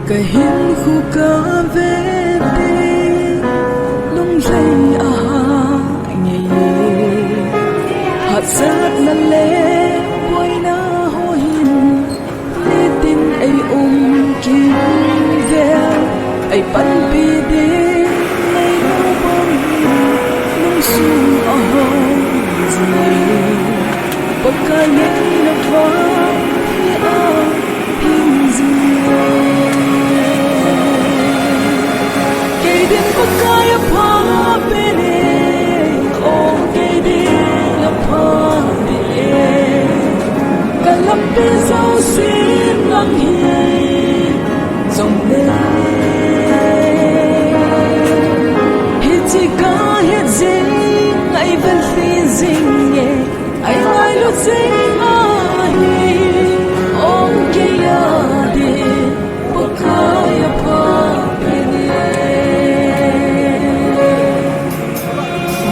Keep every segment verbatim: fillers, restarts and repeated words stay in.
Kahinkho kave te, lunglhai aha ngei e. Hahsatna le boina ho hin, nitin ei um kimvel, ei panpi ding neilou bang hin, lungsung ahoi jing e. Pakai neina vang hi ahing jing e. Kei din Pakai apha pen e, o kei din apha pen e. Ka lampi jousen lang hi jongle, hiche kahet jing, ei vel lhih jing e, ei ngailut jing ahi, o kei a din Pakai apha pen e.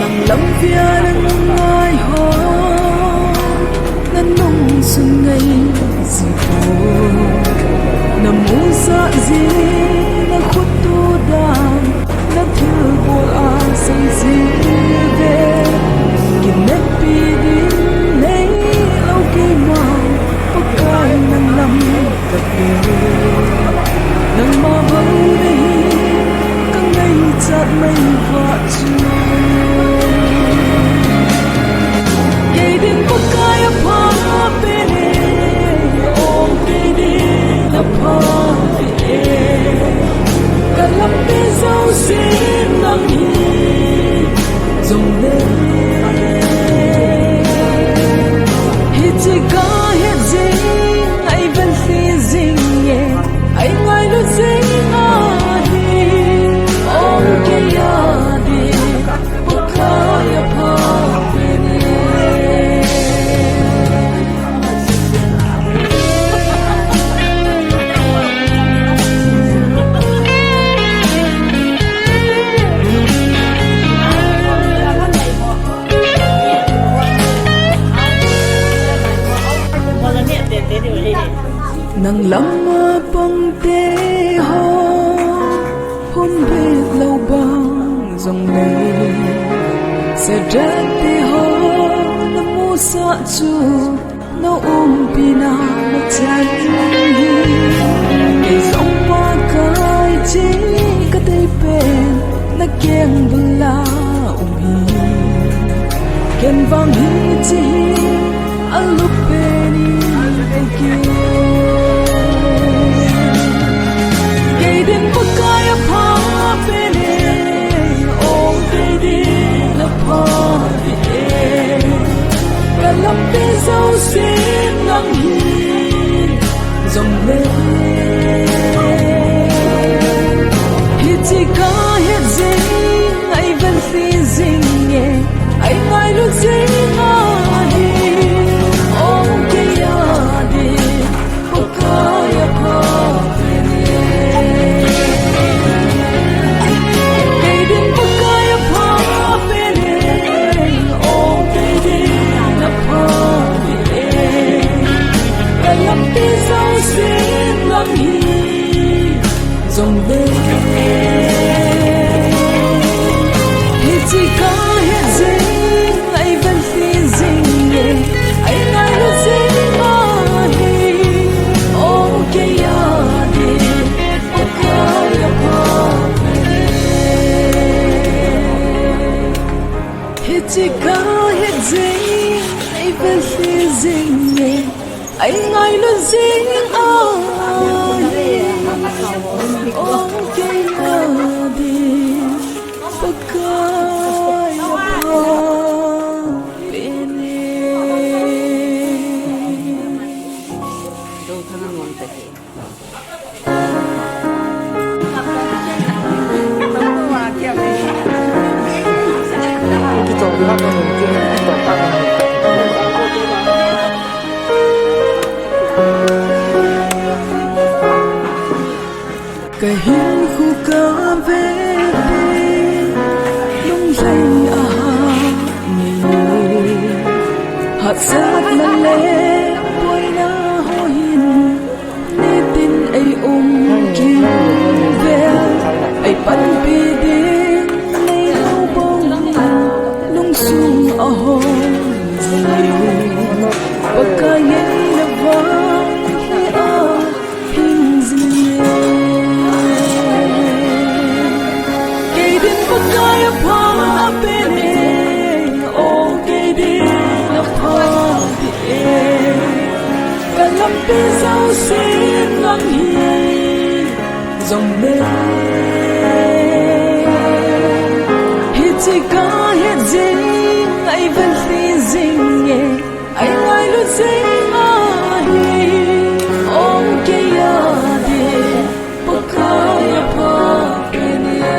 Nang lam via na ngai ho, na nung sun ngai ji ho, na mu sa ji, na khut tu dam, na thilbol a sei ji ve, kineppi ding neilou keima, Pakai nang lam ka ve. Nangma bang nahi ka ngaichat mai vah chu. Kei din Pakai apha pen e, o kei din apha pen e. Ka lampi jousen lang hi jongle, hiche kahet jing, ei vel lhih jing e, ei ngailut jing ahi, o kei a din Pakai apha pen e. Nang lam a pang te ho, hun bit lou bang jongle, Shadrach te ho na mu sa chu, na umpi na na chan hi. Kei jong Pakai ching ka dei pen, na keng bul a um hi. Ken vang hiche hi alup pen in ka keng. Kei din Pakai apha pen e, o kei din apha pen e. Ka lampi jousen lang hi jongle, hiche kahet jing, ei vel lhih jing e, ei ngailut jing ahi, o kei a din Pakai apha pen e. Kei din Pakai apha pen e, o kei din apha pen e. Ka lampi jousen lang hi jongle, hiche kahet jing, ei vel lhih jing e, ei ngailut jing ahi, o kei a din Pakai apha pen e. Hiche kahet jing, ei vel lhih jing e, ei ngailut jing ahi, o kei a din Pakai apha pen e. Kahinkho kave te, lunglhai aha ngei e. Hahsatna le boina ho hin, nitin ei um kim Jong le, hiche kahet jing, eivel lhih jing e, eingailut jing ahi, ong kei a ding, Pakai apha pen e.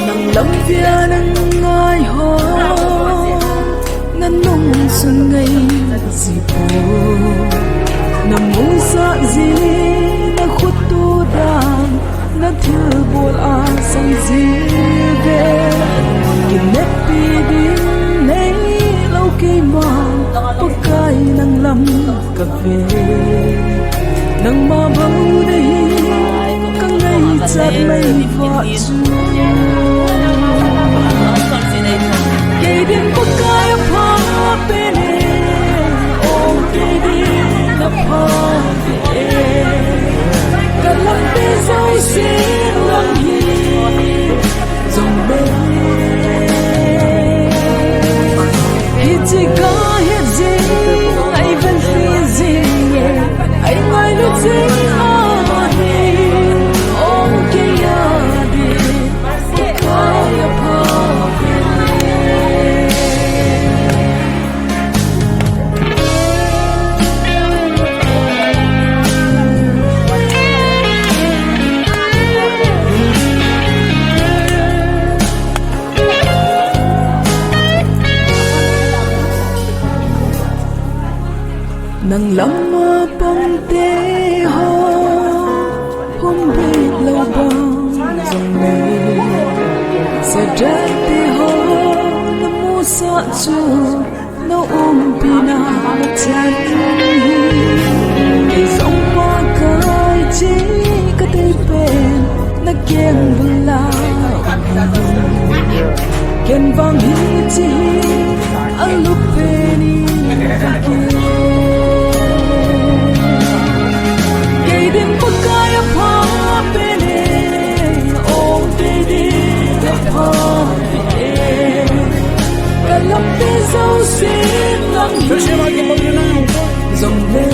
Nang lam via nang ngai ho, na nung sung ngai ji po. Na musa ji, na khut tu dan, na thilbol a sang ji ve. Kinepi ding nei lou keima, Pakai nang lam ka ve. Nangma bou nahi, ka ngaichat mai vah chu. Kei din Pakai apha pen e, o kei din apha pen e. Ka lampi jousen lang hi. Jong le, hiche kahet jing, eivel lhih jing e, eingailut jing ahi, ong kei a ding, Pakai apha pen e. Nang lam a pang te ho, hum bit lou bang jong le. Sa dang te ho, na musa chu, na umpi na chan. Kei jong Pakai chi ka tei pen, na keng bula. Ken vang hiche hi, a lup pen in vang kei. Kei din Pakai apha pen e, o kei din apha pen e. Ka lampi jousen lang hi. Jong le,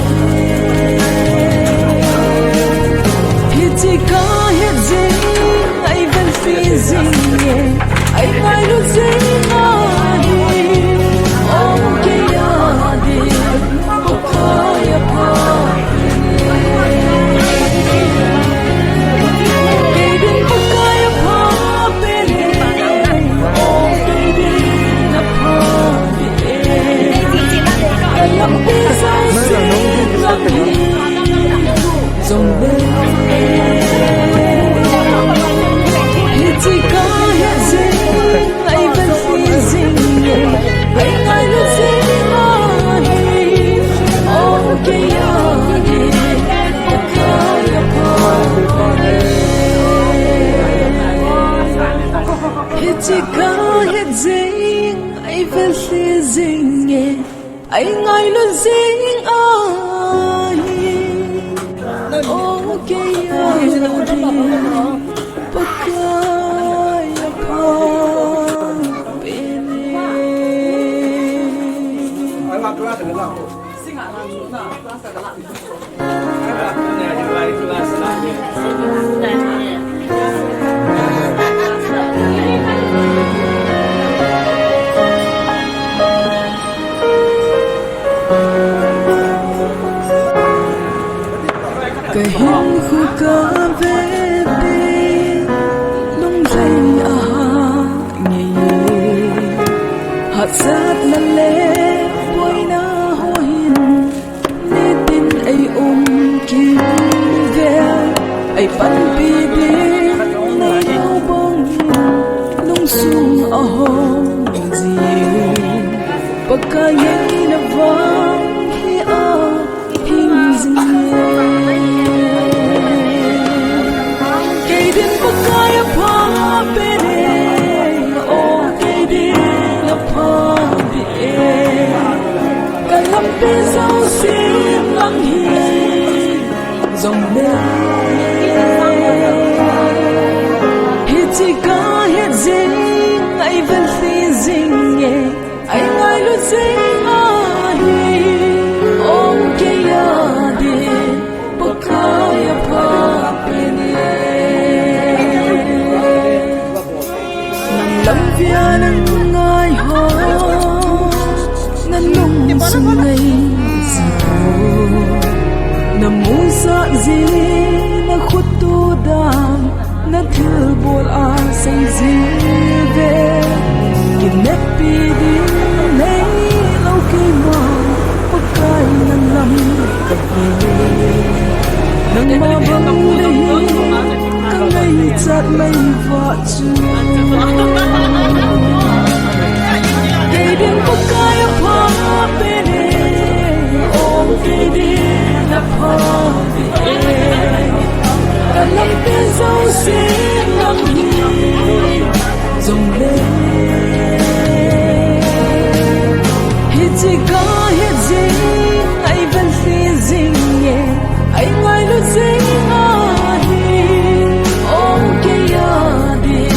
hiche kahet jing, eivel lhih jing e, eingailut jing ahi, ong kei a ding, Pakai apha pen e. Kei din Pakai apha pen e, ong kei din apha pen e. Ka lampi jousen lang hi. Jong le, hiche kahet jing, eivel lhih jing e, eingailut jing ahi, ong kei a ding, Pakai apha pen e. Hiche kahet jing, eivel lhih jing e, eingailut jing ahi, o kei a ding, Pakai apha pen e. Ka hinkho ka vete, lunglhai a ha ngei e. Hahsatna le boina ho hin, nitin ei um kit uve. Ei panpi ding neilou bang hin, lungsung a hong jin. Pakai ngeina vang hi a hing jing e. Kei din Pakai apha pen e, o kei din apha pen e. Ka lampi jousen lang hi. Jong le, hiche kahet jing, eivel lhih jing e, eingailut jing ahi, ong kei a ding, Sah jing na khut to dan, na thilbol a sang jing ve. Kineppi ding nei lo keima, Pakai na lam ka ve. Nangma bang le hi ka ngaichat mai va chu. Kei ding Pakai apha pen e, ong kei ding apha ve e. Ka lampi jouse nang hi jong le, hiche ka hi jing, ei vel hi jing e, ei ngailu jing ahi, ong kei a ding.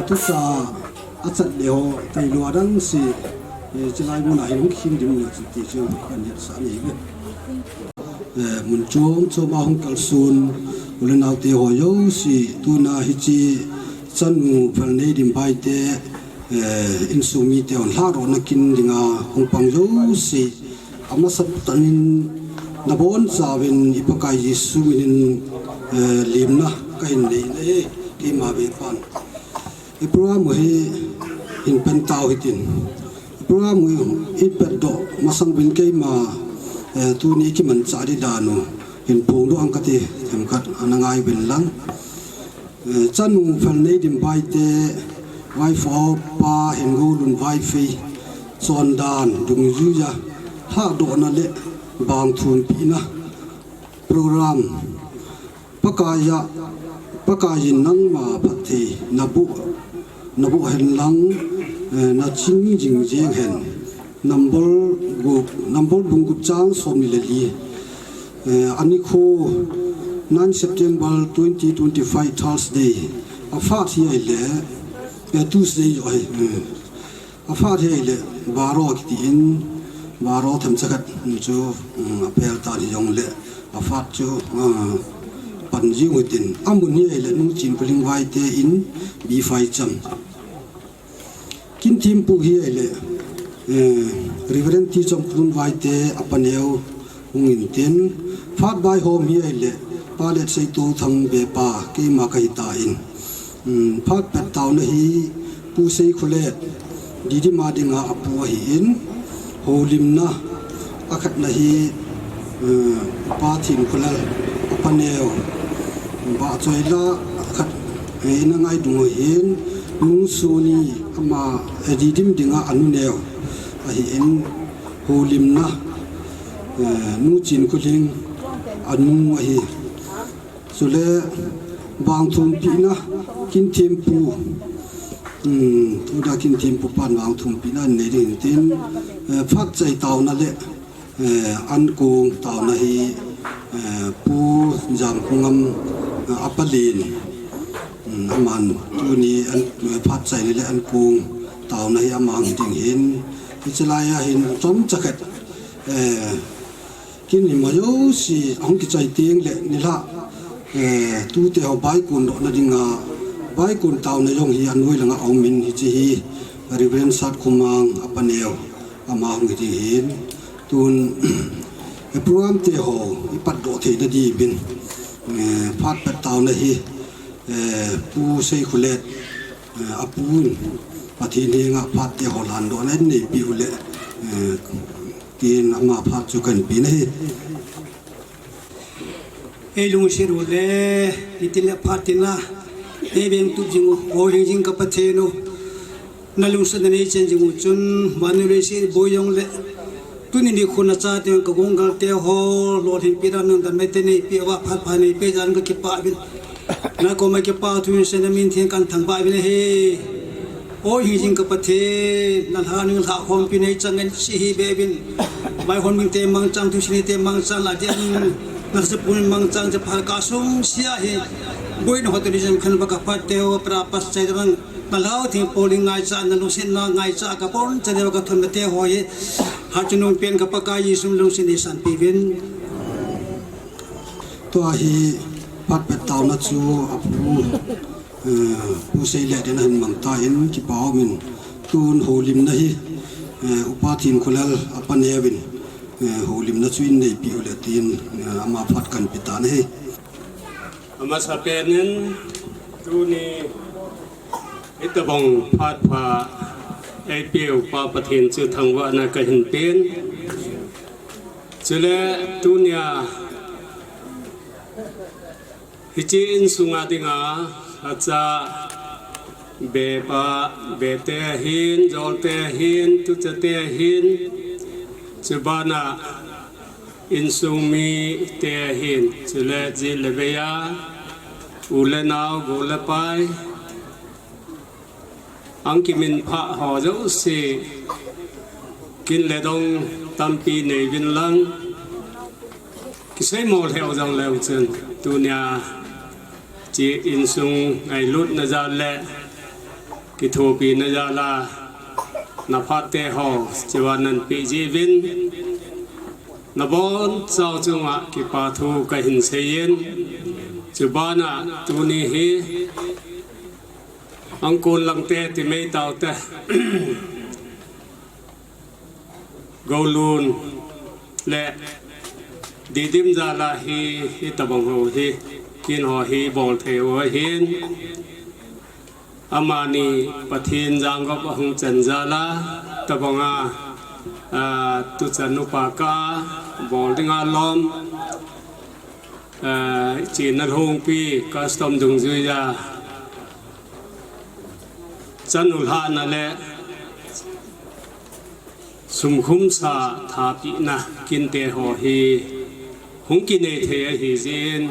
Tusa achat le ho, tailou adang si, eh, chulai mun a hin hung khin ding u chu ti chu kan hetsah nei ve. Eh, mun chom chom a hung kalson, u le nao te ho jouse, tuna hiche chanu Phalneidim Baite, eh, insung mite hon lhadohna kin dinga hung pang jouse, amasa tah in nabonchauvin i Pakai Jesu minin, eh, lemna kahin nei e, keima ve pan. I program u hi hin pan tau hitin. I program u hin patdoh masang uvin keima, eh, tuni kimanchah ding dan u hin phongdoh ang kati themkhat ana ngai uvin lang. Eh, chanu Phalneidim Baite, vaifo pa Hengoulun Vaiphei, chondan dungjuiya lhadohna le bangthumpina program. Pakai a, Pakai in nangma phatthei naboh, naboh hen lang, eh, naching jing jeng hen. Nambol gup, Nambol bung gup chang somni le li. Eh, anikho nine September twenty twenty-five Thursday. Aphat hi ahile, eh, Tuesday joh ahi. Eh. Aphat hi ahile, baro kiti in, baro themcha khat chu, um, apel tan hijongle, aphat chu, uh, pan jing u hitin, amun hi ahile, Nu Chinkholing Vaite in, B five cham. Kinthempu hi ahile, eh, Reverend T Chomkhoun Vaite, apaneo, hung intin, phat vaihom hi ahile, Pa Letseitou Thangbepa, keima kahi tan. Um, phat pet taona hi Pu Seikholet, Didim a dinga apu ahin, houlimna, akhatna hi, um, Pa Thimkholal, apaneo, Bah Choila, akhat, eh, ina ngaidung ahin, Nu Soni, ama, eh, Didim dinga anu neo, ahin, houlimna, eh, Nu Chinkholing, anu ahi. Chule, bangthumpina, kinthempu, um, tuna kinthempu pan bangthumpina nei ding tin, eh, phat chai taona le, eh, ankong taona hi, eh, Pu Jamkhongam, eh, apalen, um, aman tuni an, eh, phat chaina le ankong taona hi amang ding hin, hiche laiya hin chomcha khat, eh, Kin ima jouse ahung kichai teng le nilhah, eh, tute ho baikon dohna dinga, baikon taona jong hi anoi langa aumin hiche hi Reverend Satkhomang apaneo ama hung hi ding hin. Tun, eh, program te ho i patdoh theina diuvin, eh, phat pet taona hi, eh, Pu Seikholet, eh, apun Pathen henga phat te ho lhandohna in neipi u le, eh, Tin ama phat chu kan pe na hi. Ei lungset u le, nitin le phat tin a, ei veng tup jing u, o hing jing ka Pathen u. Na lungsetna nei chen jing u chun, vannoi leiset boi jong le. Tuni nikho na chate ka gonggal te ho, lolhinpi dan nang dan mai te neipe uva phat pha neipe jan ka kipah uvin. Na koma kipathu in Sena min theng kan thangvah uvin ahi. O hing jing ka Pathen, na lha ning lha khompi nei chang ngen si hi be uvin. Vaihom ming te mangchang, thusim te mangchang, la dian na sa pun mangchang, chapha ka sung sia hi. Boina hotel jam khan ba ka phat te o pra pas chai dang. Palau thingpol in ngaicha na lungsetna ngaicha ka pon cha deu ka thon te ho hi. Ha chunung pen ka Pakai Jesu lungset ni san pi vin. Tua hi phat pet tauna chu a pu, eh, Pu Seile den hin mang ta in kipa min tun holimna hi, eh, Upa Thin Khulal a pa nevin, eh, holimna chu in nei pi u le tin, eh, ama phat kan pi ta na hi. Amasa penin tuni hitabang phat pha ei pia Upa Pathen chu thangvahna ka hin pen. Chule tunia hiche insunga dinga acha bepa, bete ahin, jolte ahin, tuchate ahin, chubana insung mite ahin, chule ji le vei a, u le nao, go le pai, ang kimin pha ho jouse, kin le dong tampi nei vin lang, kisei mo lheh jong leu chun, tunia, chi insung ngailutna jal le, kithopina jal a, na phat te ho, chiva nan pi ji vin, na bon chau chunga kipa thu ka hin sei in, chubana tuni hi, Angkon Langte ti mei tau te. Golun le Didim jal a hi, hitabang ho hi, kin ho hi bol thei u ahin. Amani Pathen jangop ahung chan jal a, tabanga, ah, tuchan upa ka bol dinga lom, ah, china lhungpi custom dungjui a chanu lhahna le sumkhum sa thapina kinte ho hi hung kinei thei ahi jin,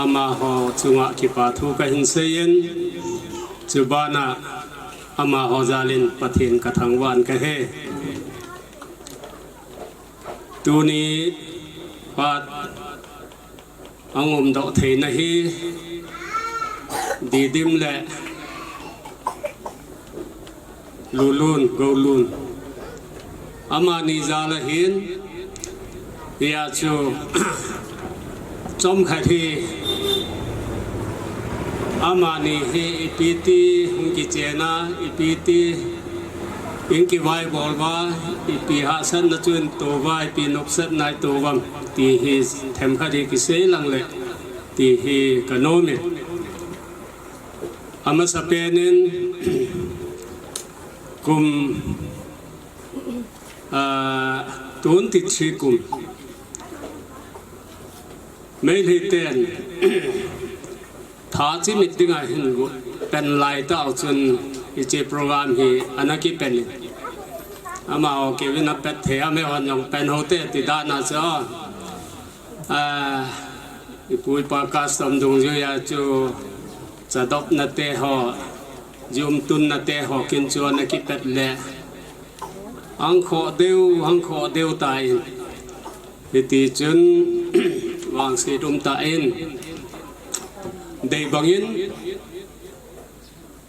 amaho chunga kipa thu ka hin sei in, chubana amaho jal in Pathen ka thangvah ka he. Tuni phat ang um doh theina hi Didim le Lulun, Golun, amani jal ahin, hia chu chomkhat hi amani hi ipi ti hung kichen a, ipi ti in kivai bol uva, ipi hahsatna chu in to uva, ipi nopsatna i to uvam ti hi themkhat hi kisei lang le ti hi ka nom in. Amasa penin kum, ah, twenty-three kum Meitei ten tha chimit dinga hin pen lai tau chun hiche program hi ana kipen in. Amaho kivin a pet thei a, amahon jong pen ho te ti dan a chu. Ah, ipu ipa custom dungjui a chu chadopna te ho, jum tunna te ho kin chu ana kipet le. Ang kho deu, ang kho deu ta in. Hiti chun vangset um ta in. Dei bangin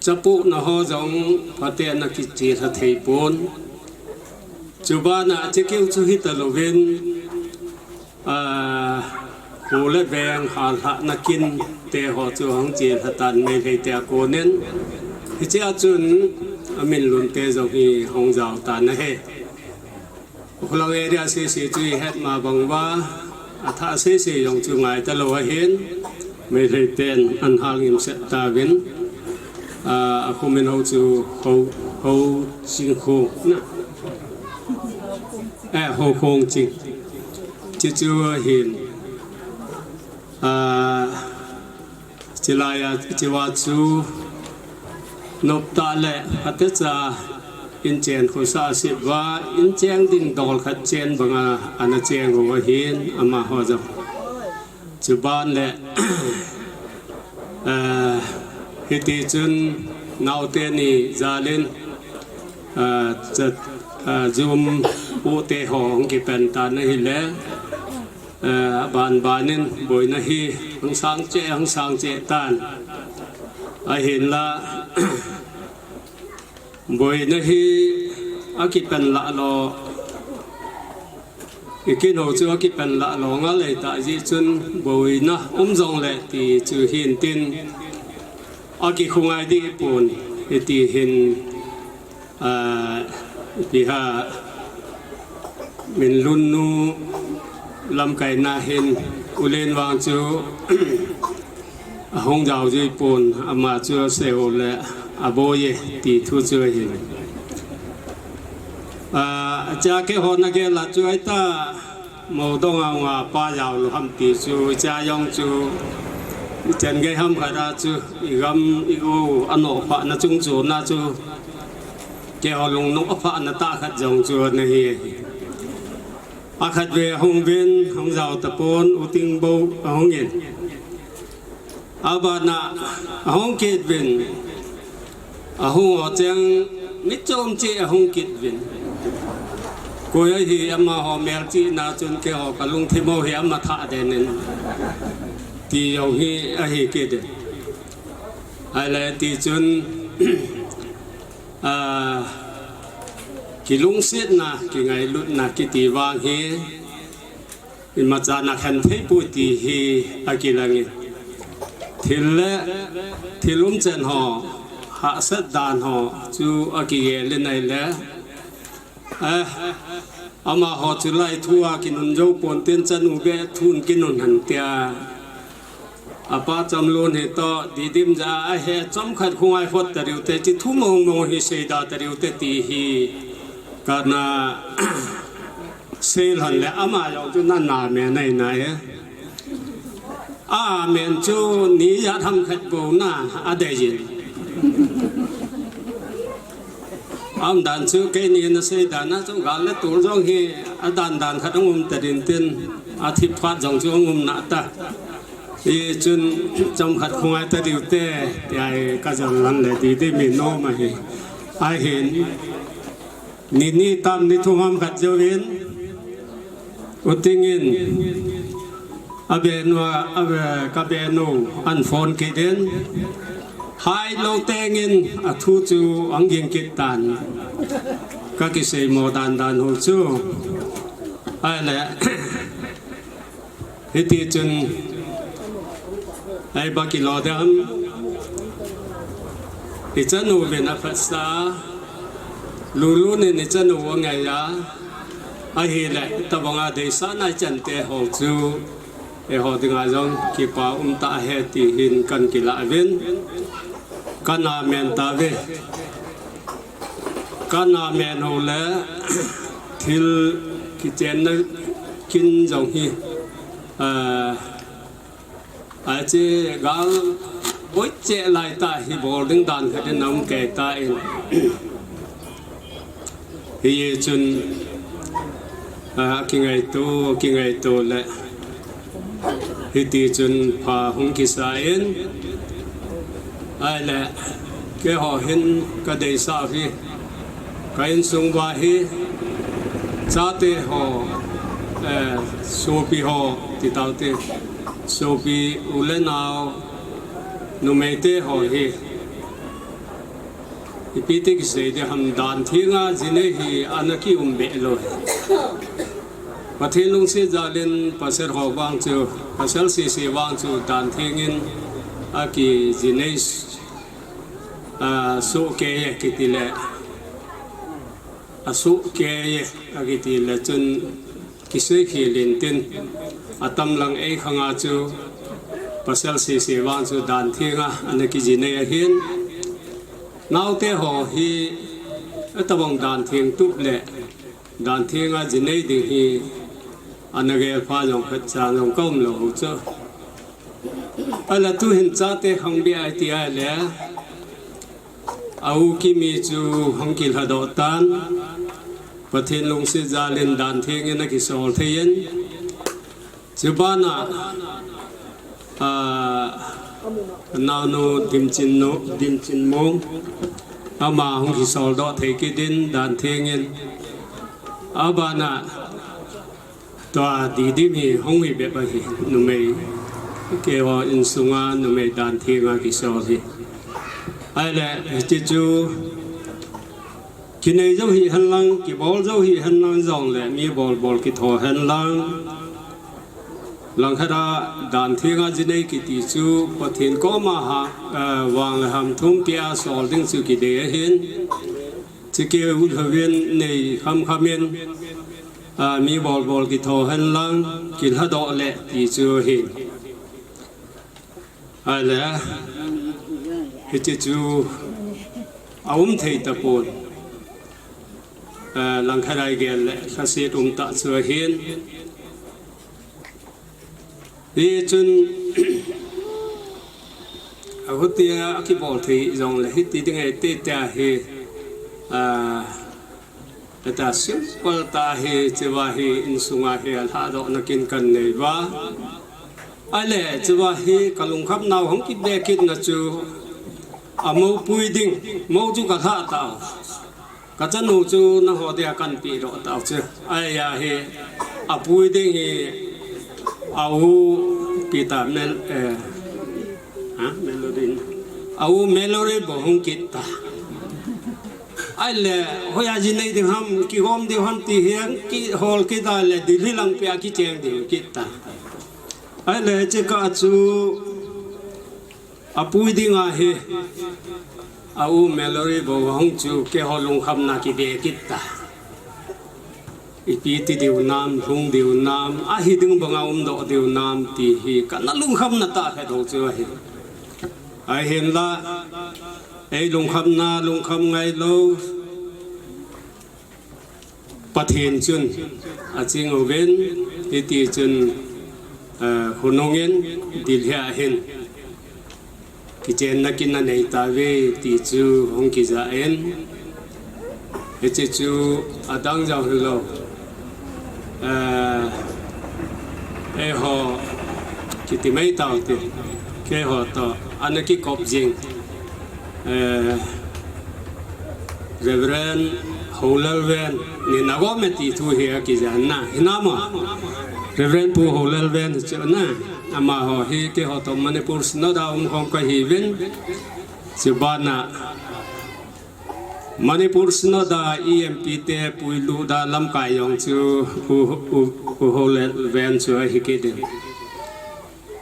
chapohna ho jong phaten ana kichelha thei pon. Chubana chekeu chu hita louvin, ah, kho le veng hallhahna kin te ho chu hung chelha tan Meitei te a konin. Hiche a chun amin lum te jong hi hung jao tan ahi. Ukhrul area sese chu i het ma bang uva, athah sese jong chu ngai talou ahin, Meitei ten an hal ngim set tauvin, ah, akhomin ho chu ho, ho ching kho na. Eh, ho khong ching. Chi chu ahin, ah, Chilai a, chiva chu nop tah le phatecha in chen khosa a sip uva, in cheng ding dol khat chen banga ana cheng u ahin amaho jong. Chuban le, eh, hiti chun naote ni jal in, eh, cha, eh, jum u te ho hung kipen tan ahile, eh, aban ban in boina hi hung sang cheh, hung sang cheh tan. Ahinla, Boina hi akipan lah lo, ikin ho chu akipan lah lo ngal ei ta ji chun boina um jong le ti chu hin tin akikhungai di pon iti hin, a, ipi ha min lun nu lamkaina hin ulen vang chu ahung jao jui pon ama chu asei ho le aboi e ti thu chu ahin. A, acha keiho na gel a chu aita mo dong a nga pa jao lo ham ti chu cha jong chu ichan gei ham khat a chu igam igu ano pha na chung chu na chu keiho lung nung apha na ta khat jong chu na hi. Akhat ve ahung vin, hung jao tapon, uting bo ahung in. Abana ahung kit vin, ahung o cheng, mi chom chi ahung kit vin. Koi ahi amaho mel chi na chun keiho kalungthim ho hi ama tha den in. Ti jong hi ahi kit in. Ahile ti chun, a, kilungsetna, kingailutna kiti vang hi, imacha na khen thei poi ti hi akilang in. Thil le, thil umchan ho, hahsat dan ho, chu akigel in ahile. Eh, amaho chu lai thu a kinun jou pon tin chanu be thun kinun han tia. Apa Chamlun hi to, Didim ja ahe chomkhat khungai phot ta riu te, chi thu mong mong hi sei da ta riu te ti hi. Kana sei lhon le ama jong chu na na me nai nai e. Amen chu ni ja tham khat bou na adei jin. Aum dan chu keini na sei dan a chu gal le tul jong hi adan dan khat hung um ta din tin athip phat jong chu hung um na ta. Hichun chomkhat khungai ta diu te, tia hi ka jol lang le Didim in nom ahi. Ahin, ni ni tam ni thum ham khat jouvin, uting in, abenu a, abe, ka benu, an phone kit in, hai lo teng in, athu chu ahung ging kit tan, ka kisei mo dan dan ho chu. Ahile, hiti chun, ei ba kilo dam, i chanu vin aphatsa, Lulun in i chanu angai a, ahile, tabang a deisah nai chan te ho chu, eiho dinga jong kipa um ta ahi ti hin kan kila uvin, kan amen ta uve. Kan amen ho le, thil kichenna kin jong hi, a, ache gal boi che lai ta hi bol ding dan khat in aum kei ta in. Hichun, a, kingaito, kingaito le. Hiti chun pha hung kisa in. Ahile, keiho hin ka deisah hi. Ka insung uva hi, chate ho, eh, sopi ho, ti tau te. Sopi u le nao, numei te ho hi. Ipi ti kisei ding ham, dan theng a jinei hi ana kium be lou. Pathen lungset jal in pasal ho vang chu, pasal sese vang chu dan theng in akijinei, a, soh kei e kiti le, asoh kei e akiti le chun kisei khel in tin, atam lang ei khang a chu pasal sese vang chu dan theng a ana kijinei ahin. Naote ho hi, atabang dan theng tup le, dan theng a jinei ding hi, ana gel pha jong khat cha jong ka um lou chu. Ahile tu hin chate khang be ai ti ahile, a u Kimi chu hung kilhadoh tan, Pathen lungset jal in dan theng in akisol thei in, Chubana, a, naonu Dimchin nu, Dimchin Mung, ama hung kisol doh thei kit in dan theng in. Abana, tua Didim hi hung hi bep ahi, numei. Keiho insunga numei dan theng a kisol hi. Ahile, hiche chu, Kinei jou hihen lang, kibol jou hihen lang jongle mi bolbol kitho hen lang. Langkhat a dan thenga jinei kiti chu Pathen koma ha, eh, vang le ham thum pia sol ding chu kidei ahin. Chikeu lhouvin nei khamkhamin, ah, mi bolbol kitho hen lang, kilhadoh le ti chu ahin. Ahile, hiche chu aum thei tapon. Eh, langkhat a igel le lhaset umtah chu ahin. Hichun, ahutia akibol thei jongle hiti ding ahi tia hi, ah, hita simple tah hi, hichea hi insunga hi alhadohna kin kanei uva. Ahile, hichea hi kalungkhamnau hung kibe kitna chu, amou pui ding, mou chu kalha tau. Kachanu chu nangho dia kanpehdoh tau chu. Ahia hi, apui ding hi, a u Peter Mel-, eh, ha, Melody. A u Mallory bou hung kit ta. Ahile, hoiya jinei ding ham, kigom ding ham ti hi, kihol kit a le, Delhi lang pia kicheng ding kit ta. Ahile, hiche kah chu, apui ding ahi, a u Mallory bou hung chu, keiho lungkhamna kibe kit ta. Ipi ti diu nam, lhung diu nam, ahi ding banga umdoh diu nam ti hi, kana lungkhamna tah khat ho chu ahi. Ahinla, ei lungkhamna, lungkham ngailou, Pathen chun aching uvin, hiti chun, eh, khonung in Delhi a hin kichenna kin anei tauve ti chu hung kijah in, hiche chu adang jong hilou. Eh, eiho kiti mai tau te, keiho toh ana kikop jing. Eh, Reverend Houlalven, nei nagom e ti thu hi akijah na, hinam a? Reverend Pu Houlalven chu na, amaho hi keiho toh Manipur Synod a umkhom kahiuvin, chubana Manipur Synod a E M P te puilut a lamkai jong chu U, U, U Houlalven chu ahi kit in.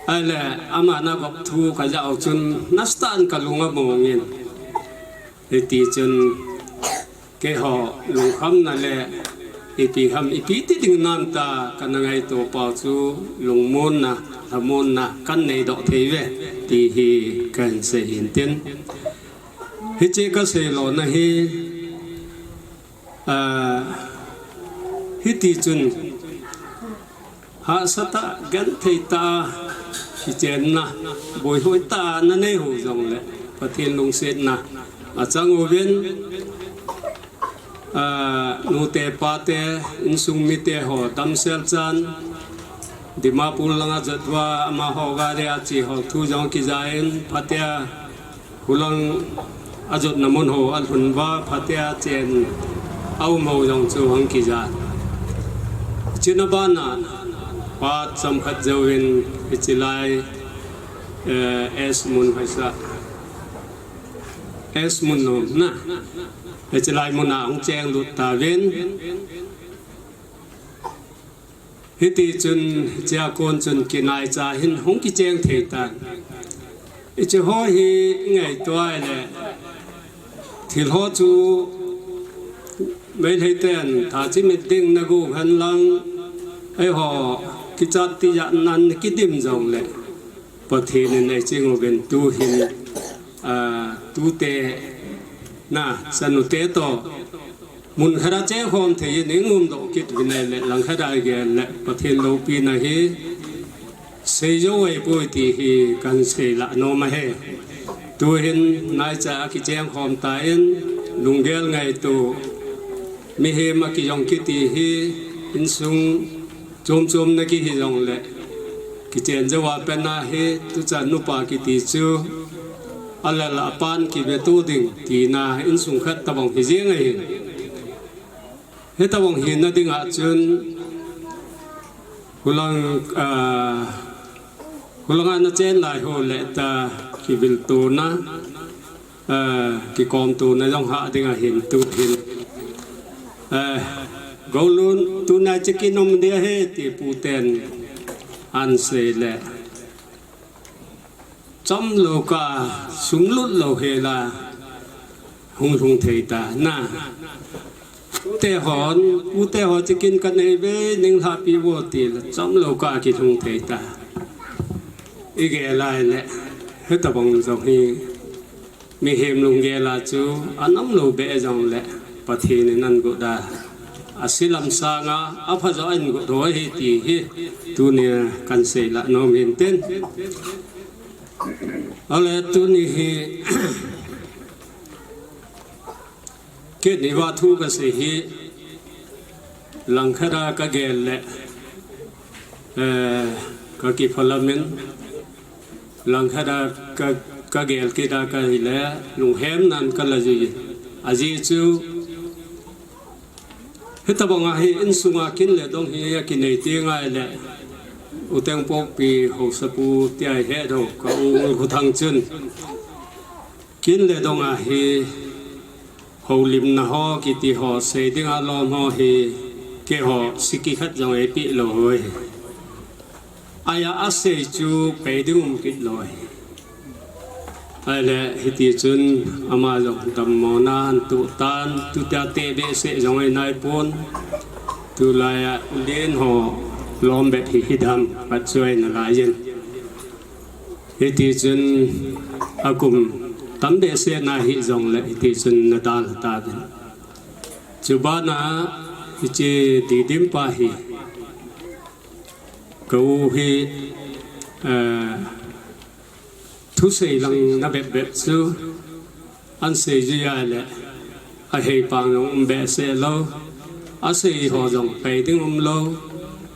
Ahile, ama nagop thu kajah u chun, nasatah in kalung among in. Hiti chun, keiho lungkhamna le, ipi ham, ipi ti ding nam tia kana ngaito pau chu, lungmonna, lhamonna, kanei doh thei uve, ti hi kahin sei hin tin. Hiche kasei lona hi, ah, hiti chun, hahsatah, genthei tah, kichenna, boihoi tah, nanei u jongle, Pathen lungsetna achang uvin, ah, nute pate, insung mite ho damsel chan, Dimapur langa jot uva, amaho gari a che ho thu jong kijah in, phatea, hulang ajotna mun ho alhun uva, phatea chen aum ho jong chu hung kijah. Chuna bana, phat chomkhat jouvin, hiche lai, eh, S Mun hoisa, S Mun nom na, hiche lai muna hung chenglut tauvin. Hiti chun, hichea kon chun kinaicha hin hung kicheng thei tan. Hiche ho hi ngaito ahile, thil ho chu Meitei ten thachimit ding nagu hen lang, eiho kichat tijatnan kidim jongle, Pathen in eiching uvin tuhin, ah, tute, na, chanute toh, mun khat a chengkhom thei in i umdoh kit uvin ahile, langkhat a igel le, Pathen loupina hi seijou ahipoi ti hi kahin seilah nom ahi. Tuhin naicha a kichengkhom tan, lunggel ngaito, mihem akijong kiti hi, insung chomchomna kihi jongle, kichen jouva pena hi, tuchan nupa kiti chu, alal apan kiveto ding tina insung khat tobang hijeng ahi. Hitobang hina dinga chun, hulang, ah, hulanga nachen lai ho le ta kiviltona, ah, kikomtona jong hah ding ahin tuhin. Golun, tuna chicken um dia he ti puten an sei le. Chomlou kah, sunglut lou hela hung lhung thei ta na. Te hon, ute ho chicken kanei ve, ning lhapi vo ti le, chomlou kah kilhung thei ta. I gel lai le, hitabang jong hi, mihem lunggel a chu, anom lou be jong le, Pathen in agot a. Asilam sanga, apha jo agot ho hi ti hi, tunia kan sei la nom hin tin. Ale tuni hi, Kei ni va thu kasei hi, langkhat a kagel le, eh, kakiphalam in, langkhat a ka, kagel kit a kahi le, lunghem nan kala ji. Ajeh chu, hitabang a hi insunga kin le dong hi akinei ti ngai le, Uteng Pokpi Haosapu tia hi do, ka u Ngulkhuthang chun. Kin le dong a hi, houlimna ho, kiti ho, sei ding a lom ho hi, keiho, siki khat jong eipeh lou hoi. Aja asei chu pei ding um kit lou hi. Ahile, hiti chun ama jong dammo nan tutan, tutia te behseh jong einai pon. Tulai a len ho lom bep hi hidam, pat chu eina lai jin. Hiti chun akum tam behseh na hi jong le hiti chun nadal ta bin. Chubana hiche Didim pa hi. Ka u hi, eh, thusei lang na bep bep chu, an sei ji a le, ahei pang jong um behseh lou, asei ho jong pei ding um lou,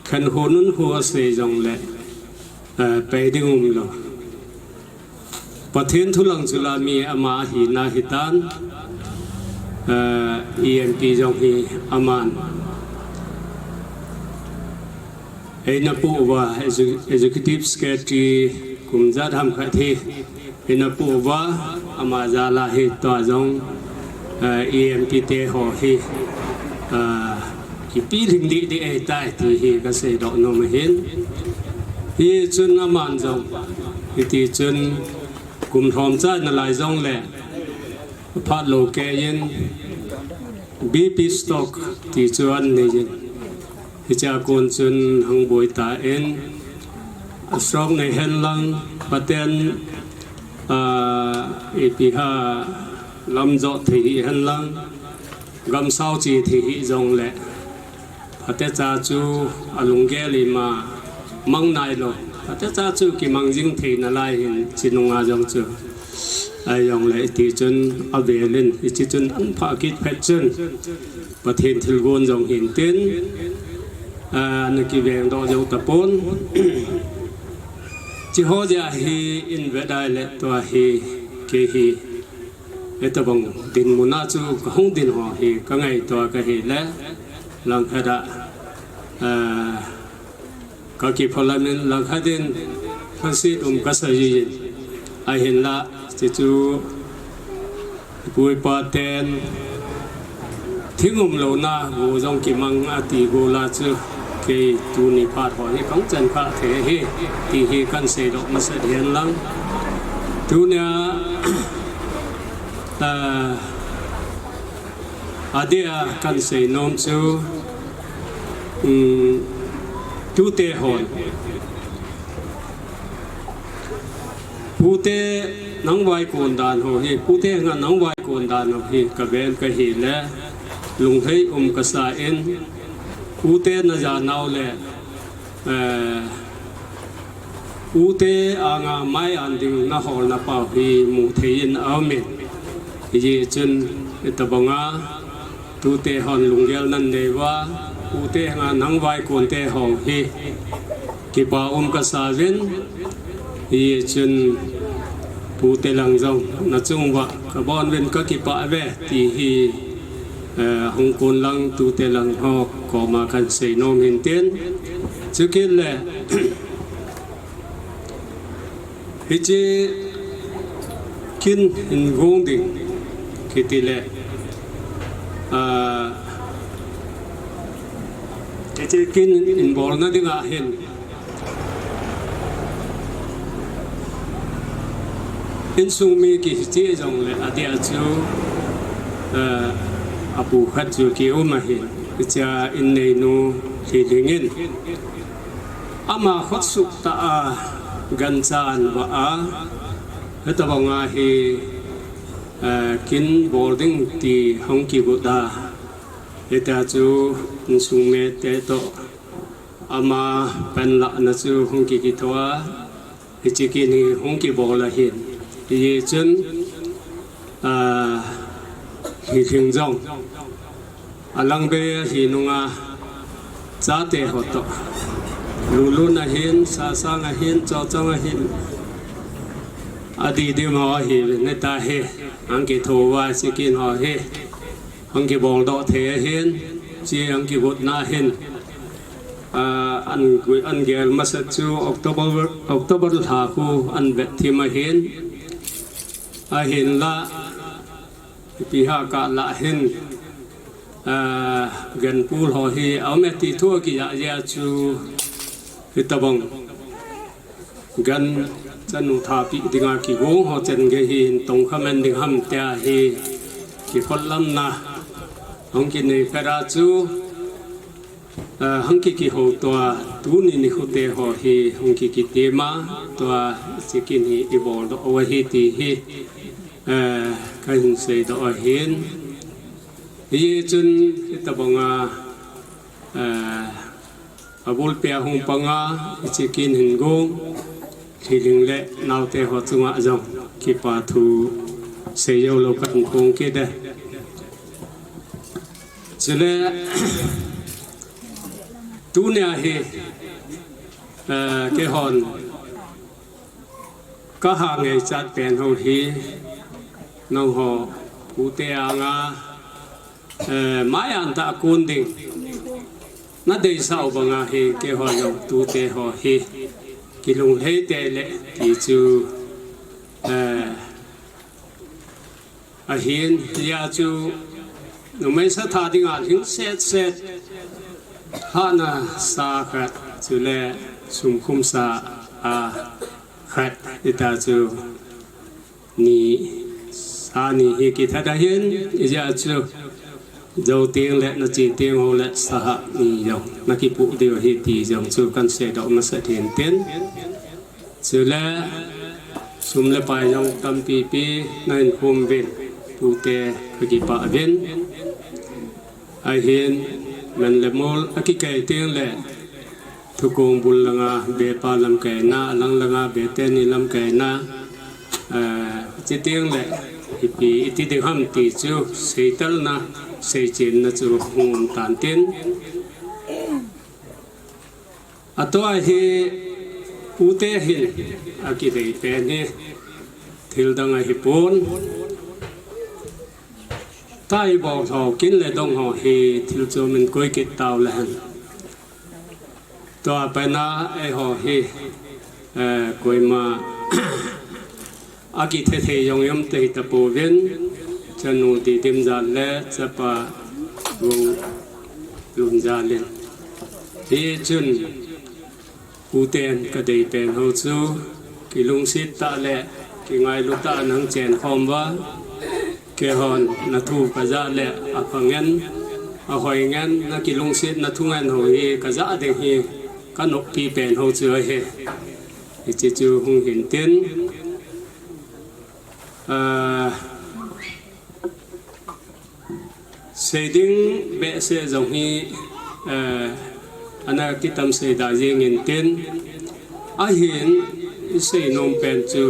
khen ho nun ho asei jong le, eh, pei ding um lou. Pathen thu lang chu la mi ama ahina hitan, eh, E M P jong hi aman. Eina pu uva, executive secretary kum jat ham khat hi. Eina pu uva, ama jal a hi tua jong, eh, E M P te ho hi, eh, kipi lhing dih dih ahitai ti hi kasei doh nom ahin. Hichun aman jong, hiti chun kum lhom chai nalai jong le, phat lou kei in, B P stock ti chu an nei in. Hichea kon chun hung boi ta in, a stock nei hen lang, paten, ah, ipi ham lam jo thei hi hen lang, gam sao chi thei hi jong le. Phatecha chu alunggel ima mang nai lou. Phatecha chu kimang jing thei nalai hin chinunga jong chu. Ahi jong le hiti chun avel in, hichi chun an pha kit phet chun. Pathen thilgon jong hin tin, ah, na kiveng doh jou tapon. Chi ho jeh a hi in vet a le tua hi kei hi. Hitabang dinmun a chu kahung din ho hi kangaito kahi le langkhat a, ah, kakiphalam in langkhat in phasit um kasei jin ahinla chuchu Pu ipa ten thing umlouna go jong kimang ati go la chu kei tuni phat ho hi kong chan kha thei hi ti hi kan sei doh masat hihen lang. Tunia, ah, adeh a kan sei nom chu, um, tute hon. Pute nang vaikon dan ho hi, pute henga nang vaikon dan ho hi, kaven kahi le, lunglhai um kasa in, pute najanau le, eh, pute anga mai an ding naholna pau hi mu thei in aum in. Hijeh chun, hitabanga, tute hon lunggel nan nei uva, pute henga nang vaikon te ho hi, kipa um kasa uvin, hichun pute lang jong, nachung uva, kabon uvin kakipah uve, ti hi, eh, hung kon lang tute lang ho, koma kan sei nom hin tin. Chukit le, Hiche kin hin gong ding kiti le, ah, Hiche kin in bolna dinga hin insung mi kihi cheh jongle adia chu, eh, apu khat chu kium ahin, hichea in neinu Lhilhing in ama khut sukta a gancha an va a, hitabanga hi, eh, kin bol ding ti hung kigot a, hitia chu insung mite toh ama panlahna chu hung kikitho a, hiche kin hi hung kibol ahin. Hichun, ah, Lhilhing jong alang be ahi nunga chate ho toh, Lulun ahin, Sasang ahin, Chochong ahin, Adidim ho ahi, neta hi hung kitho uva hiche kin ho hi hung kibol doh thei ahin, hiche hung kigotna hin, ah, an gel masat chu October, October lha khu an vet thim ahin, ahinla ipi ham kah lah hin, ah, ganpul ho hi aum e ti thu akijah jeh a chu hitabang gancha nu thapeh dinga kigong ho chan gei hi hin tongkha man ding ham tia hi kikhotlamna hung kinei phat a chu, ah, hung kikihou tua tuni nikho te ho hi hung kikitem a, tua hiche kin hi ibol doh u ahi ti hi, eh, kahin seidoh ahin. Hichun hitabanga, eh, abulpia hung panga hiche kin hin gong Lhilhing le naote ho chunga jong kipa thu seijou lou kahin phong kit e. Chule tunia hi, eh, keihon kaha ngaichat pen ho hi, nangho pute anga, eh, maiyan tah a kon ding nadeisah u banga hi, keiho jong tute ho hi kilunglhai tei leh ti chu, eh, ahin, hijeh a chu numei sa tha dinga lhingset set, lhahna sa khat, chule sumkhum sa a khat, hita chu ni, sa ni hi kithat ahin, hijeh a chu jou teng le nache teng ho le sahah ni jong nakipoh diu ahi ti jong chu kahin seidoh masat hintin. Chule sum le pai jong tampipi nahin khum uvin, pute kakipah uvin. Ahin, man le mol akikei teng le thukong bul langa bepa lamkaina, alang langa beteni lamkaina, eh, hiche teng le ipi iti ding ham ti chu seitalna, seichenna chu hung um tantin. Atua hi pute hin akidei pen hi thil dang ahipon, tai bol ho, kin le dong ho hi thil chom in koi kit tau le hen. Tua pen a eiho hi, eh, koima akithe thei jong ium thei tapouvin, chanu Didim jal le chapa Gu Lun jal in. Hichun puten kadei pen ho chu kilungset tah le kingailu tah a nahung chen khom uva, keihon nathu kajah le apha ngen, ahoi ngen, nakilungsetna thungen ho hi kajah ding hi kanoppi pen ho chu ahi. Hiche chu hung hintin, ah, sei ding behseh jong hi, eh, ana kitam seida jeng intin, ahin isei nom pen chu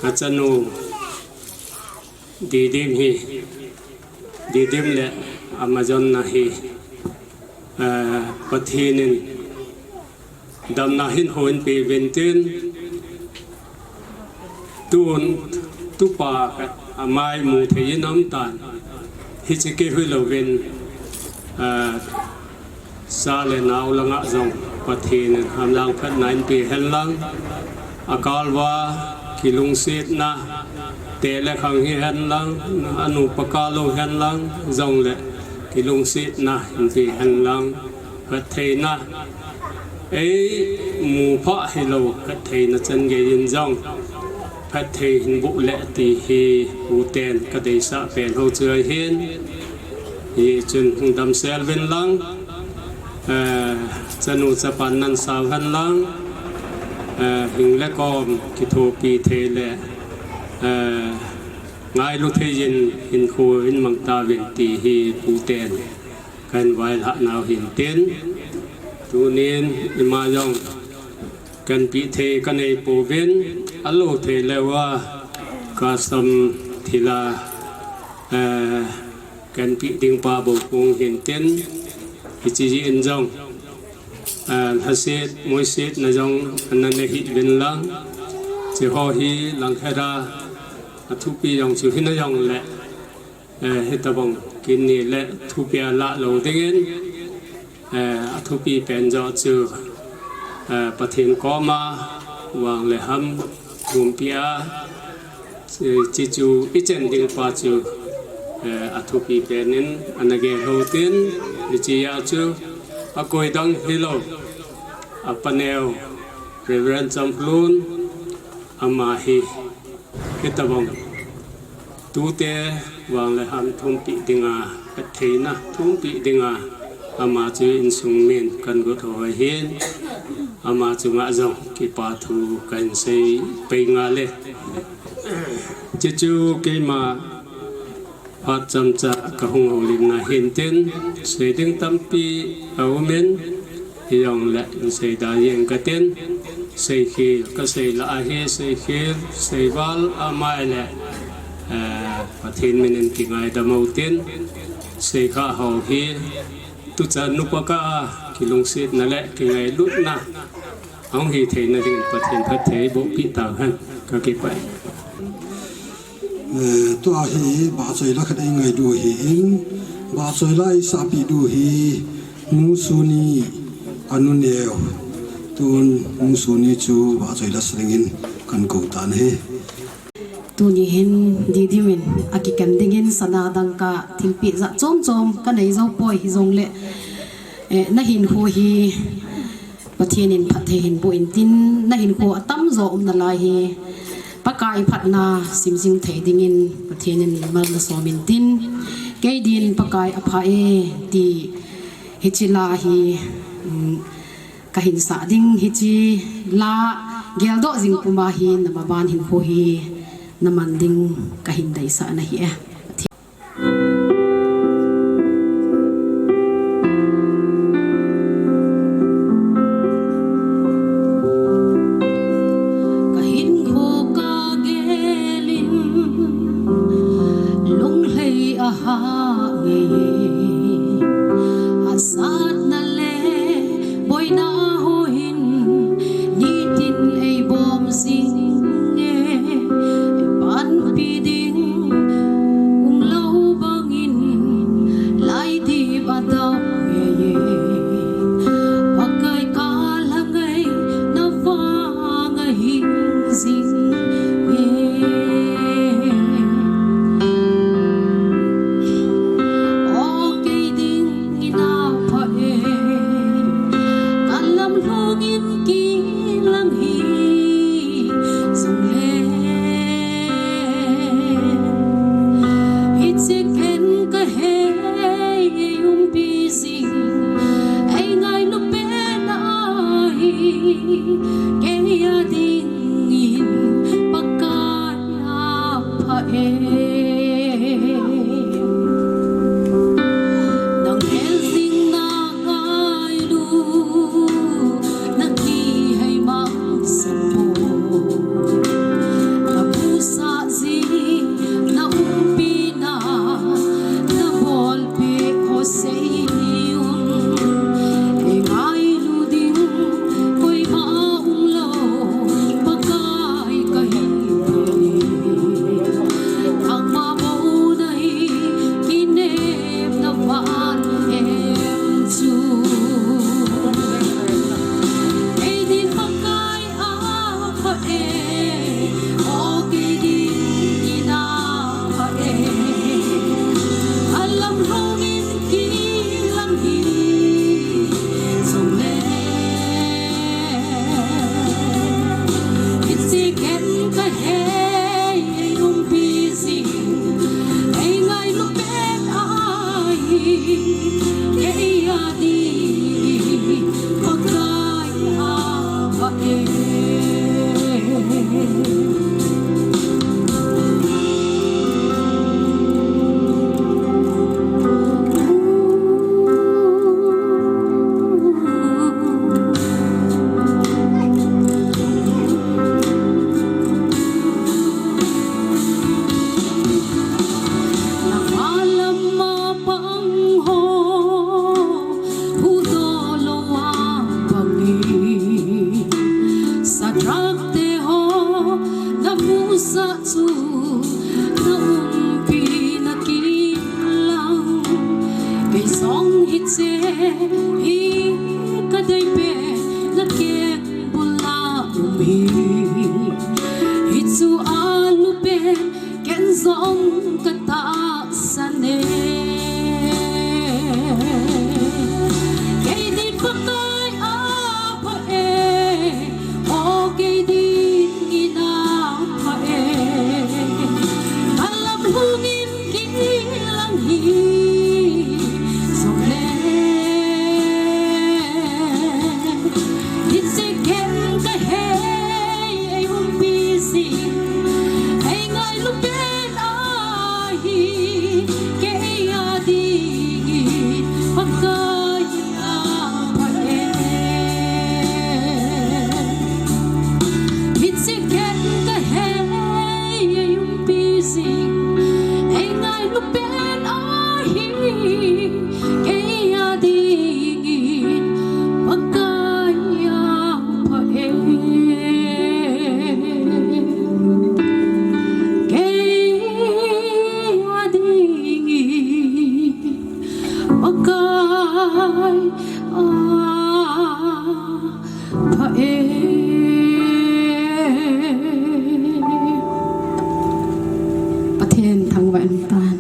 kachanu Didim hi, Didim le amajonna hi, eh, Pathen in damna hin houin peuvin tin, tun tupa khat amai mu thei in aum tan, hiche kei hilouvin, ah, cha le nao langa jong Pathen in hamlang phatna in pe hen lang, akal uva kilungsetna te le khang hi hen lang, anu pa kal u hen lang, jongle kilungsetna in pe hen lang, Phattheina, eimu pha hilou, phattheina chan gei in jong phatthei hin boh le ti hi puten kadeisah pen ho chu ahin. Hichun hung damsel uvin lang, eh, chanu chapan nan sau hen lang, eh, hing le kom kithopi thei le, eh, ngailu thei in hinkho hin mang tauvin ti hi puten kahin vailhah nau hin tin. Tunin ima jong kanpeh thei kanei pouvin, alo thei leuva custom thila, eh, kanpeh ding pa bou kong hin tin. Hiche jeh in jong, eh, lhaset moisetna jong ana nei hih uvin lang, hiche ho hi lang hera athupi jong chu hina jong le, eh, hitobang kin ni le thupia lah lou dingin, eh, athupi pen joh chu, eh, Pathen koma vang le ham thumpi a, eh, hiche chu ichen ding pa chu, eh, athupi pen in ana gel lou tin, hiche a chu akoi dang hilou, apaneo Reverend Chamlun, ama hi hitobang tute vang le ham thumpi dinga, phattheina thumpi dinga, ama chu insung min kahin got ho ahin, ama chunga jong kipa thu kahin sei pei ngal e. Hiche chu keima phat chomcha kahung houlimna hin tin, sei ding tampi aumin, hijongle sei da jeng katin, seikhel kasei lah ahi, seikhel, seival amai le, eh, Pathen min in kingaidam utin, seikha ho hi tuchan nupa kah a kilungsetna le kingailutna ahung hi theina dingin Pathen phatthei bohpeh tauhen, kakipah e. Eh, tua hi vahchoi la khat eingai diu ahin, vahchoi la eisahpeh diu hi, Nu Suni anu neo, tun Nu Suni chu vahchoi la sa dingin kahin kou tan ahi. Tuni hin Didim in akikem dingin sana dangka thilpeh jat chom chom kanei jou poi hijongle, eh, nahinkho hi Pathen in phatthei hin boh intin, nahinkho atamjo um nalai hi Pakai phatna simjing thei dingin Pathen in mal nasom intin, kei din Pakai apha e ti hiche la hi, um, kahin sah ding, hiche la geldoh jing puma hi namaban hinkho hi naman ding kahin deisah na ahi e. Kahinkho kagelin lunglhai ahah ngei, hahsatna le boina ho hin nitin eibom jing e, eipanpi ding Hi ka dei pen na keng bula um hi. Hichu a lu pen ken jong ka tahsan e. Kei ding Pakai a pha e, o kei ding in a pha e. Ka lam hung in kilang hi jong le. Hiche ken ka hei, ei umpi jing, ei ngailu pen ahi, kei a dingin Pakai a pha e. Hiche ken ka hei, ei umpi jing, ei ngailu pen ahi, kei a dingin Pakai a pha e. Kei a dingin Pakai a pha e. Pathen thangvah in tan.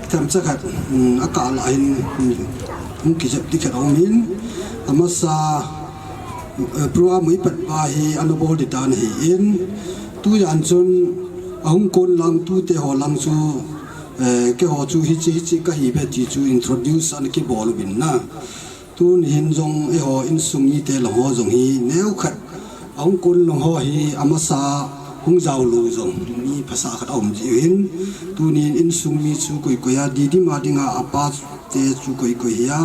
Themcha khat, um, a kah lah hin, um, hung kijep ding khat aum in, amasa, eh, program u ipat pa hi ana bol ding dan ahi in, tujan chun ahung kon lang tute ho lang chu, eh, keiho chu hiche hiche kahi ve ti chu introduce ana kibol uvin na. Tuni hin jong eiho insung mite lang ho jong hi neokhat ahung kon lang ho hi amasa hung jao lou jong mi phasah khat aum ji uvin. Tuni in insung mi chu koi koi a, Didim a dinga apa te chu koi koi hi a,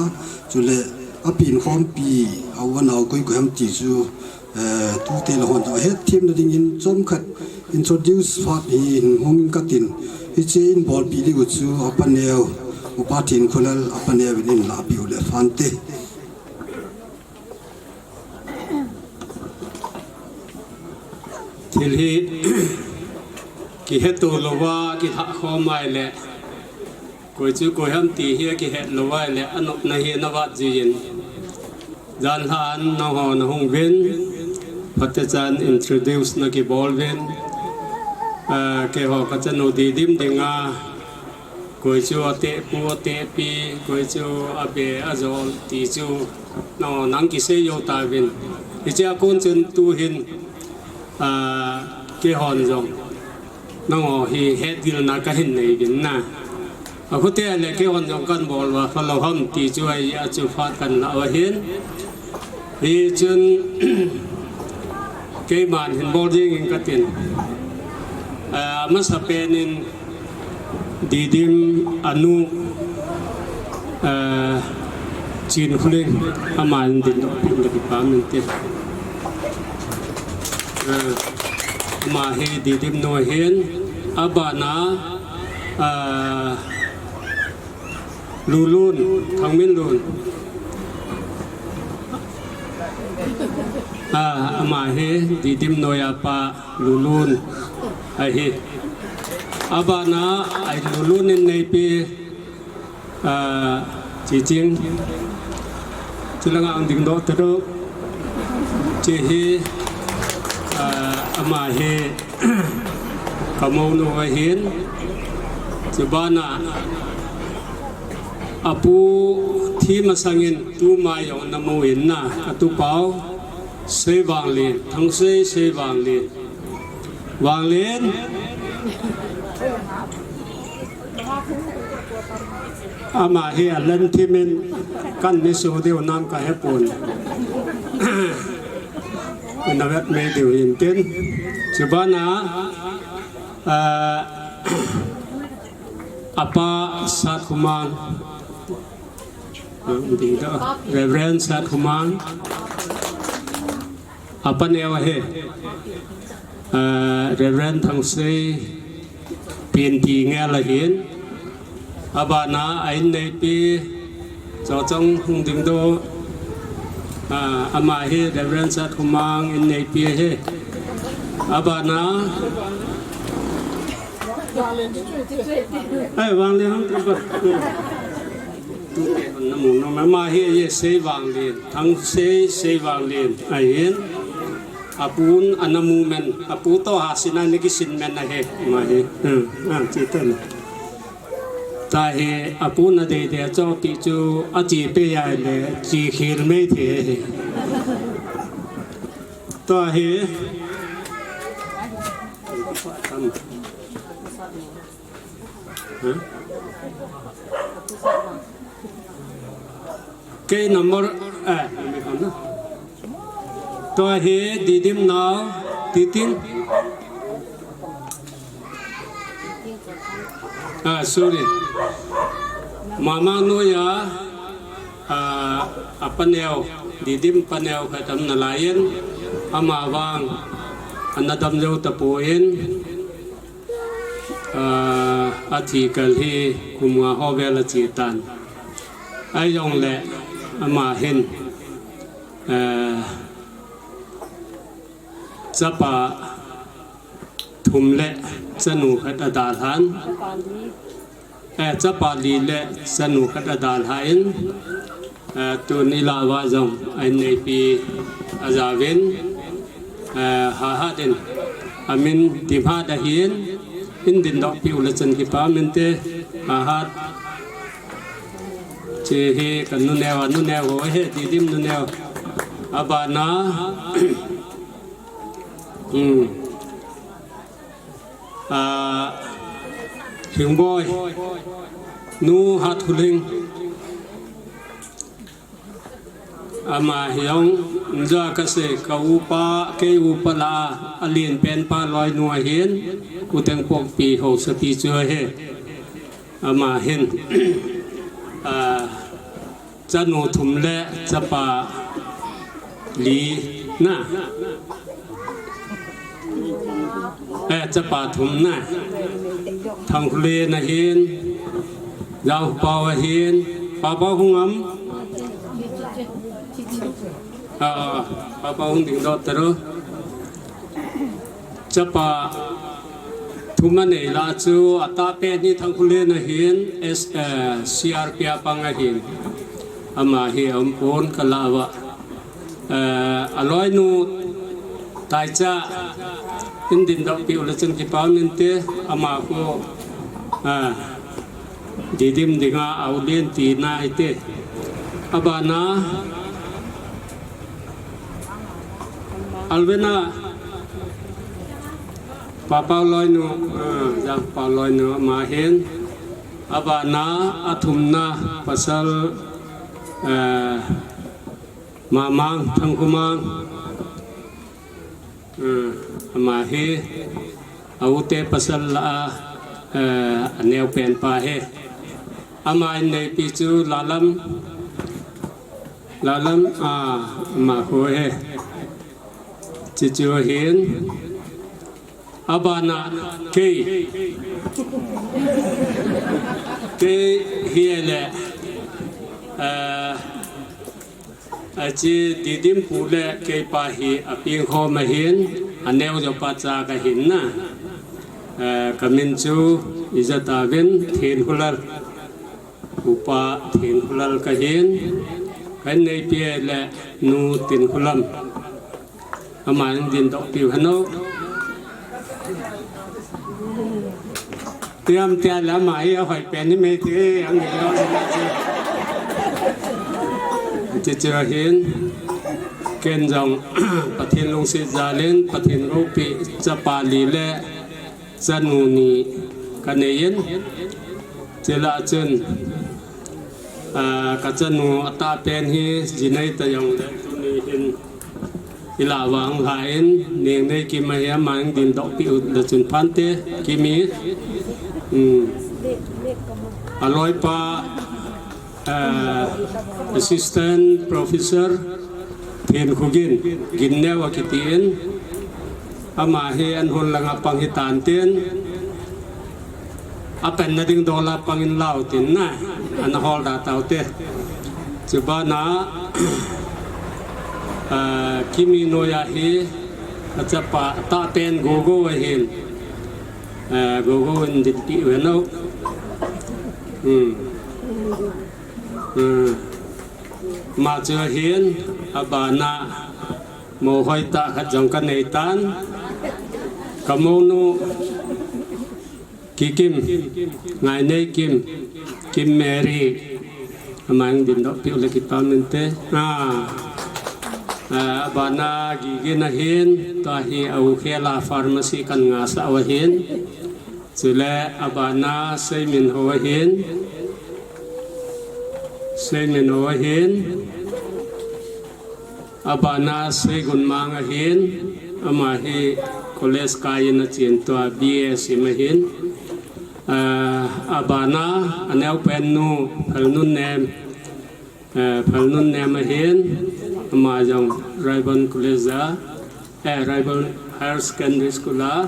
chule a pin khompi a u a nao koi koi ham ti chu, eh, tute lang hon jong hetthem na dingin chomkhat introduce phat hi hung in katin, hiche in bolpi ding u chu apa neo, Upa Thinkholal apa neo in in lahpi u le phante. Thil hi kiheto louva kilhah khom mai le, koi chu koi ham ti hi akihet lou vai le, anopna hi ana vat jin. Jan lhan nangho nahung uvin, phatechan introduce nakibol uvin. Ah, keiho kachanu Didim dinga, koi chu atehpu atehpi, koi chu abe ajol ti chu nangho nang kisei jou tauvin. Hichea kon chun tuhin, ah, keihon jong nangho hi hetgilna kahin nei uvin na. Akhote le keihon jong kan bol uva phalou ham ti chu ahi a, chu phat kan lah u ahin. Hichun keiman hin bol dingin katin. Ah, amasapen in Didim anu, ah, Chinkholen, aman dingdoh peh in kakipah in tin. Ah, ama hi Didim nu ahin, abana, ah, Lulun, Thangminlun. Ah, ama hi Didim noiya pa Lulun ahi. Abana, ai Lulun in neipi, ah, Chiching. Chulanga hung dingdoh tero. Hiche hi, ah, ama hi kamou nu ahin. Chubana, apu thi masangin tuma jong namu in na, katupau Seivanglin, Thangsei Seivanglin. Vanglin. Ama hi alan thimin kan ni su diu nam kahepon. Ina vet mei diu hin tin. Chubana, ah, apa Satkhumang. Reverend Satkhumang. Apa neo ahi, ah, Reverend Thangsei Pinti ngel ahin. Abana a inneipi, Chochong hung dingdoh, ah, ama hi Reverend Satkhumang inneipi ahi. Abana, Ai, Vanglin hung ka ba. Namu no ma ma hi ye Seivanglin, Thangsei Seivanglin. Ahin. Apun anamu men, apu to ha sina ni kisin men ahi. Ma hi. Hmm. Ah, chitan. Tahi, apun adei dei achopi chu achi pe ya le, chi khil mei the hi. Tahi. Huh? Kei number, eh, tua hi Didim nau, Titin. Ah, sorry. Mama noya, ah, apaneo, Didim paneo khat um nalaiyin, ama vang, ana dam jou tapon, ah, athi kal hi kum nga ho vel achi tan. Ahijongle, ama hin, eh, chapa thum le chanu khat adalhan. Eh, chapa li le chanu khat adalhan. Eh, tuni la va jong a inneipi ajaovin. Eh, hahat in amin Dimhat ahin, in dindoh piu le chun kipa minte, hahat. Chi hi ka nuneo, nuneo ho hi, Didim nuneo. Abana, hmm. Ah, Hingboi, nu Hathuling. Ama hi jong, nja kasei, ka upa, kei upa la, alen pen pa loinu ahin, U Tengpokpi haosapi chu ahi. Ama hin, ah, chanu thum le chapa li na. Eh, chapa thum na. Thangkhulen ahin, Jangpao ahin, Papa hung am? Ah, ah, Papa hung dingdoh taro. Chapa thum anei la chu atahpen hi Thangkhulen ahin, S, eh, C R P a pang ahin. Ama hi aumpon ka la uva. Eh, aloinu Taicha, in dindoh piu le chun kipa minte, ama khu, ah, Didim dinga aolen tina ite. Abana, Alvena, Papa loinu, ah, Jangpao loinu ama hin. Abana, athumna, pasal, eh, Mamang, Thangkhomang. Ah, ama hi, a u te pasal la a, eh, aneo pen pa hi. Ama inneipi chu Lalam, Lalam, ah, ama khu hi. Chichu hin, abana kei. Kei hi le, eh, Achi Didim pu le keipa hi apeng khom ahin, aneo jo pa cha kahin na. Eh, kamin chu ija tauvin Thenkholal. Upa Thenkholal kahin. Ka inneipi le Nu Tinkholam. Ama hung dindoh piu hano. Tiam tia le ama hi ahoi pen hi mei ti ang ni lo. Chichu hin ken jong Pathen lungset jalin Pathen roupi chapa li le chanu ni kanei in. Chule chun, ah, ka chanu atahpen hi jinei ta jongle tuni hin ila vang la in, Nengnei Kim ahi, ama hung dindoh piu le chun phante, Kimi. Hmm. Aloipa, eh, Assistant Professor Thenkhogin, Ginneo akitin, ama hi an hon langa pang hitan tin, apenna ding dola pangin lau tin na, ana hol da taute. Chubana, ah, Kimi noiya hi, achapa tahpen Gogo ahin. Eh, gogo in dinpi u hen o. Hmm. Hmm. Ama chu ahin, abana mou hoitah khat jong kanei tan. Ka mounu Kikim, Ngaineikim, Kim Mary. Ama hung dindoh piu le kipah mente. Ah. Ah, abana Gigin ahin, tua hi a u khela pharmacy kan ngahsah u ahin. Chule abana Seiminho ahin. Seiminho ahin. Abana Seigunmang ahin. Ama hi college kai in achen tua B A sim ahin. Ah, abana aneopennu Phalnunnem. Eh, Phalnunnem ahin, ama jong Raiban College a, eh, Raiban Higher Secondary School a,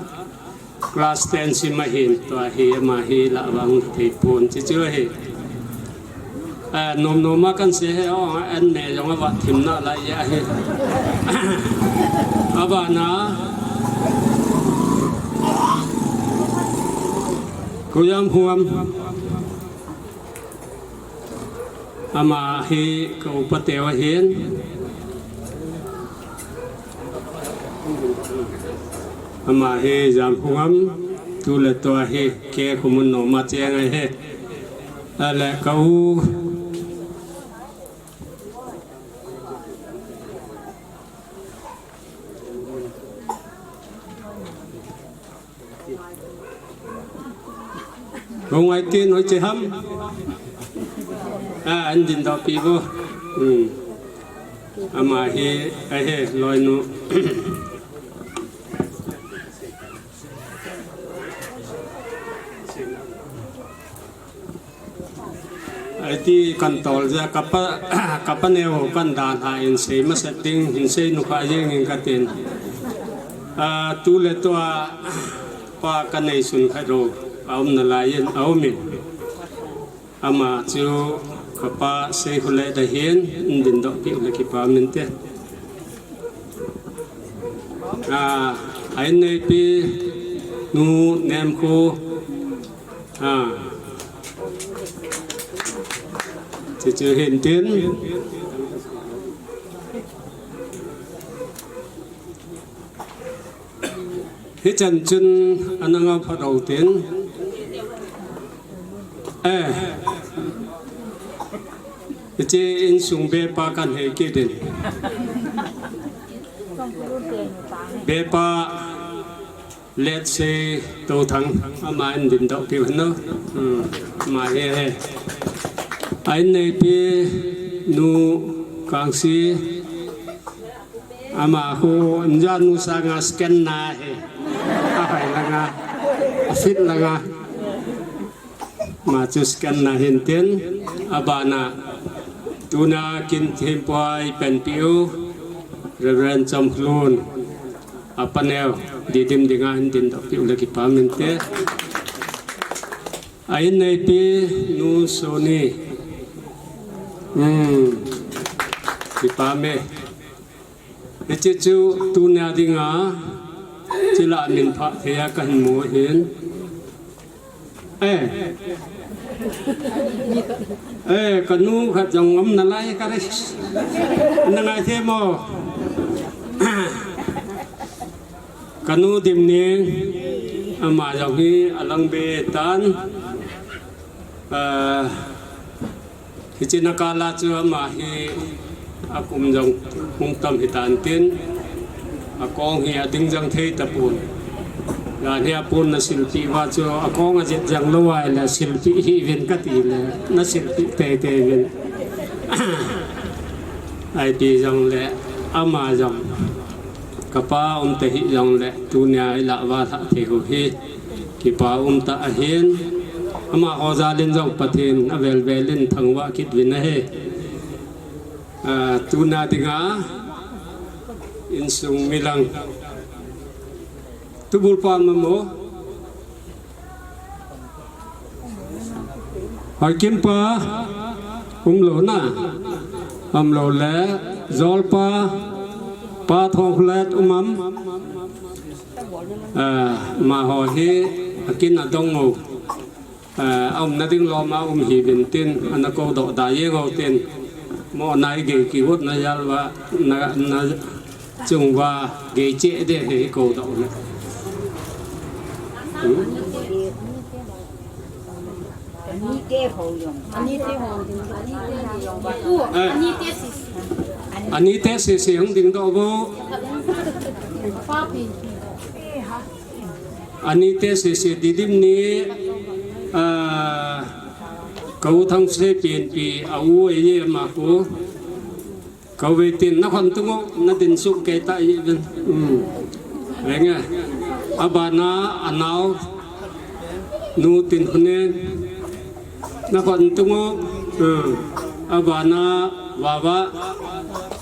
class ten sim ahin, tua hi ama hi lah vang thei pon, chuchu ahi. Eh, nom nom a kan sei hi, o, an me jong ava thim nalai ahi. Abana, Kuyam Huam. Ama hi ka upa teu ahin. Ama hi Jamkhungam, tu le tua hi kei khomun nom a cheng ahi. Ale ka u. Hung ai tin hoi che ham. A, an dindoh pi vo. Hmm. Ama hi, ahe, loinu. Aiti kan tol ja kapa, kapa neo kan dan ha in sei masat ding, hin sei nukha jeng in katin. A, tu le tua pa kanei sun khat ro, a um nalai in, a um in. Ama chu kapa Seikholet ahin, in dindoh piu le kipah mente. A, a inneipi nu Nemkhu. A. Chuchu hin tin. Hichan chun ana ngah phat u tin. Eh. Hiche insung bepa kan hei kit in. Bepa Let's say, Touthang, ama in dindoh piu hen o. Hmm, ama hi ahi. A inneipi nu Kangsi, ama khu injanu sanga scan na ahi. A hai langa, a fit langa. Ama chu scan na hin tin, abana tuna kin thempu a ipen piu, Reverend Chomkhlun. Apa neo, Didim dinga hin dindoh piu le kipah mente. A inneipi nu Soni. Hmm. Kipah me. Hiche chu tuna dinga, chila min pha thei a kahin mu hin. Eh. Eh, kanu khat jong um nalai ka re. Na ngai the mo. Kanu Dimning, ama jong hi alang be tan. Ah, Hiche na kala chu ama hi akum jong hung tam hitan tin, akong hi ading jang thei tapon. Jan hi apon na silpi uva chu akong ajet jang lou uva le silpi hih uvin kati le na silpi teitei uvin. Ahi ti jong le ama jong kapa um tahih jong le tunia ilah uva lhah thei u hi. Kipa um tah ahin, amaho jal in jong Pathen avel vel in thangvah kit uvin ahi. Ah, tuna dinga insung milang. Tubul pa mamo. Hoikim pa um lou na. Um lou le Jol pa, Pa Thongkholet um am. Ah, amaho hi akin adong u. Eh, aumna ding lom a um hih uvin tin, ana kou doh da jeng u tin. Mo nai gei kigotna jal uva, na, na chung uva gei cheh ding ahi kou doh na. Hmm? Anite ho jong. Anite ho. Anite jong. Eh. Anite sisi. Anite sisi hung ding doh vo. Papi. Anite sisi Didim ni, ah, ka u Thangsei Pianpi a u ahi ama khu. Ka u ve tin na khon tung u, na din suk kei ta i ven. Hmm. Veng e. Abana anao nu Tinhunen. Na khon tung u. Hmm. Abana Vava.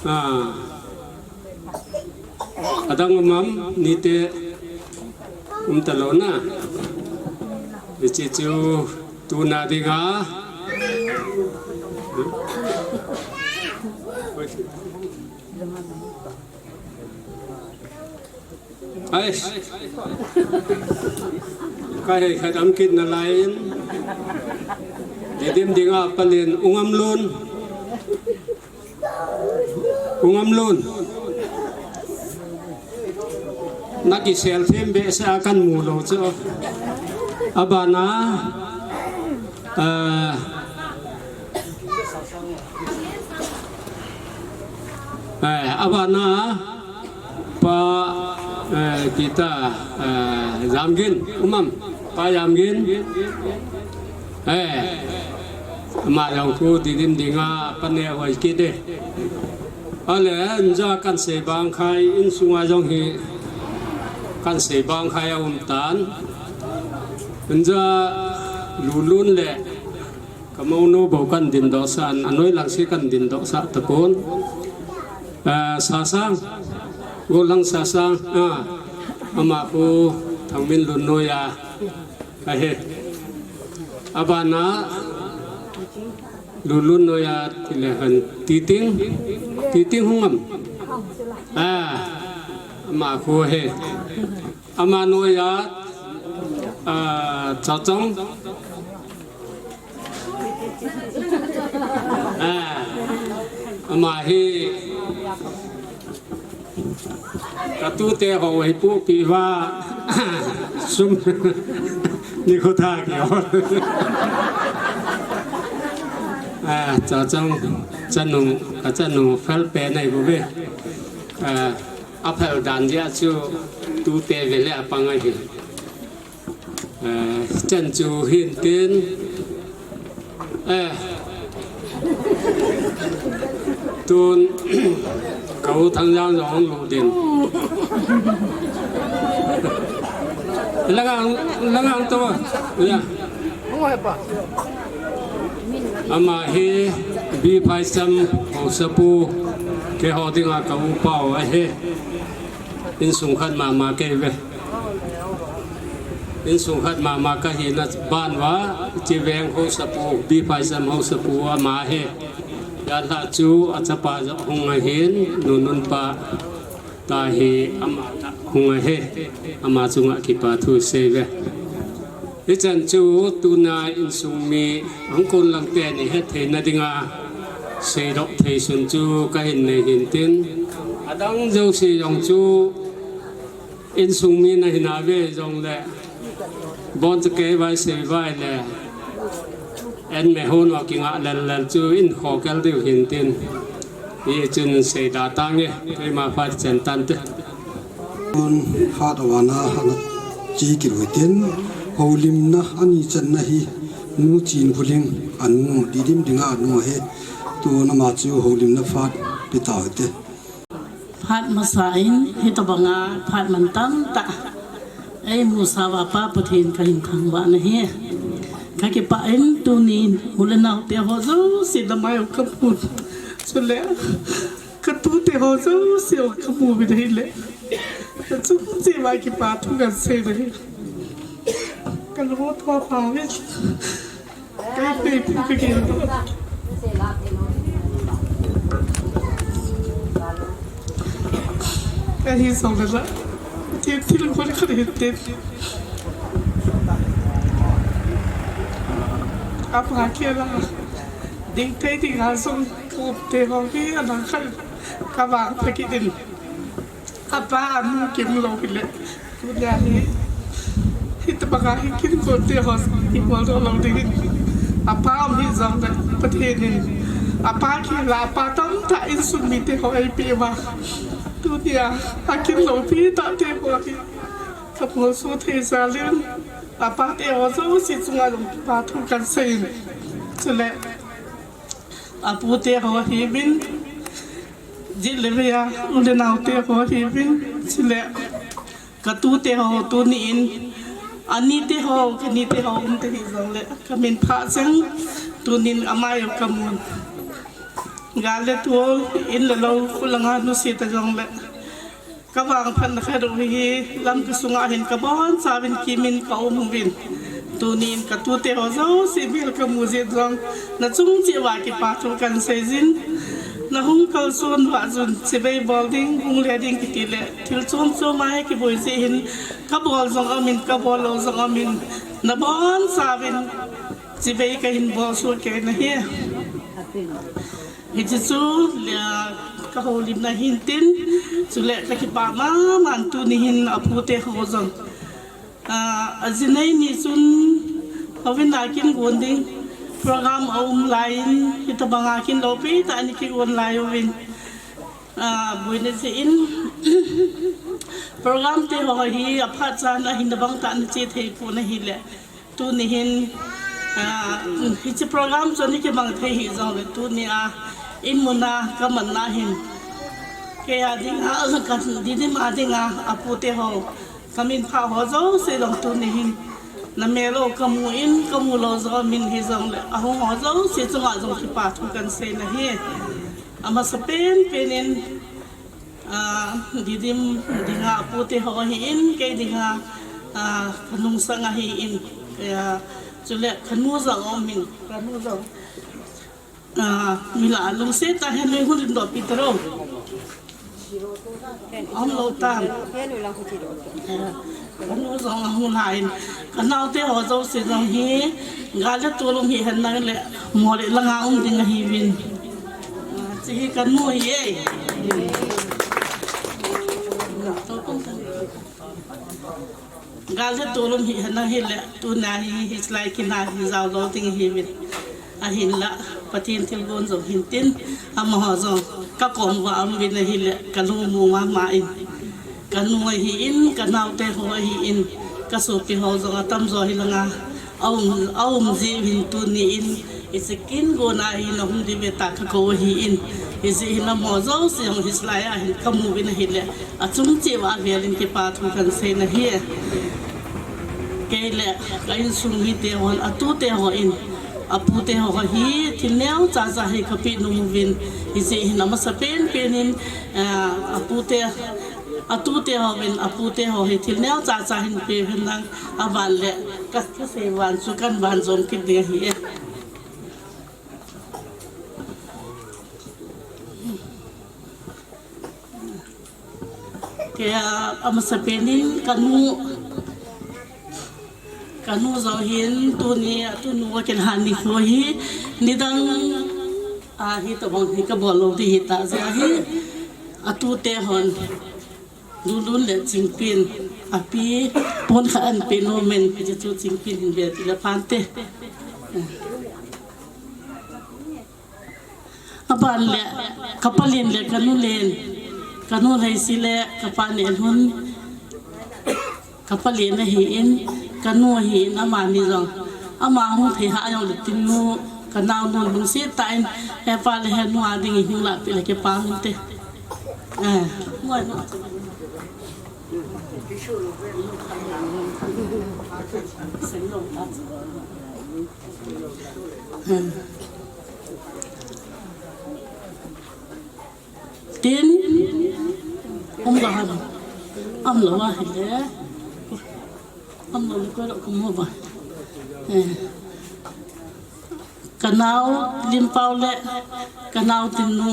Ah. Adang um am, nite um talou na. Hiche chu tuna dinga. Ai. Ka hei khat um kit nalai in. Didim dinga palin u Ngamlun. U Ngamlun. Na kisel them behseh a kan mu lou chu. Abana, eh, eh, abana, Pa, eh, kita, eh, Jamgin, um am, Pa Jamgin. Eh, ama jong khu Didim dinga pan e hoi kit e. Ale, inja kan sei bang khai, insunga jong hi kan sei bang khai a um tan. Inja Lulun le ka mounu bou kan din doh sah, anoi lang si kan din doh sah tapon. Ah, Sasang, Golang Sasang, ah, ama khu Thangminlun noi a, ahi. Abana, Lulun noi a, tile han, Titing, Titing hung am. Ah, ama khu ahi. Ama noi a, ah, Chachong. Ah, ama hi ka tute ho hi pu pi va sum ni khu tha ki ho. Ah, Chachong, chanu, ka chanu fel pe nai bu ve. Ah, a fel dan dia chu tute ve le a pang ahi. Eh, chan chu hin tin. Eh. Tun, ka u Thangjang jong lut din. Langang, langang to. Ya. Ama hi B five seven haosapu, keiho dinga ka u pau ahi. Insung khat mama kei ve. Insung khat mama ka hina ban uva, hiche veng haosapu, B five seven haosapu ama ahi. Janhi chu achapa jong hung ahin, nunun pa ta hi ama ta hung ahi. Ama chunga kipa thu sei ve. Hichan chu tuna insung mi hung kon lang teni het theina dinga seidoh thei sun chu ka hin nei hin tin. Adang jouse jong chu insung mi na hina ve jongle, bon cha kei vai sei vai le, en me hon wa kinga lel lel chu in kho kel diu hin tin. Hichun seida tange, keima phat chen tante. Tun phat avana ana che kit u hitin, houlimna ani channa hi Nu Chinkholing anu, Didim dinga anu ahi. Tun ama chu houlimna phat pe tau hite. Phat masa in hitobanga phat mantam tah eimusauva Pa Pathen kahin thangvah nahi. Kakipah in tunin u le naote ho jouse damai u kamu. Chule katute ho jouse u kamu uvin ahile, achung cheh uva kipa thu kahin sei nahi. Kalung thopha uvin. Kei pei pu kagel. Kahi song kaja. Thil thil khon khat hite. Apa kila ding thei ding a sung kup te ho hi ana khan ka vang pha kit in. Apa anu kim lo hi le. Tunia hi. Hi ta banga hi kin ko te ho hi bol do lo ding in. Apa um hi jong le Pathen in. Apa kila apa tam ta insung mi te ho ei pe va. Tunia a kin lo pi ta te ho hi. Ka bol su thei sa lin. Apa te ho jouse chunga jong kipa thu kan sei in. Chule, apu te ho hi vin, jit le vei a, u le nau te ho hi vin, chule, ka tu te ho tuni in, ani te ho, ka ni te ho, um te hi jong le, ka min pha cheng, tunin amai u ka mun. Gal le tol, in le lo, khulanga nu si ta jong le. Ka vangphatna khat u hi lam ka sunga hin ka bonchauvin kimin ka um uvin. Tunin ka tute ho jouse bel ka mu jeh jong na chung cheh uva kipa thu kan sei jin. Na hung kalson uva chun chibai bol ding, hung le ding kiti le thil chom chom a hi kiboi jeh hin ka bol jong umin, ka bol lou jong umin. Na bonchauvin chibai ka hin bol soh kei na hi. Hiche chu, ah, ka houlimna hin tin, chule ka kipah mama in tuni hin apu te ho jong. Ah, ajinei ni chun, houin a kin gon ding, program aum lai in, hitabang a kin loupi tah in kigon lai uvin. Ah, boina jeh in, program te ho hi, aphat chan a hin abang tah in che thei pon ahile. Tuni hin, ah, hiche program chu ana kimang thei hih jongle tuni a, in mun a ka man na hin. Kei a ding a, ka Didim a ding a, apu te ho, ka min pha ho jouse jong tuni hin. Na mel u ka mu in, ka mu lou jong min hi jongle, ahung ho jouse chunga jong kipa thu kan sei na hi. Amasa pen pen in, Ah, Didim dinga apu te ho ahin, kei dinga, ah, ka nungsang ahin, ah, chule ka nu jong aum in, ka nu jong. Ah, mi la lungset tah in nei hung lim doh pi taro. Aum lou tam. Ah, ka nu jong ahung lai in, ka nao te ho jouse jong hi, gal le tol um hi hen lang le, mo le langa um ding ahi uvin. Ah, hiche hi ka nu ahi e. Gal le tol um hi hen lang hile, tuna hi, hichelai kin a hi jao lou ding ahi uvin. Ahinla, Pathen thilgon jong hin tin, amaho jong ka kom uva aum uvin ahile, ka lungmong mama in. Ka nu ahin, ka nao te ho ahin, ka sopi ho jong atam jo hi langa, aum, aum ji uvin tuni in, hiche kin gon a hin ahung di ve ta ka kou ahin, hijeh hin amaho jouse jong hichelai a hin ka mu uvin ahile, achung cheh uva avel in kipa thu kan sei na hi. Kei le ka insung mite hon, atu te ho in, apu te ho hi, thil neocha cha hi ka pe nom uvin, hijeh hin amasa pen pen in, eh, apu te, atu te ho in, apu te ho hi, thil neocha cha hin pe hen lang, aban le, ka, ka sei van chu kan van jom kit ding ahi e. Kei a, amasa pen in ka nu, ka nu jong hin tuni a tunu a kin han nikho hi, nidang a hitabang hi ka bol lou ding hita jeh ahi, atu te hon, Lulun le Chingpin, api, pon khat an pe nom in, hiche chu Chingpin hin ve ti le phante. Aban le, ka palen le ka nu len, ka nu Leisi le ka pa Nehlun, ka palen ahin, ka nu ahin, amani jong. Ama hung thei ha jong le tin nu, ka nao nu lungset tah in, he pa le he nu a ding in hung lah peh le kipa um te. Eh, Tin, um ga ham. Am lo a hile. Am lo le ko lo ko mo ba. Eh. Ka nao Limpau le ka nao Tinnu.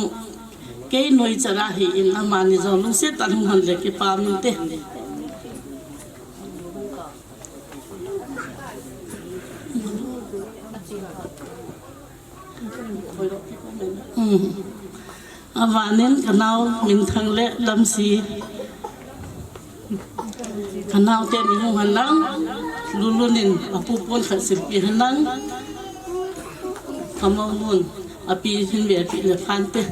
Kei noi chara hi in amani jong lungset tah in hung hen le kipa um inte. Hmm. Avanin kanao Minthang le Lamsi. Kanao te ni hung hen lang, Lulun in apu pon khat silpi hen lang, Kamaunun api hin ve api le phante.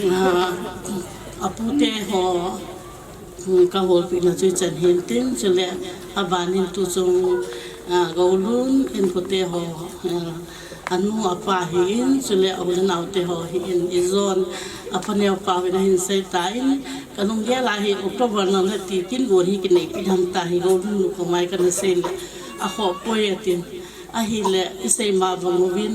Ah, apute ho, hmm, kaholpina chu ichan hin tin, chule abanin tuchung, ah, Goulun inkote ho, ah, anu apa hin, chule u le naote ho hin, ijon, apa neo pa hin ahin seitan, kalunggel a hi October nal hiti kin gon hi kineipi dam tahi, Goulun nu komai kana seile, akhoh poi atin. Ahile, isei ma bang uvin,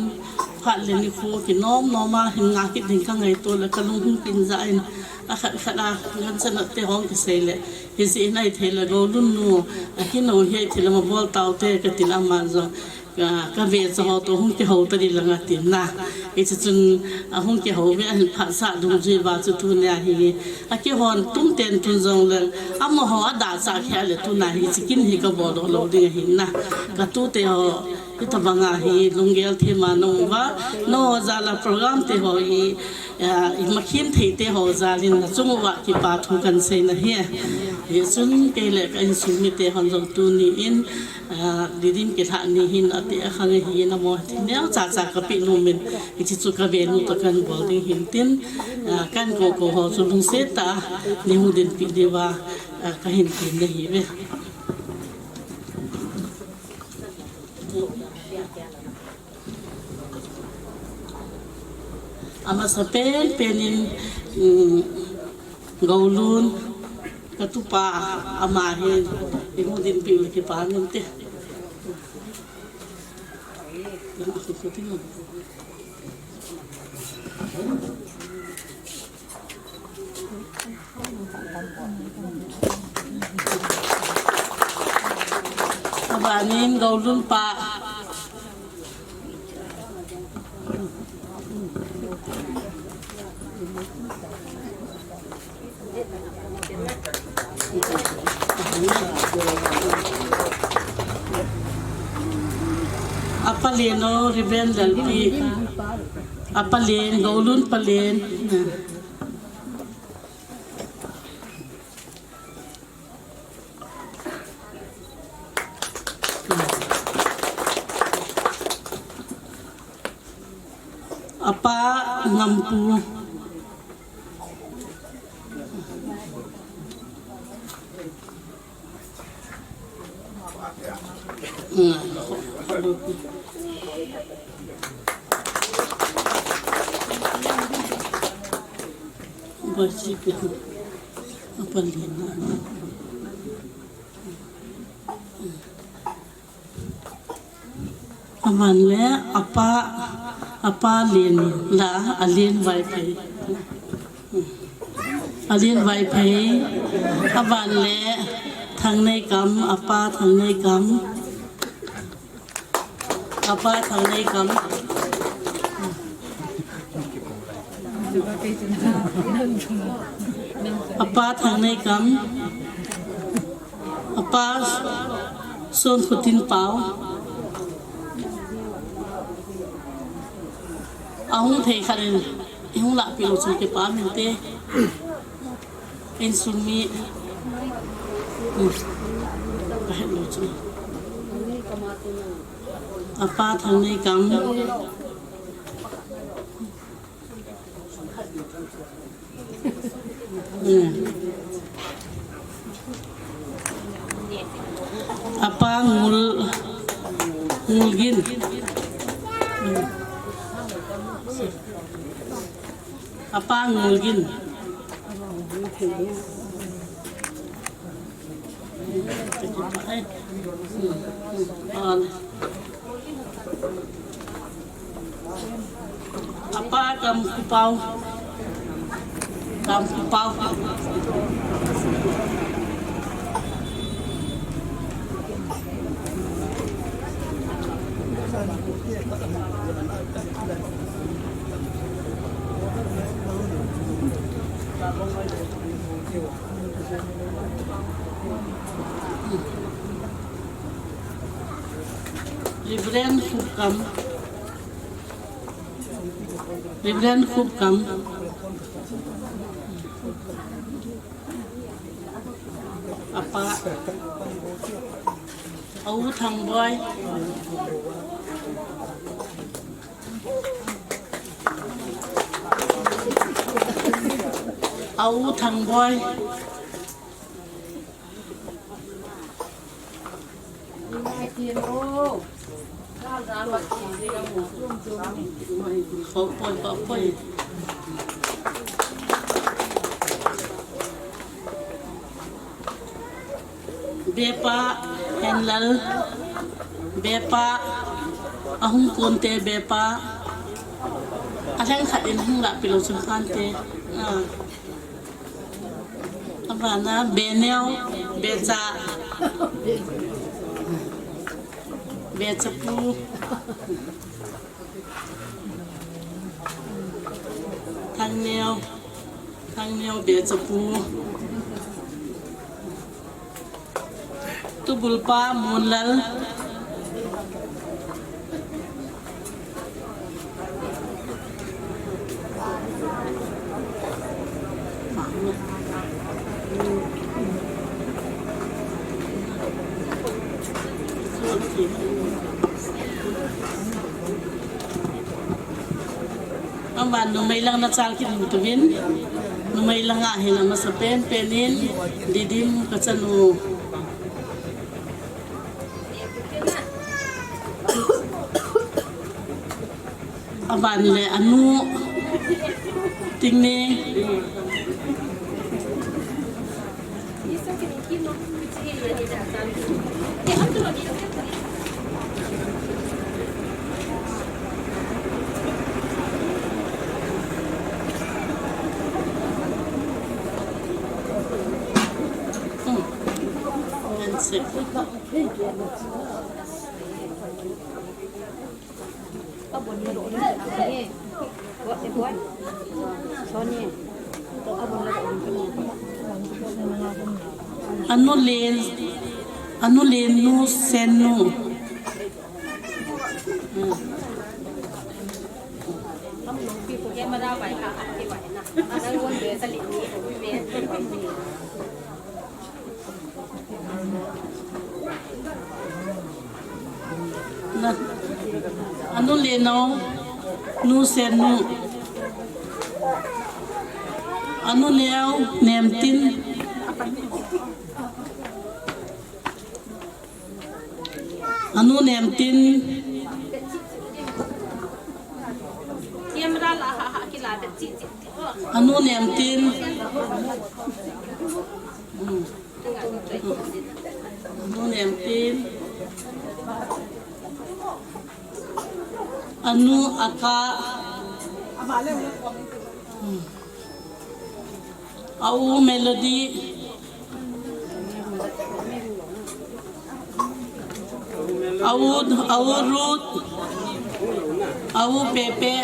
phat le nikho kinom nom a hin nga kit ding kangaito le kalung hung pin jah in, akhat khat a, gancha nat te hung kisei le, hijeh in ahithei le Goulun nu, akinol hi ahithei le mabol taute katin aman jong, ka, kave cha ho toh hung kihou tadi lang atin na. Hiche chun, ahung kihou ve ahin phatsah dungjui uva chu tunia hi, akihon tum ten tun jong leng, amaho adalhah khel le tuna hiche kin hi kabol doh lou ding ahin na. Katute ho, hitobang a hi lunggel thim a nang uva, nangho jal a program te ho hi, ah, imakhin thei te ho jal in nachung uva kipa thu kahin seina ahi. Hichun kei le ka insung mite hon jong tuni in, ah, Didim kilhah ni hin ati akhang ahin amaho thil neocha cha kapeh nom in, hiche chu kavenu toh kahin bol ding ahin tin, ah, kahin kou kou ho chu lungset tah a neihung dinpi diuva, ah, kahin tem nahi uve. Amasa pen pen in, um, Goulun, katupa, ama hin, ihung dinpi u le kipa um inte. Abanin Goulun pa. Apa Lien o, Reverend Lalpi. Apa Lien, Goulun pa Lien. Apa Ngampu. Aman le apa, apa Lien la, Alien Vaiphei. Alien Vaiphei. Aban le Thangneikam, apa Thangneikam. Apa Thangneikam. Apa Thangneikam. Apa Sonkhotinpao. Ahung thei khat in, ihung lahpeh lou chun kipa um inte. Insung mi. Hmm. Kahet lou chun. Apa Thangneikam. Hmm. Apa Ngul, Ngulgin. Hmm. Apa Ngulgin. Hmm. Hmm. Apa Kamkhupao. Kamkhupao. Reverend Khupkam. Reverend Khupkam. Apa. Au Thangboi. Au Thangboi. Bepa Henlal, Bepa, ahung konte Bepa, alheng khat in hung lahpi lou chun kante. Ah. Abana, Beneo, Becha. Becha pu. Thangneo, Thangneo Becha pu. Tubulpa Monlal. Aman numei lang nachal kit in tuvin, numei lang ahin amasa penpen in, Didim kachanu. Aban le anu Tingneng. Hmm. Handshake. Anu Len, Anu Len nu Sen nu. Na, Anu Lenao, nu Sen nu. Anu Neo, Nemtin. Anu Nemtin. Anu Nemtin. Hmm. Anu Nemtin. Anu Aka. Hmm. Au Melody. Au, Au Ruth. Au Pepe.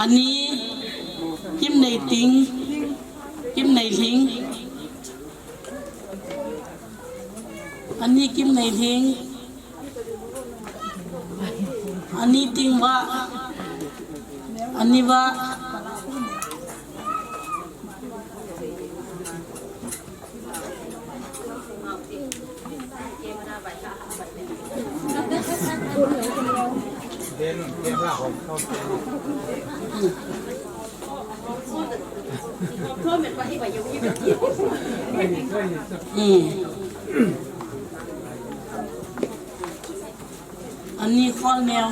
Ani Kimneiting, Kimneilhing. Ani Kimneilhing. Ani Tingvah. Ani Vah. Hmm. Ani Kholneo.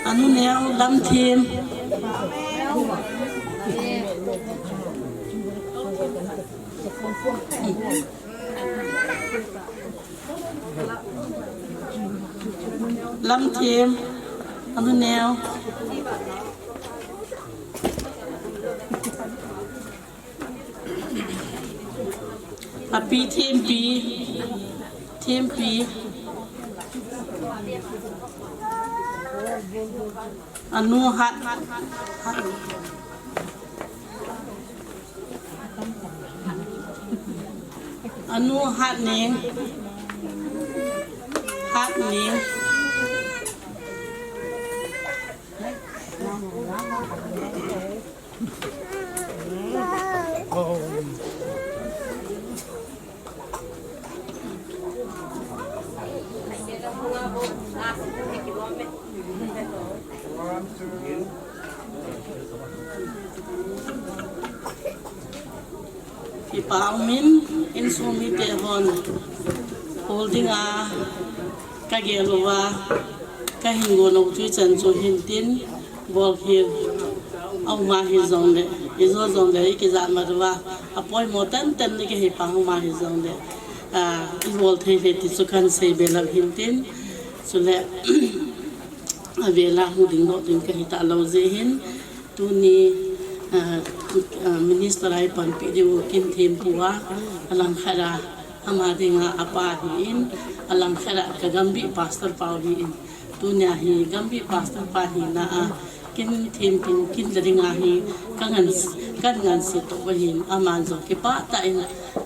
Anu neo, Lamthem. Lamthem, anu neo. Api Thempi, Thempi. Anu Hat, Hat. Anu Hatneng, Hatneng. Kipa umin, insung mite hon, holding a, kagel uva, kahin gon u chu ichan chu hintin, bol hi, auma hijongle, ijo jongle, ikijat mat uva, apoimo tenten le kihepa uma hijongle, ah, ibol thei le ti chu kahin seibe lang hintin, chule, avela hung ding doh ding kahi talou jeh hin, tuni, ah, ah, minister a ipanpi diu kin thempu a, alangkhat a, ama dinga apa ahin, alangkhat a ka Gambih pastor pa ahin, tunia hi Gambih pastor pa hina a, kin thempu, kin la dinga hi, ka ngan, ka ngansi to ahin, aman jong kipah tah in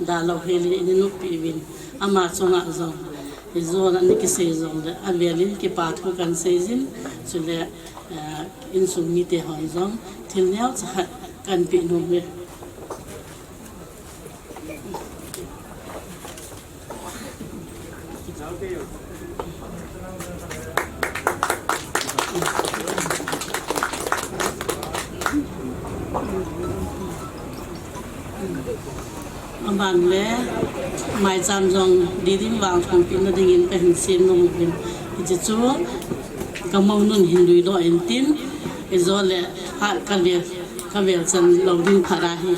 dalou hel in eihin noppi uvin, ama chunga jong, ijona nei kisei jongle, avel in kipa thu kahin sei jin, chule, eh, insung mite hon jong, thil neocha khat kahin pe nom e. Aban le, maicham jong Didim Vangthong pehna dingin kahin sem nom uvin. Hiche chu, ka mounun hin lui doh intin, ijole, ha, ka vel, ka vel chan lou ding phat ahi.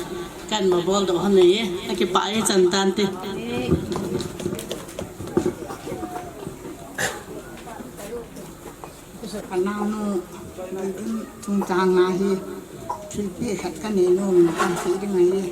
Kahin ma bol doh hon e, akipah e chan tante. Ka naonu, Didim chungchang a hi, thilpeh khat kanei nom, kahin sei ding ahi.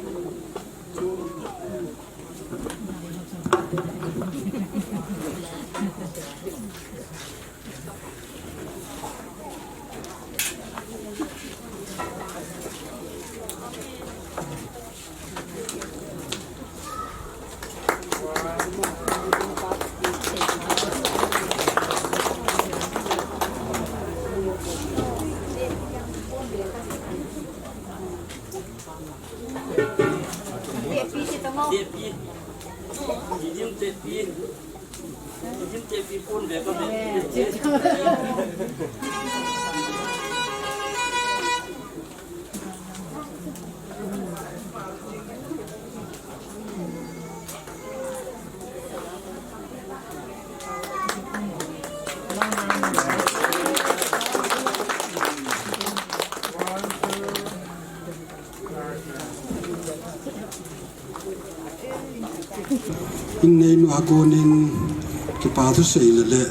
In neinu a konin kipa thu seina le,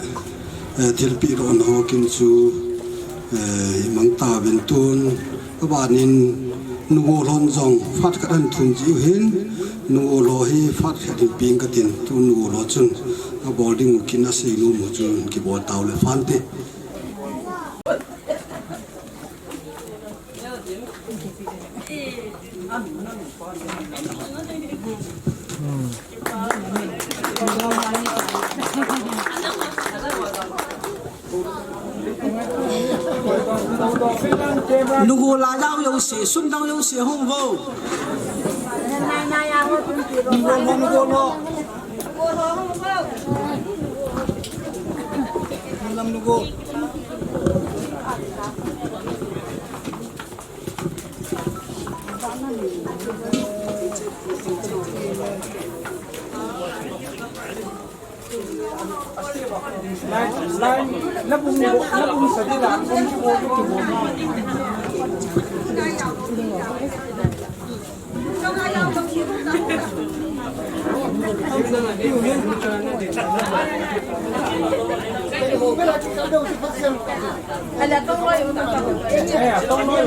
eh, thilpeh dohna ho kin chu, eh, imang tauvin tun, abanin nugol hon jong phat khat ahin thum jiu hin, nugol ho hi phat khat hin peng katin, tun nugol ho chun abol ding u kin asei nom u chun kibol tau le phante. Nugol a jao jouse, sum dang jouse hung vo. Nugol vo, nugol vo. Nugol.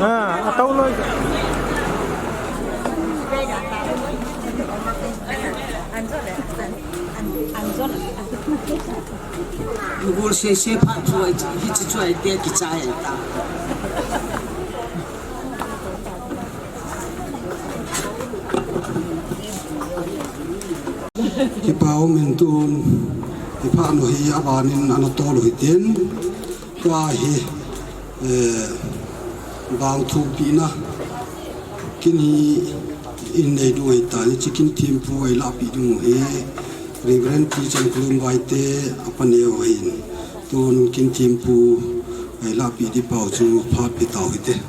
Ah, atau loi. Ngul sese phat chu ai, hiche chu ai te kichai ta. Kipa umin tun, kipah nu hi abanin ana tol u hitin, tua hi, eh, vang thumpina kin hi in nei ding ahitan, hiche kin thempu eilahpeh ding u hi Reverend T. Changkholun Vaite, apa neo ahin, tun kin thempu eilahpeh ding pau chu phat pe tau hite.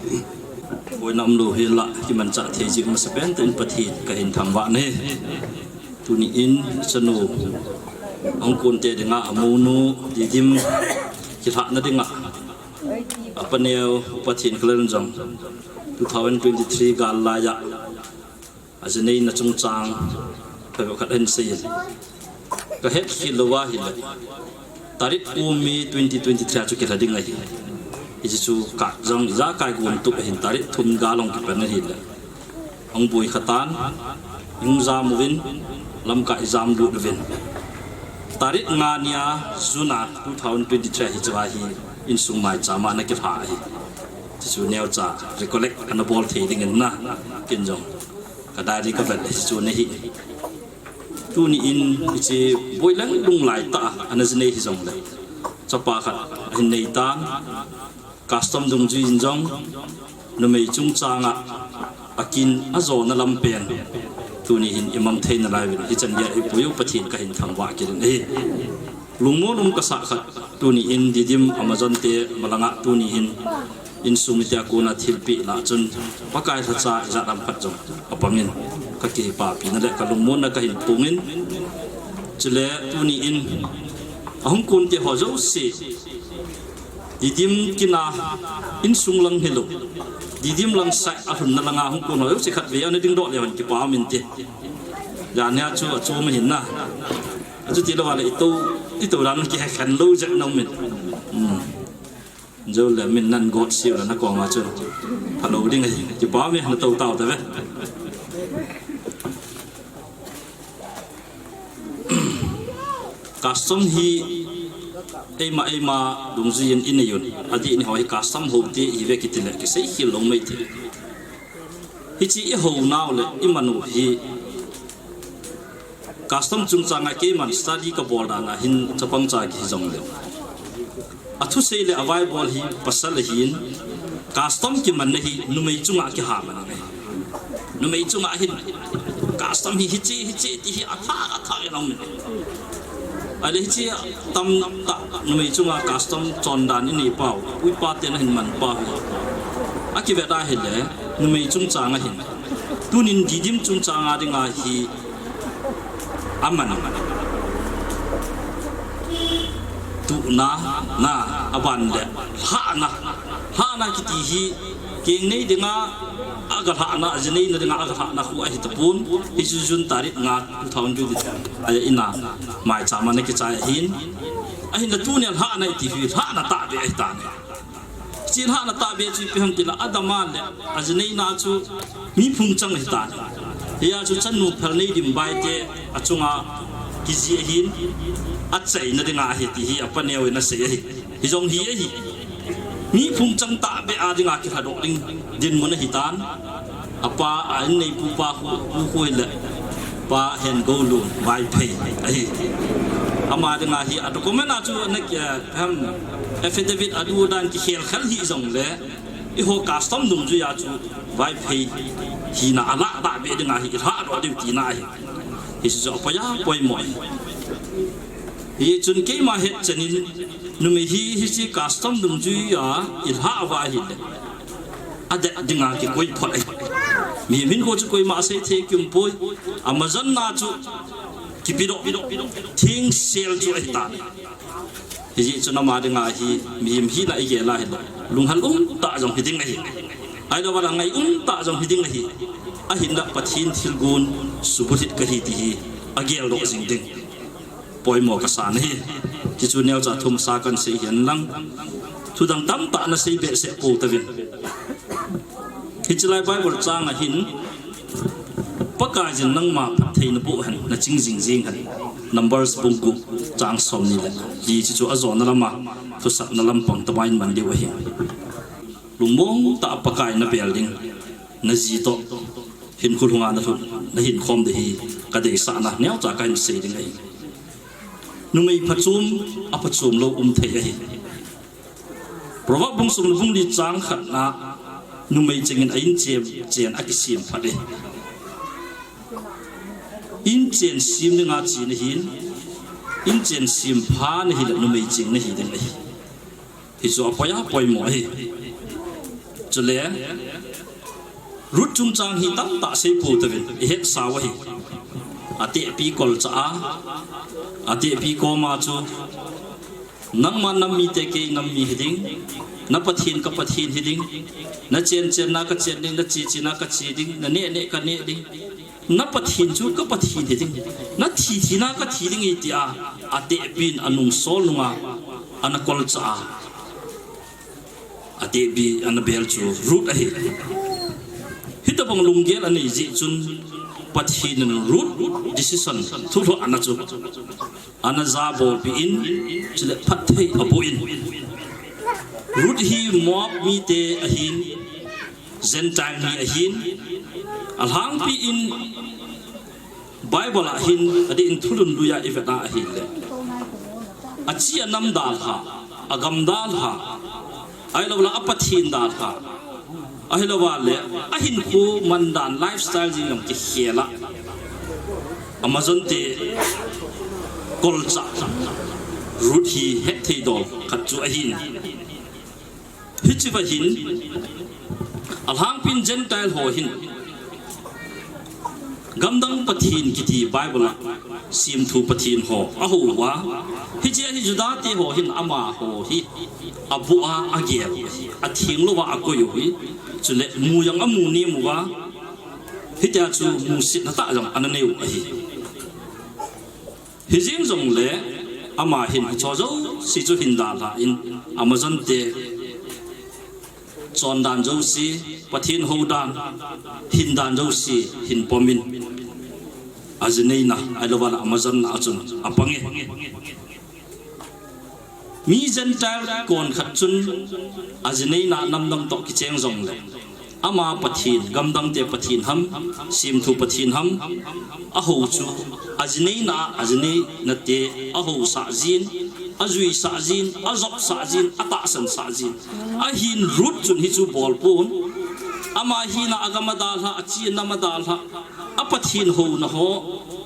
Boina umlou hela, kimanchah thei jing masapen tah in Pathen kahin thangvah e. Tuni in, chanu, ahung kon te dinga, amounu, Didim, kilhahna dinga, apa neo, Pathen Kalen jong, two thousand twenty-three gal laiya, ajinei na chungchang, phabep khat ahin seiyin. Kahet khel louva ahile, tarik ko mi twenty twenty-three a chu kilha ding ahi. Hiche chu kajong ijakai gon tup ahin, tarik thum gal hung kipan ahile, hung boi khatan, hung jam uvin, Lamka ijam lut uvin. Tarik nga nia, June a, two thousand twenty-three a hiche va hi, insung maicham a ana kilha ahi. Hiche chu neocha, recollect ana bol thei dingin na, kin jong. Ka diary ka vet le hiche chu nahi. Tuni in hiche boileng lunglai tah a ana jinei hijongle, chapa khat ahin neitan, custom dungjui in jong, numei chungchang a, akin ajona lampen, tuni hin imang thei nalai uvin, hichan geiya eipui u Pathen kahin thangvah kit in ahi. Lungmon um kasah khat, tuni in Didim Amazon te malanga tuni hin insung mite a kona thilpeh lah chun Pakai lhacha ijat ham khat jong apangin kakipapina le kalungmonna kahin pungin, chule tuni in ahung kon te ho jouse, Didim kina insung lang hilou, Didim lang side a lhunna langa hung kon ho jouse khatvei ana dingdoh leu hen kipa um inte. Jan nia chu achom ahin na. Achuti louva le ito, ito dan kihekhen lou jeh na um in. Hmm. Jou le min nan got siu le na koma chu phalou ding ahi. Kipa um e, na tou tau tave. Custom hi eima eima dungjuiyin inei un. Adih ni ho hi custom ho te ive kiti le kisei khel lou mai ti. Hiche ihou nau le iman u hi custom chungchang a keiman study kabol dan a hin chapang cha kihi jongle, athusei le avaibol hi pasal ahin, custom kimanna hi numei chunga kiha man ahi. Numei chunga hin custom hi hiche, hiche ti hi athah, athah in aum in. Ahile hiche tamtah numei chunga custom chondan inei pau, pu ipa ten ahin man pau hi. Akivet ahile, numei chungchang ahin. Tunin Didim chungchang a dinga hi aman. Tuhna, na, aban le, lhahna. Lhahna kiti hi, kengnei dinga, aga lhahna, ajinei na dinga, aga lhahna khu ahi tapon, hichu June tarik nga, two thousand twenty-three, aya ina, maicham a ana kichai ahin, ahinla tunia lhahna iti hi, lhahna tahbeh ahitan. Hiche lhahna tahbeh chu ipi ham tile, adama le, ajinei na chu, mi phung chang ahitan. Hia chu chanu Phalneidim Baite, achunga, kiji ahin, achaina dinga ahi ti hi, apa neo in asei ahi. Hijong hi ahi. Mi phung chang tahbeh a dinga kilhadoh ding dinmun ahitan. Apa a inneipu pa khu, pu khu hile. Pa Hengoulun Vaiphei ahi. Ama dinga hi a document a chu ana ki, eh, hem, affidavit adu dan kikhel khel hijongle. Eiho custom dungjui a chu Vaiphei hina alah tahbeh dinga hi ilhadoh diu tina ahi. Hiche chu apoiya poimo ahi. Hichun keima hetchen in, numei hi, hiche custom dungjui a, ilhah uva ahile. Adet dinga kikoi phot ahi. Mihem hinkho chu koima asei thei kium poi. Amazon na chu, Kipedoh, thengsel chu ahitan. Hijeh chun ama dinga hi, mihem hina igel a hileh, lunghel umtah jong hiding ahi. Ahilouleh ngai umtah jong hiding ahi. Ahinlah Pathen thilgon subuthit kahi ti hi ageldoh jing ding poimo kasan ahi. Hichu neocha thum sa kahin sei hen lang, thudang tamtah nasei behseh pou tauvin. Hiche lai Bible chang a hin, Pakaiyin nangma phatthei naboh hen, naching jingjing hen. Numbers bung gup chang somni le li, hichu ajona lama thusatna lampang tobang in man diu ahi. Lungmong tah a Pakai nabel ding, naji toh hinkho lhunga nalhun, nahinkhom ding hi kadeisahna neocha kahin sei ding ahi. Numei phachom, aphachom lou um thei ahi. Proverb bung som le bung li chang khatna, numei chengin a inchen chen akisem phat e. Inchen sem dinga che nahin, inchen sem pha nahileh numei cheng nahi ding ahi. Hichu apoi a poimo ahi. Chule Ruth chungchang hi tamtah sei pou tauvin, ihetsau ahi. Atehpi kolcha a, atehpi koma chu, nangma nam mite kei nam mi hiding, na Pathen ka Pathen hiding, nachen chenna kachen ding, nache chena kache ding, naneh neh kaneh ding, na Pathen chu ka Pathen hiding, nathi thina kathi ding ahi, tia atehpin anungsol nunga ana kolcha a, atehpi ana bel chu Ruth ahi. Hitobang lunggel anei jeh chun Pathen in Ruth decision, thulhuhna chu ana jabolpeh in, chule phatthei aboh in. Ruth hi Moab mite ahin, Gentile mi ahin, alhangpi in Bible a hin adeh in thulhun lui a ivet a ahileh, achi anam dalha, agam dalha, ahilouleh a Pathen dalha, ahilouleh ahinkho mandan lifestyle jong kikhel a, Amazon te kolcha Ruth hi hetthei dol khat chu ahin. Hichea hin, alhangpin Gentile ho hin, gamdang pathen kiti Bible a semthu pathen ho ahou uva, hichea hi Juda te ho hin amaho hi aboh a, agel, atheng louva akoi u hi, chule mu jong amu nem uva, hitia chu musetna tah jong ana nei u ahi. Hijeng jongle, ama hin hicheho jouse chu hin dalha in, Amazon te chondan jouse, Pathen houdan, hindan jouse hin pomin, ajineina, ahilouleh Amazon na a chun apang e. Mi Gentile kon khat chun ajineina namdang toh kicheng jongle, ama pathen, gamdang te pathen ham, semthu pathen ham, ahou chu ajineina, ajineina te ahousah jin, ajuisah jin, ajopsah jin, atahsansah jin. Ahin Ruth chun hichu bolpon, ama hina agam adalha, achi anam adalha, apathen houna ho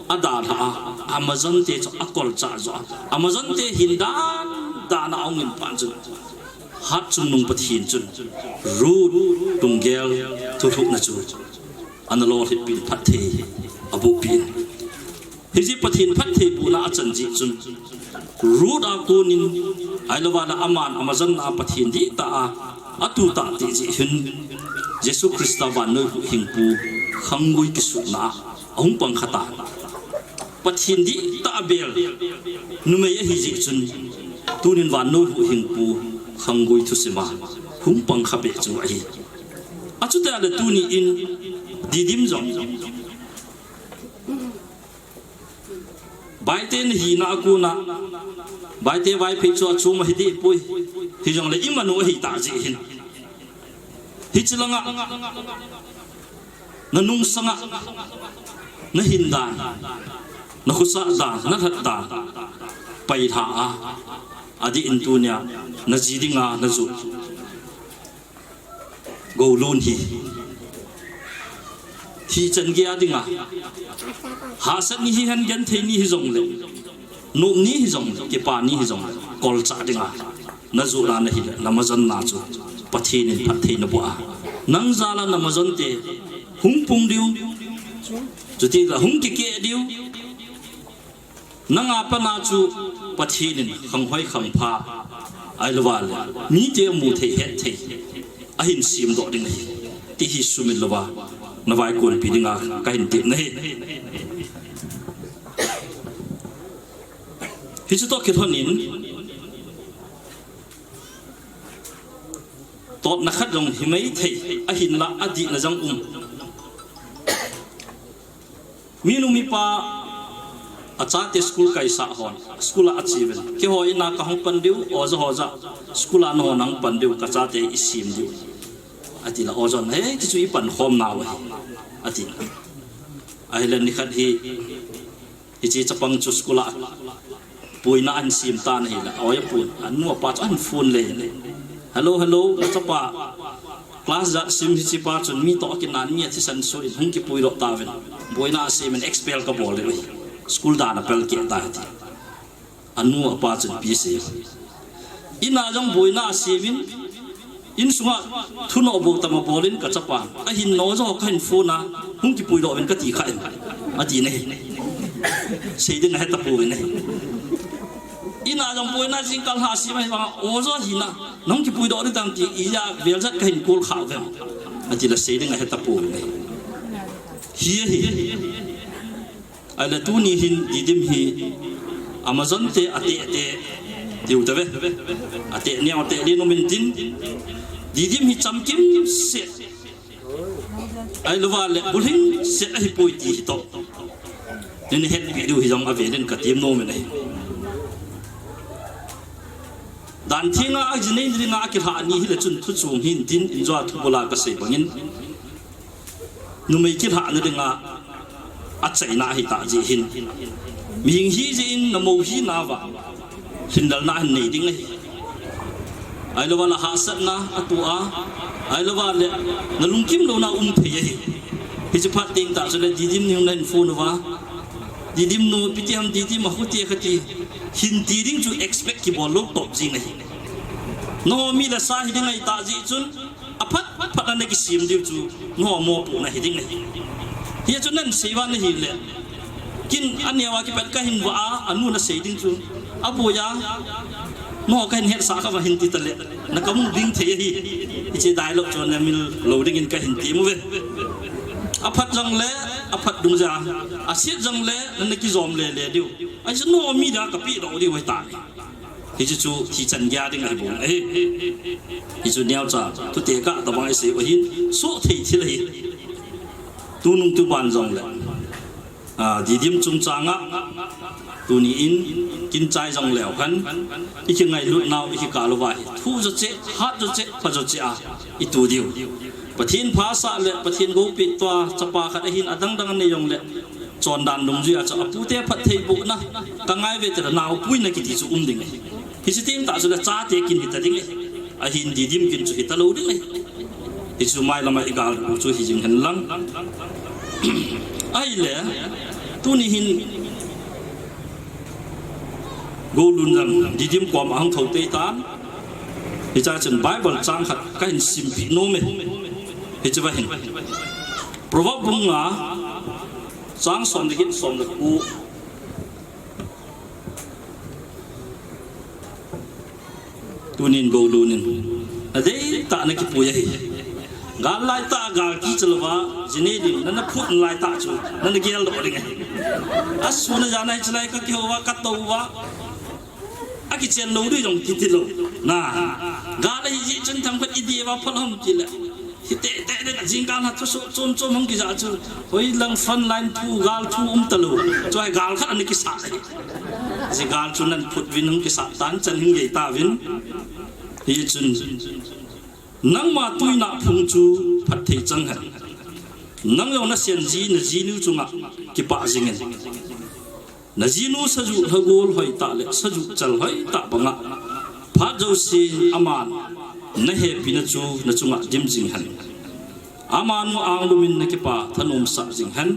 adalha a, Amazon te chu akolcha jo a, Amazon te hindan dan a ahung in phat chun, Hatchungnung Pathen chun Ruth lunggel thulhuhna chu ana lolhinpin phatthei abohpin. Hiche Pathen phatthei bohna achan jeh chun Ruth a konin, ahilouleh aman Amazon a Pathen dihtah a atu tah tijeh hin Jesu Christa vannoi huhhingpu khanggui kisutna a ahung pang khatan. Pathen dihtah a bel numei ahijeh chun tunin vannoi huhhingpu khanggui thusim a hung pang khabeh chu ahi. Achuti ahile tuni in Didim jong Baite nahina a kona, Baite Vaiphei chu achom ahi dehpoi. Hijongle imanu ahitah jeh hin, hiche langa nanungsanga nahindan, nakhosah dan, nalhatdan pailha a, adeh in tunia naji dinga najoh gollhang hi hichan geiya dinga, hahsat ni hihen, genthei ni hijongle, nop ni hijongle, kipa ni hijongle, kolchah dinga najoh dan ahile, namazonna chu Pathen in phatthei naboh a, nang jal a namazon te hung pung diu, chutile hung kikeh diu, Nanga pat a chu Pathen in khanghoi khangpha, ahilouva le mite mu thei het thei ahin semdoh ding ahi, ti hi sumil louva na vaikunpi dinga kahin tepna ahi. Hiche toh kilhon in, totna khat jong hi maithei, ahinlah adihna jong um. Minu mipa achate school kaisah hon, school a ache uvin, keiho in a kahung pan diu, oja ho jah, school a nahon nahung pan diu, kachate isem diu, ati le, oja in, he, hichu ipan khom nau ahi, ati. Ahile nikhat hi, hiche chapang chu school a puina ahin sem tan ahile, oi apu, anu apa chu ahin phone le, hello, hello, nachapa, class jat sim hiche pa chun mi toh akinan, mi athisan soh in hung kipuidoh tauvin, boina asemin expel kabol diu ahi, school dan apel keh tai, ati. Anu apa chun ipi asei, in a jong boina asemin, insunga thunoh bou tama bolin kachapan, ahin, oja ho kahin phone a, hung kipuidoh uvin kati kha in, ati ahi. Sei ding ahe tapouvin ahi. In a jong boina jingkah lha asem ahi vanga, oja hina nahung kipuidoh ding tam ti, ija veljat kahin call kha uvem, ati le sei ding ahe tapouvin ahi. Hi ahi. Ahile tuni hin Didim hi Amazon te ateh teh diu tave. Ateh neo teh le nom intin, Didim hi chamkim seh, ahilouva le bulhing seh ahipoi ti hi toh neihetpi diu hi jong avel in katem nom in ahi. Dan thenga ajinei dinga akilhah ni hile chun thu chom hintin, injo a thubula kasei bangin, numei kilhahna dinga achaina ahitah jeh hin, mihem hijeh in namou hinauva lhinlelna ahin nei ding ahi. Ahilouva le hahsatna atoh a, ahilouva le nalungkim louna um thei ahi. Hiche phat teng tah chule Didim nu nahin phone uva, Didim nu, ipi ti ham Didim, akhu te kati, hin ti ding chu expect kibol lou top jing ahi. Nangho mi le sa hiding ahitah jeh chun, aphat phat a nakisem diu chu nangho mopohna hiding ahi. Hichu nahin sei uva ahile, ken aneo a kipat kahin vah a, anu nasei ding chu, aboi a, nangho kahin hetsah kha uva hin ti tale, nakamu ding thei ahi. Hiche dialogue chu namil lou dingin kahin tem uve. Aphat jongle, aphat dungjuia, aset jongle, nana kijom lele diu. Ahi chu nangho mi dia kapehdoh diu ahitai. Hiche chu thi chan geiya ding ahibou ahi. Hichu neocha thu tekah tabang isei u ahin, soh thei thil ahi. Tunung tuban jongle, a, Didim chungchanga tuni in kin chai jongleu hen, ikingailut nau ikikal uva hi thu jo cheh, hat jo cheh, pha jo cheh a itu diu. Pathen phasah le Pathen gopeh tua chapa khat ahin, adang dang anei jongle, chondan dungjuia chu apute phattheibohna, kangai ve tile naopuina kiti chu um ding ahi. Hiche teng tah chule chate kin hita ding ahi. Ahin Didim kin chu hita lou ding ahi. Hichu mailama igalpu chu hijing hen lang. Ahile, tuni hin Goulun jong Didim koma ahung thou tei tan. Hichea chun Bible chang khat kahin simpeh nom e. Hichea hin, Proverb bung nga, chang som le get, som le ko. Tunin Goulun in, adeitah a nakipui ahi. Gal laitah a gal kicha louva, jinei ding, nana phut laitah chu nana geldoh ding ahi. Asun ajana hiche lai kakihouva, katouva, akichen lou ding jong kiti lou. Na, gal ahijeh chun themkhat ideiuva phot ham tile, hitei tei ding, jingkah a thusoh chom chom hung kija chu, hoilang front line thu, gal thu umtalou. Chua hi gal khat ana kisah ahi. Hiche gal chu nan phut uvin hung kisah tan, chan hing gei tauvin. Hichun, nangma tuinah phung chu phatthei chang hen. Nang jong nasen ji, najinu chunga kipah jingin. Najinu sajuh lhagol hoitah le sajuh chal hoitah banga phat jousen aman nahepina chu nachunga dim jing hen. Amanu anglumin nakipa thanomsah jing hen.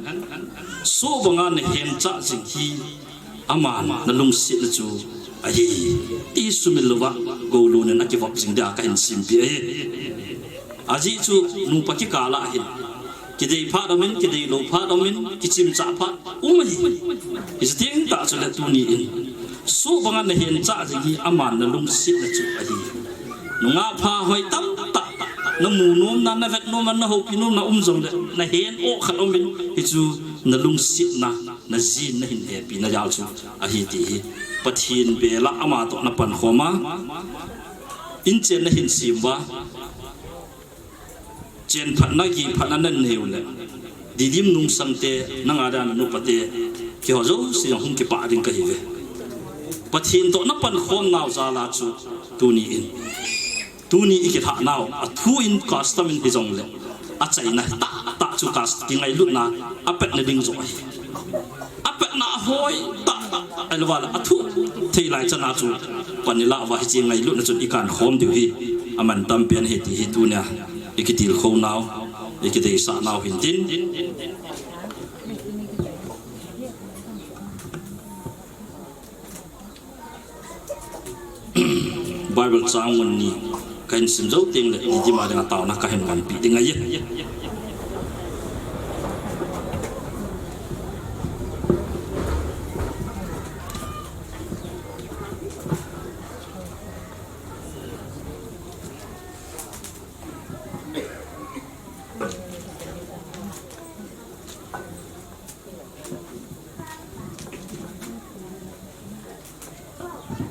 Soh banga nahenchah jing hi aman nalungsetna chu ahi, ti sumil louva Goulun in akivop jing dia kahin simpeh ahi. Ajeh chu nupa kikal a hin Kidei phat um in, kidei lou phat um in, kichim chah phat um ahi. Hiche teng tah chule tuni in, soh banga nahen chah jing hi aman nalungsetna chu ahi. Nungah pha hoi tamtah namu nomna, navet nomna, nahoupi nomna um jongle, nahen oh khat um in, hichu nalungsetna, najin nahin hepina jal chu ahi ti hi. Pathen bel a ama toh napankhom a, inchen nahin sem uva, chen phatna, gih phatna nanei u le, Didim Nungsang te, nanga dia nanupa te, keiho jouse jong hung kipah ding kahiuve. Pathen toh napankhom nau jal a chu, tuni in, tuni ikilhah nau, athu in custom in hijongle, achaina tahtah chu cus-, kingailutna apatna ding joh ahi. Apatna ahoi tahtah, ahilouva le athu thei lai chana chu pan ilah uva, hiche ngailutna chun ikankhom diu hi amantam pen ahi ti hi tunia ikitilkhou nau, ikideisah nau hintin. Bible chang mun ni kahin sim jou tengle, Didim a dinga taona kahin manpi ding ahi.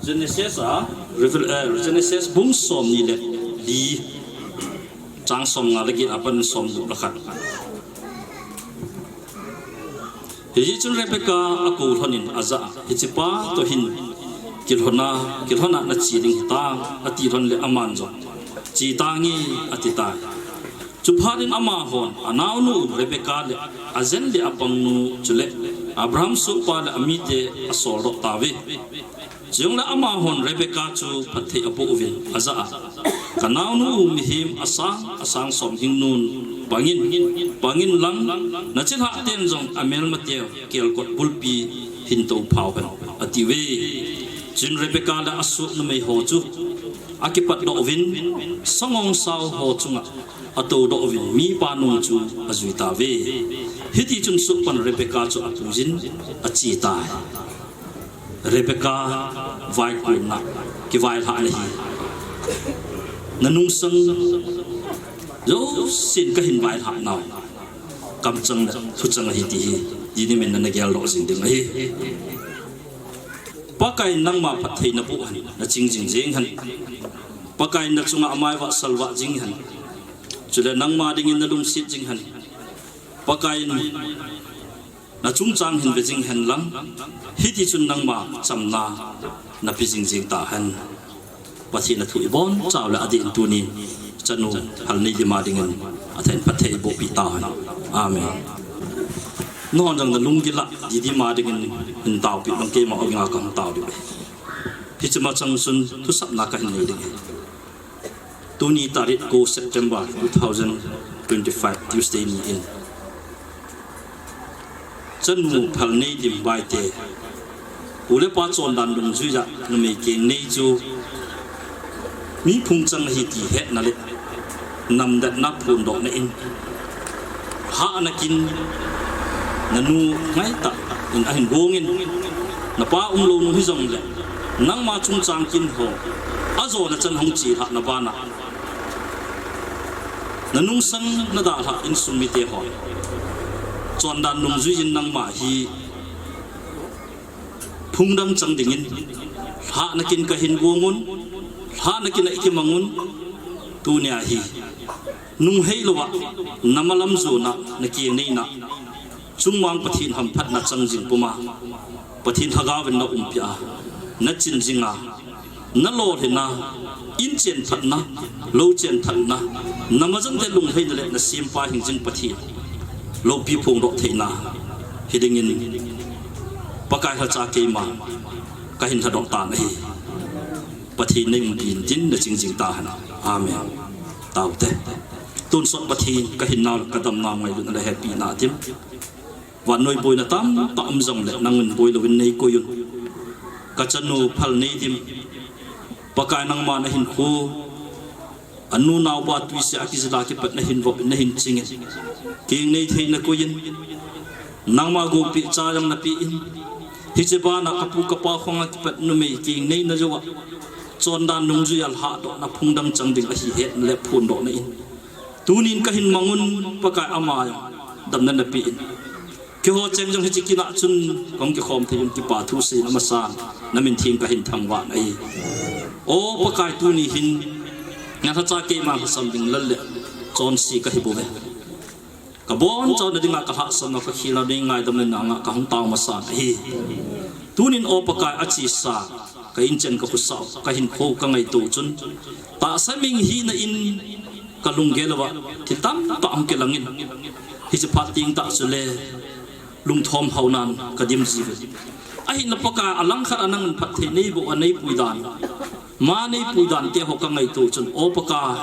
Genesis a, Revel-, eh, Genesis bung somni le li, chang somnga le get apat somgup le khat. Hijeh chun Rebekah akou lhonin ajah a, hichepa toh hin kilhona, kilhona nache ding hitam, ati lhon le aman jong, Che tange, ati tai. Chuphat in amahon anaonu Rebekah le ajen le apangnu chule Abraham sohpa le amite asoldoh tauve. Chujongle amahon Rebekah chu phatthei aboh uvin ajah a, Kanaonu u mihem asang asang som hingnun pangin, pangin lang, nachilhah ten jong amelmateu kelkot bulpi hin touphau hen, atiuve. Chuin Rebekah le asoh numei ho chu akipatdoh uvin, sangong sao ho chunga atoudoh uvin, mipa nung chu ajui tauve. Hitichun sohpan Rebekah chu apuijin ache tai. Rebekah vaikunna, kivailhahna hi nanungsang jousen kahin vailhah nau kamchang le thuchang ahi ti hi, Didim in nana geldoh jing ding ahi. Pakai in nangma phatthei naboh hen, naching jing jeng hen. Pakai in nachunga amaivah salvah jing hen. Chule nangma dingin nalungset jing hen. Pakai in nachungchang hin ve jing hen lang, hitichun nangma chamna nape jing jeng tahen. Pathen a thu ibonchauva le adeh in tunin chanu Phalneidim a dingin athah in phatthei ibohpeh tahen. Amen. Nanghon jong nalunggil a Didim a dingin hin taopeh bang keima dinga kahung tao diu ahi. Hiche ma chang chun thusapna kahin nei ding ahi. Tuni tarik ko September two thousand twenty-five Tuesday ni in, chanu Phalneidim Baite, u le pa chondan dungjuiya numei kengnei chu mi phungchang ahi ti hetna le namdetna phondohna in, hahna kin nanu ngaitah in ahin gongin, napa umlou nung hijongle nangma chungchang kin ho ajona chan hung chelhahna bana nanungsang nadalhah insung mite hon chondan dungjuiyin nangma hi phungdang chang dingin lhahna kin kahin gongun, lhahna kin a ikimangun, tunia hi nungheilouva namalam jona, nakengnei na, chungmang Pathen hamphatna chang jing puma, Pathen lhagaovin naumpi a, nachin jinga, nalolhinna, inchen phatna, louchen phatna, namajante lungheina le nasempa hingjing Pathen loupi phongdoh theina hidingin Pakai lhacha keima kahin lhadoh tan ahi. Pathen neiumpi intin naching jing tahen. Amen. Taute. Tonsot Pathen kahinnau le kadamnau ngailutna le hepina dim. Vannoi boina tamtah um jongle nangin boilouvin neikoiyun. Kachanu Phalneidim, Pakai nangma nahinkho Anu naopa tuise a kijila kipat nahin vop in nahin chingin, kingnei thei nakoi in, nangma gopeh cha jong napeh in, hiche bana kapu kapa khonga kipat numei kingnei na jouva, chondan nungjui a lhahdohna phungdang chang ding ahi hetna le phondohna in, tunin kahin mang un, Pakai ama jong damna napeh in. Keiho cheng jong hiche kin a chun kahung kikhom thei un, kipa thu seiyin amasan namin theng kahin thangvah in ahi. O Pakai, tuni hin nalhacha keima lhasam ding lal le chonse kahi bouve. Kabonchauna dinga kalhahsamna, kakhelna ding ngaidamna nanga kahung tao masan ahi. Tunin O Pakai, achesa ka inchen kakhosah, kahinkho kangaito chun, tahsa ming hina in kalunggel uva thil tamtah hung kilangin, hiche phat teng tah chule lungthom haonan kadim jiuve. Ahinla Pakai, alangkhat a nangin phatthei neiboh a neipui dan, ma neipui dan teho kangaito chun, O Pakai,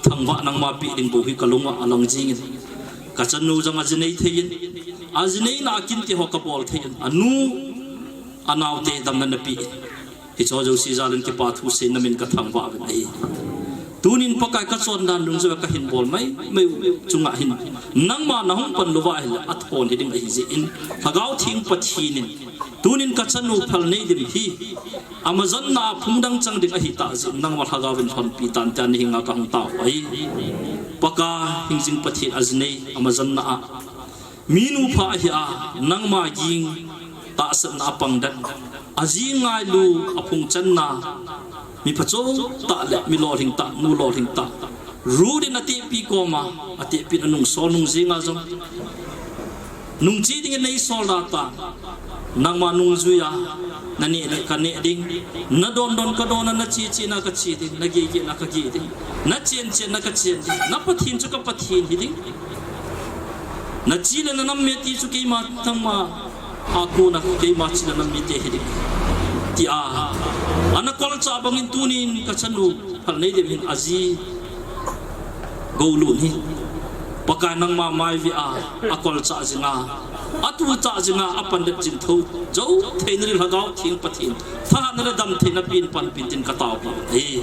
thangvah nangma peh ding bou hi kalunga alang jingin, kachanu jong aji nei thei in, aji neina a kin teho kabol thei in, anu anaote damna napeh in, hicheho jouse jalin kipa thu seiyin namin kathangvah uvin ahi. Tunin Pakai, kachondan nungjui a kahin bol maimai u chunga hin, nangma nahung pan louva ahile athon hiding ahi jeh in, Lhagao Theng Pathen in tunin kachanu Phalneidim hi amajanna a phungdang chang ding ahitah jeh in, nangma Lhagaovin lhonpi tan tia nahenga kahung tao ahi. Pakai, hingjing Pathen, aji nei amajanna a minu pha ahi a, nangma ging tahsanna a pang det, aji ngailu, aphung channa, mi phacho tah le mi lolhing tah, nu lolhing tah, Ruth in atehpi koma, atehpi in anungsol nung jenga jong, nungche dingin neisol da tan, nangma nungjui a naneh le kaneh ding, nadondon kadon a, nache chena kache ding, nageh gehna kageh ding, nachen chenna kachen ding, na Pathen chu ka Pathen hiding, nache le nanam mite chu keima, nangma a kona keima che le nam mite hiding, tia ana kolchah bangin tunin kachanu Phalneidim hin aji Goulun hi, Pakai, nangma maivih a akolchah jinga, atuchah jinga, apandet jing thou jou theina ding Lhagao Theng Pathen thahatna le damtheina pen panpi tin kataopi ahi.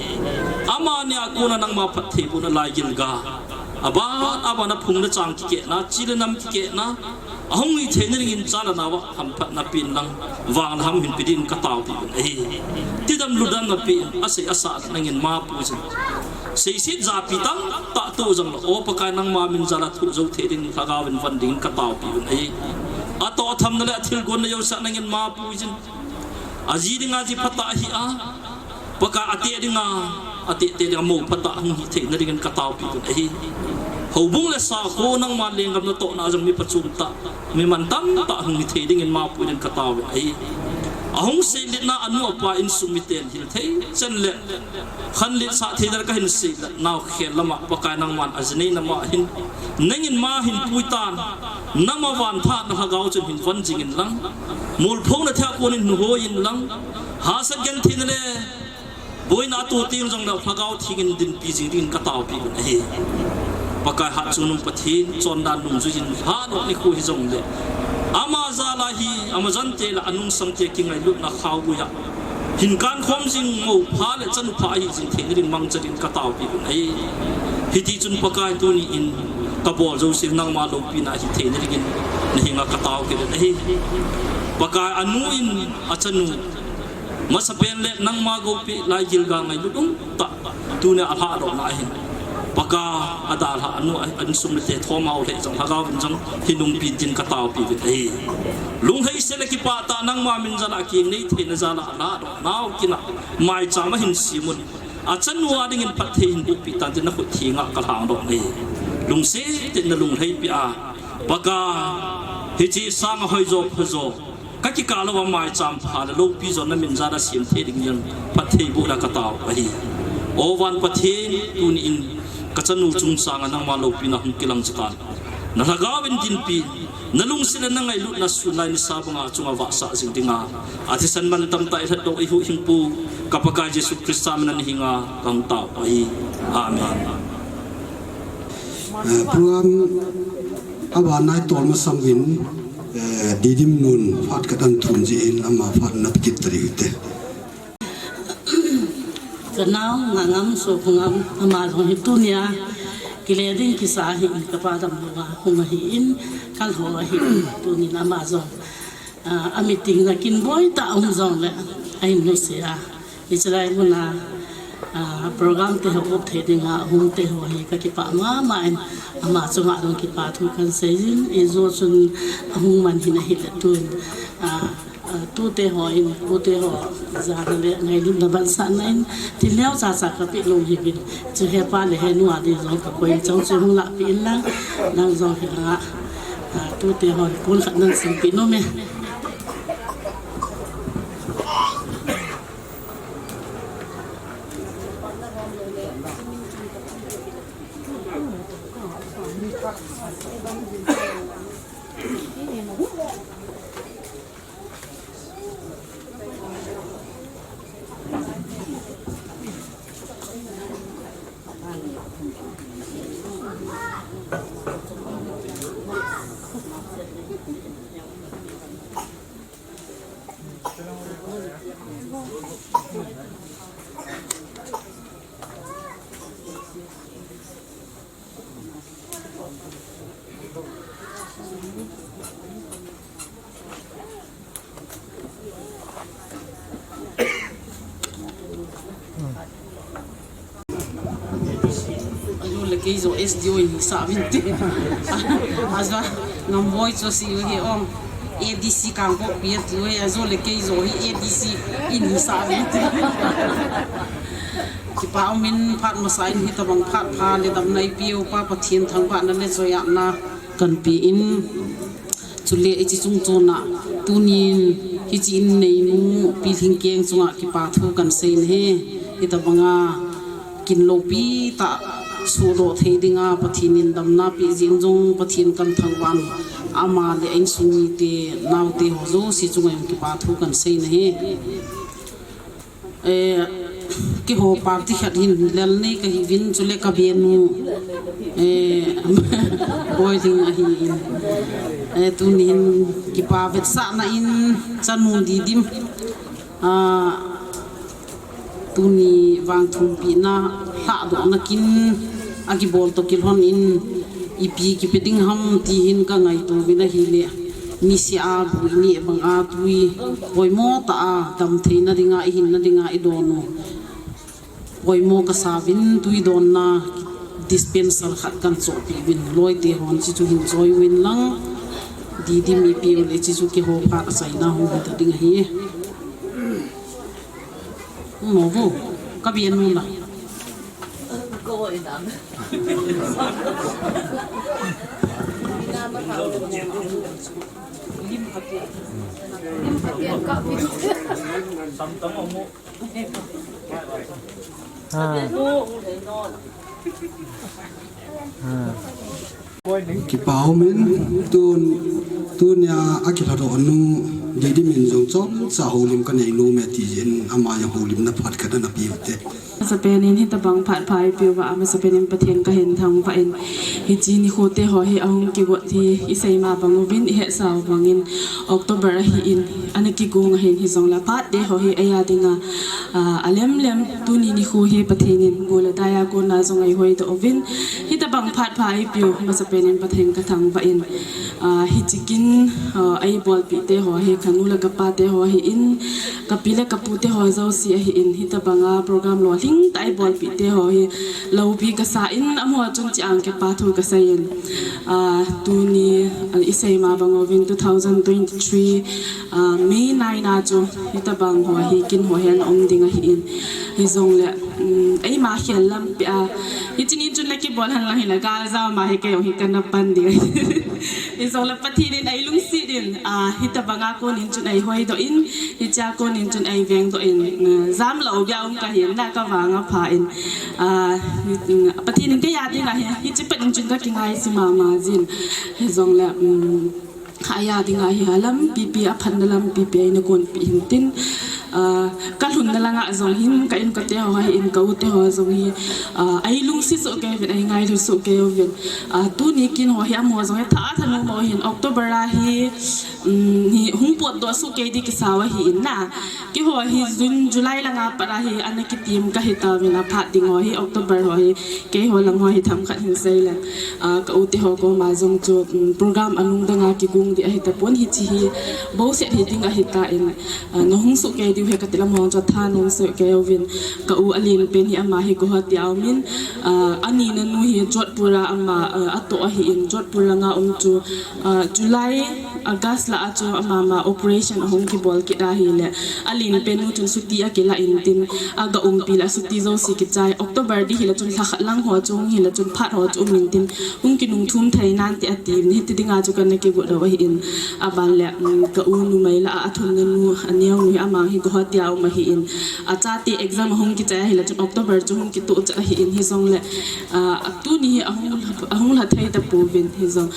Amani a kona nangma phattheibohna laigilga, aban aban a phung le chang kikehna, che le nam kikehna ahung hi theina dingin, cha le nao a hamphatna pen lang, vang le ham hinpe dingin kataopi uvin ahi. Tidam ludamna pen, asei asahna nangin mapuijin, seiset japi tamtah toh jongle, O Pakai, nangma min jal a thoh jou thei ding Lhagaovin von dingin kataopi uvin ahi. Atoh athamna le athilgonna jouse nangin mapuijin, aji dinga ji phatah ahi a, Pakai, ateh dinga, ateh teh dinga mou phatah hung hi theina dingin kataopi uvin ahi. Houbung le sakho, nangma lenggam natohna jong mi phachom tah, mi mantam tah hung hi thei dingin mapuijin kataovin ahi. Ahung seiletna anu apa insung miten hil thei chan le khanlet sah theina le kahin seilet nau khel lama, Pakai, nangman aji neina ma hin, nangin ma hinpui tan, nama van thahatna Lhagao chun hin von jingin lang, molphouna thei a konin nuhoiyin lang, hahsat gentheina le boina atoh teng jongle Lhagao Thengin dinpi jing dingin kataopi uvin ahi. Pakai, hatchungnung Pathen, chondan nungjuiyin lhahdoh nikho hijongle, ama jal a hi, ama jante le anungsangte kingailutna khaoguiya hin kankhom jing mou pha le chanu pha ahi jing theina dingin mangcha dingin kataopi uvin ahi. Hitichun Pakai, tuni in kabol jouse nangma loupina ahi theina dingin nahenga katao kit uvin ahi. Pakai, anu in achanu masapen le nangma goupeh laigilga ngailut umtah, tunia alhahdohna ahin, Pakai, adalhah anu a insung mite thomhao lheh jong Lhagaovin jong hin umpi tin kataopi uvin ahi. Lunglhaise le kipah tah nangma min jal a kingnei theina jal a alhahdoh nau kin a maicham ahin semun, achanu a dingin phatthei hin bohpeh tan tin nakhut thenga kalhangdoh ahi. Lungset in nalunglhaipi a, Pakai, hiche sanga hoijo phajo, kakikah louva maicham pha le loupi jo namin jal a sem thei dingin phatthei bohna katao ahi. O van Pathen, tuni in kachanu chungchanga nangma loupina hung kilang chatan, naLhagaovin dinpi, nalungset le nangailutna sun lai nisa banga chunga vahsah jing dinga, athisan mantam tah ilhatdoh eihuhhingpu, ka Pakai Jesu Christa mina nahenga kahung tao ahi. Amen. Eh, program aban naitol masang uvin, eh, Didim nun phat khat ahin thum jeh in ama phat natah kit tading hite. Ka nao Ngangam Sokhongam, ama jong hi tunia kile ding kisa ahin, kapa damlouva hung ahin, kalho ahin, tunin ama jong, ah, a meeting na kin boi tah um jongle, ahin nuse a. Hiche lai muna, ah, program te ho up thei dinga hung te ho hi kakipah mama in, ama chunga jong kipathu kahin seijin, ijou chun ahung man hin ahile tun, ah, Ah, tute ho in, pute ho, jana le ngailutna bansahna in, thil neocha cha kapeh nom ahiuvin. Chu hepa le henu a ding jong kakoi in, chang chu hung lahpeh in lang, nang jong hilanga, ah, tute ho in, pon khat nan singpeh nom e. Ajo le kei jo S D O in hisah uvin te. Ajo Ngamboi chu si u hi ong. A D C Kangpokpi ati u hi, ajo le kei jo hi A D C in hisah uvin te. Kipa umin phat masa in hitabang phat pha le damna eipeu Pa Pathen thangvahna le choiatna kahin pe in. Chule hiche chung chona tunin hiche in neinu Pi Lhingkeng chunga kipa thu kahin sei ahi. Hitabanga kin loupi tah sohdoh thei dinga Pathen in damna peh jeh in jong Pathen kahin thangvah in, ama le a insung mite, naote ho jouse chunga jong kipa thu kahin sei ahi. Eh, keiho party khat hin lel nei kahiuvin, chule ka benu, eh, Boiling ahin. Eh, tuni hin kipa vetsahna in chanu Didim, ah, tuni vangthumpina lhahdohna kin akibol toh kilhon in ipi kipe ding ham ti hin kangaito uvin ahile. Niseh a bu ineh banga tui poimo tah a damtheina dinga, ihinna dinga idon u poimo kasa uvin, tui donna dispenser khat kahin chohpeh uvin, loite hon hiche chu hin choi uvin lang, Didim ipi u le hiche chu keiho phat achaina hung hita ding ahi. Mo vo, ka benu la. Ha. Ha. Kipa umin tun, tunia akilhadoh nu Didim in jong chomcha houlim kanei nom e ti jeh in ama jong houlimna phat khat ana pe u te. Amasapen in hitabang phat pha eipeuva, amasapen in Pathen kahin thangvah in, hiche nikho te ho hi ahung kigot hi isei ma bang uvin, ihetsa u bangin October ahin, ana kigong ahin, hijongle phat te ho hi eia dinga, ah, alemlem, tuni nikho hi Pathen in gol le dai a kona jong eihoidoh uvin, hitabang phat pha eipeu, amasapen in Pathen kathangvah in, ah, hiche kin, ah, eibolpeh te ho hi, kanu le kapa te ho ahin, kapi le kapu te ho jouse ahin, hitabanga program lolhing tah eibolpeh te ho hi, loupi kasa in, amaho chun cheh a kipa thu kasei in, ah, tuni, ah, isei ma bang uvin two thousand twenty-three, ah, May nine a chu, hitabang ho hi kin ho hi ana um ding ahin, hijongle, um, eima khel lampi a, hiche nin chun le kibol hen lang hile, galjam a hi kei jong hi kana pan ding ahi. Hijongle Pathen in eilungset in, ah, hitabanga konin chun eihoidoh in, hichea konin chun eivengdoh in, ah, jamlou bia um kahin, na kavang apha in, ah, Pathen in keia dinga hi, hiche pet in chun kakingaise mama jin. Hijongle, um, eia dinga hi alampipi, aphatna lampipi eina konpeh hin tin, Ah, ka lhunna langa jong hin, ka inkote ho hi, in ka ute ho jong hi, ah, ei lungset soh kei uvin, ei ngailhu soh kei uvin. Ah, tuni kin ho hi amaho jong hi tha thanom u hin October a hi, um, hi hung potdoh soh kei di kisa u ahi in na. Keiho hi June, July langa pat a hi ana kitim ka hi tauvin, aphat ding ho hi October ho hi, keiho lang ho hi themkhat hin sei leng. Ah, ka ute ho koma jong chu, um, program alungdang a kigong di ahi tapon, hiche hi bouseh hi ding ahi tan. Ah, na hung soh kei diu hi kati lam hong chu tha nung soh kei uvin. Ka u alen pen hi ama hi Guwahati a um in, ah, ani na nu hi Jodhpur a ama, ah, atoh ahi in, Jodhpur langa um chu, ah, July, August la a chu ama ma operation ahung kibol kit ahile, alen pen nu chun chutti akilah in tin, aga umpi le chutti jouse kichai, October di hile chun lha khat lang ho chu hung hile chun phat ho chu um in tin, hung kinung thum thei nante ati in, hiti dinga chu kana kigot u ahi in. Aban le, um, ka u numei la a, athumna nu, aneo nu hi ama hi Guwahati a um ahi in. Achate exam ahung kichai ahile chun October chu hung kitoh chat ahi in, hijong le, ah, tuni hi ahung, ahung lha thei tapouvin hijong.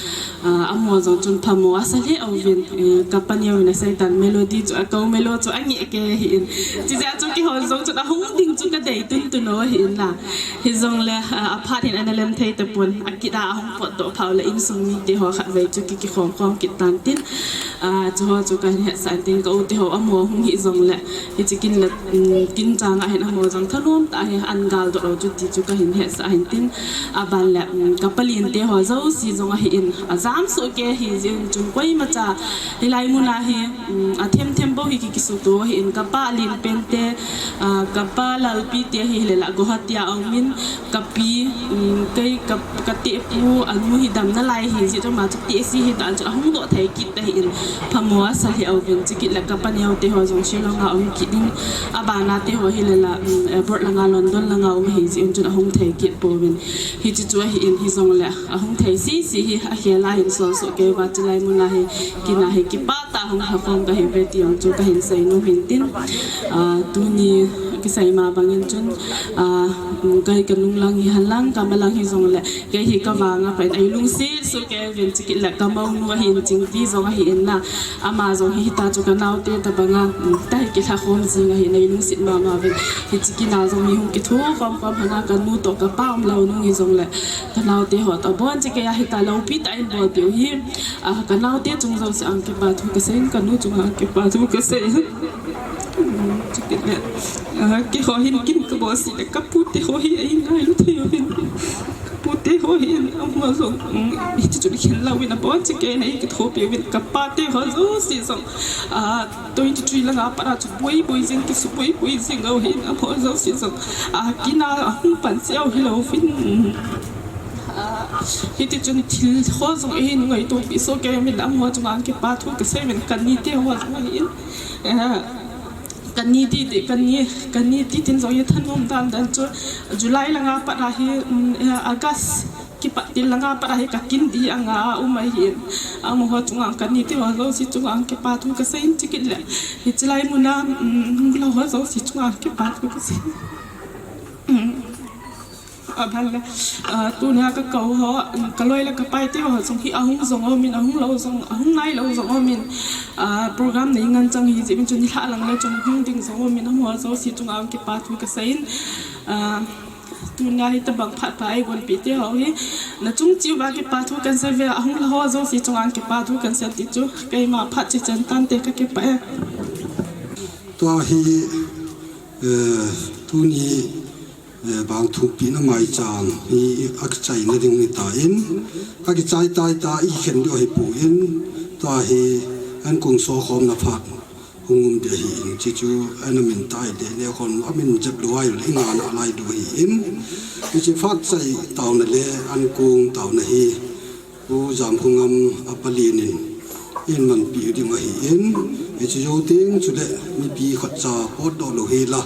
Ah, amaho jong chun phamo asa lheh uvin, eh, ka paneo in asei tan Melody chu, a ka u Melo chu angeh kei ahi in. Chijeh a chu keiho jong chun ahung ding chu ka dei tuntun u ahi in la. Hijong le, ah, aphat hin ana lem thei tapon, akit a ahung potdoh phat u le insung mite ho khatvei chu ki, kikhom khom kit tan tin. Ah, chuho chu kahin hetsah in tin ka ute ho amaho hung hi jong le. Hiche kin le, um, kin chang a hin amaho jong thanom tah a hi an gal doh lou chu ti chu kahin hetsah in tin. Aban le, um, ka palin te ho jouse jong ahi in. Ajam soh kei ahi jeh in chun koima cha. Hilai mun a hi, um, athem them bou hi ki, kisuto ahi in. Ka pa alen pen te, ah, ka pa Lalpi te hi hile la Guwahati a um in. Ka pi, um, kei ka, ka tepu anu hi dam nalai ahi jeh chun ama chu tehse hi tan chun ahung doh thei kit ahi in, phamo asa lheh uvin, chukit le ka paneo te ho jong Shillong a um kit in, abana te ho hile la, um, abroad langa London langa um ahi jeh in chun ahung thei kit pouvin. Hiche chu ahi in hijong le ahung thei sese hi akhel a hin sol soh kei uva chulai mun a hi kin a hi kipah tah a hung lha khom kahi uve ti jong chu kahin sei nom in tin. Ah, tuni kisei ma bang in chun, ah, um, kei ka nung lang hi hen lang, ka ma lang hijong le, kei hi ka vang a pha in ei lungset soh kei uvin chukit le ka monu ahi in Chingti jong ahi in na. Ama jong hi hita chu ka naote tabang a, um, tahi kilha khom jing ahi in ei lungset mama uvin. Hiche kin a jong mi hung kitho khom khom hen a ka nu toh ka pa um lou nung hijong le, ka naote ho toh abon chekei a hita loupi tah in bol diu hi. Ah, ka naote chung jouse a kipa thu kasei in, ka nu chung a kipa thu kasei in. Um, chukit le, ah, keiho hin kin ka bol seh le, ka pute ho hi ei ngailu thei uvin. Ka pute ho hin amaho jong, um, hiche chu khen lou in abon chekei in ei kithopi uvin. Ka pate ho jouse jong, ah, twenty three langa pat a chu boi boi jing, kisu boi boi jing u ahi in amaho jouse jong, ah, kin a ahung pan cheh u hilou vin. Ah, hiti chun thil ho jong eihin ngaito pi soh kei uvin, amaho chunga kipa thu kasei uvin, ka ni te ho jong ahi in. Eh, ka ni ti ti, ka ni, ka ni ti tin jong hi thanom dan dan chu July langa pat a hi, um, eh, August kipat til langa pat a hi ka kin di anga a um ahi in. Amaho chunga ka ni te ho jouse chunga kipa thu kasei in chukit le. Hiche lai mun a, um, hung lou ho jouse chunga kipa thu kasei in. Um. Aban le, ah, tunia ka kou ho, ka loi le ka pai te ho jong hi ahung jong um in, ahung lou jong, ahung nai lou jong um in, ah, program nei ngen chang ahi jeh in chun nilhah lang le chun hung ding jong um in, amaho jouse chunga kipa thu kasei in, ah, tunia hitabang phat pha eigonpi te ho hi, na chung cheh uva kipa thu kahin sei uve, ahung lha ho jouse chunga kipa thu kahin sei ti chu, keima phat che chen tante ka kipah e. Tua hi, eh, tuni Eh, vangthumpina maicham hi akichaina ding ahitan, akichai tai ta, ikhen diu ahipon, tua hi ankong sokhomna phat hung um ding ahin, chuchu ana min tai le, nekhon amin jep lou ahile, ingah nalai diu ahin, hiche phat chai taona le ankong taona hi, Pu Jamkhongam a palin in, in manpi u ding ahin, hiche jou teng chule mipi khatcha potdoh lou hela,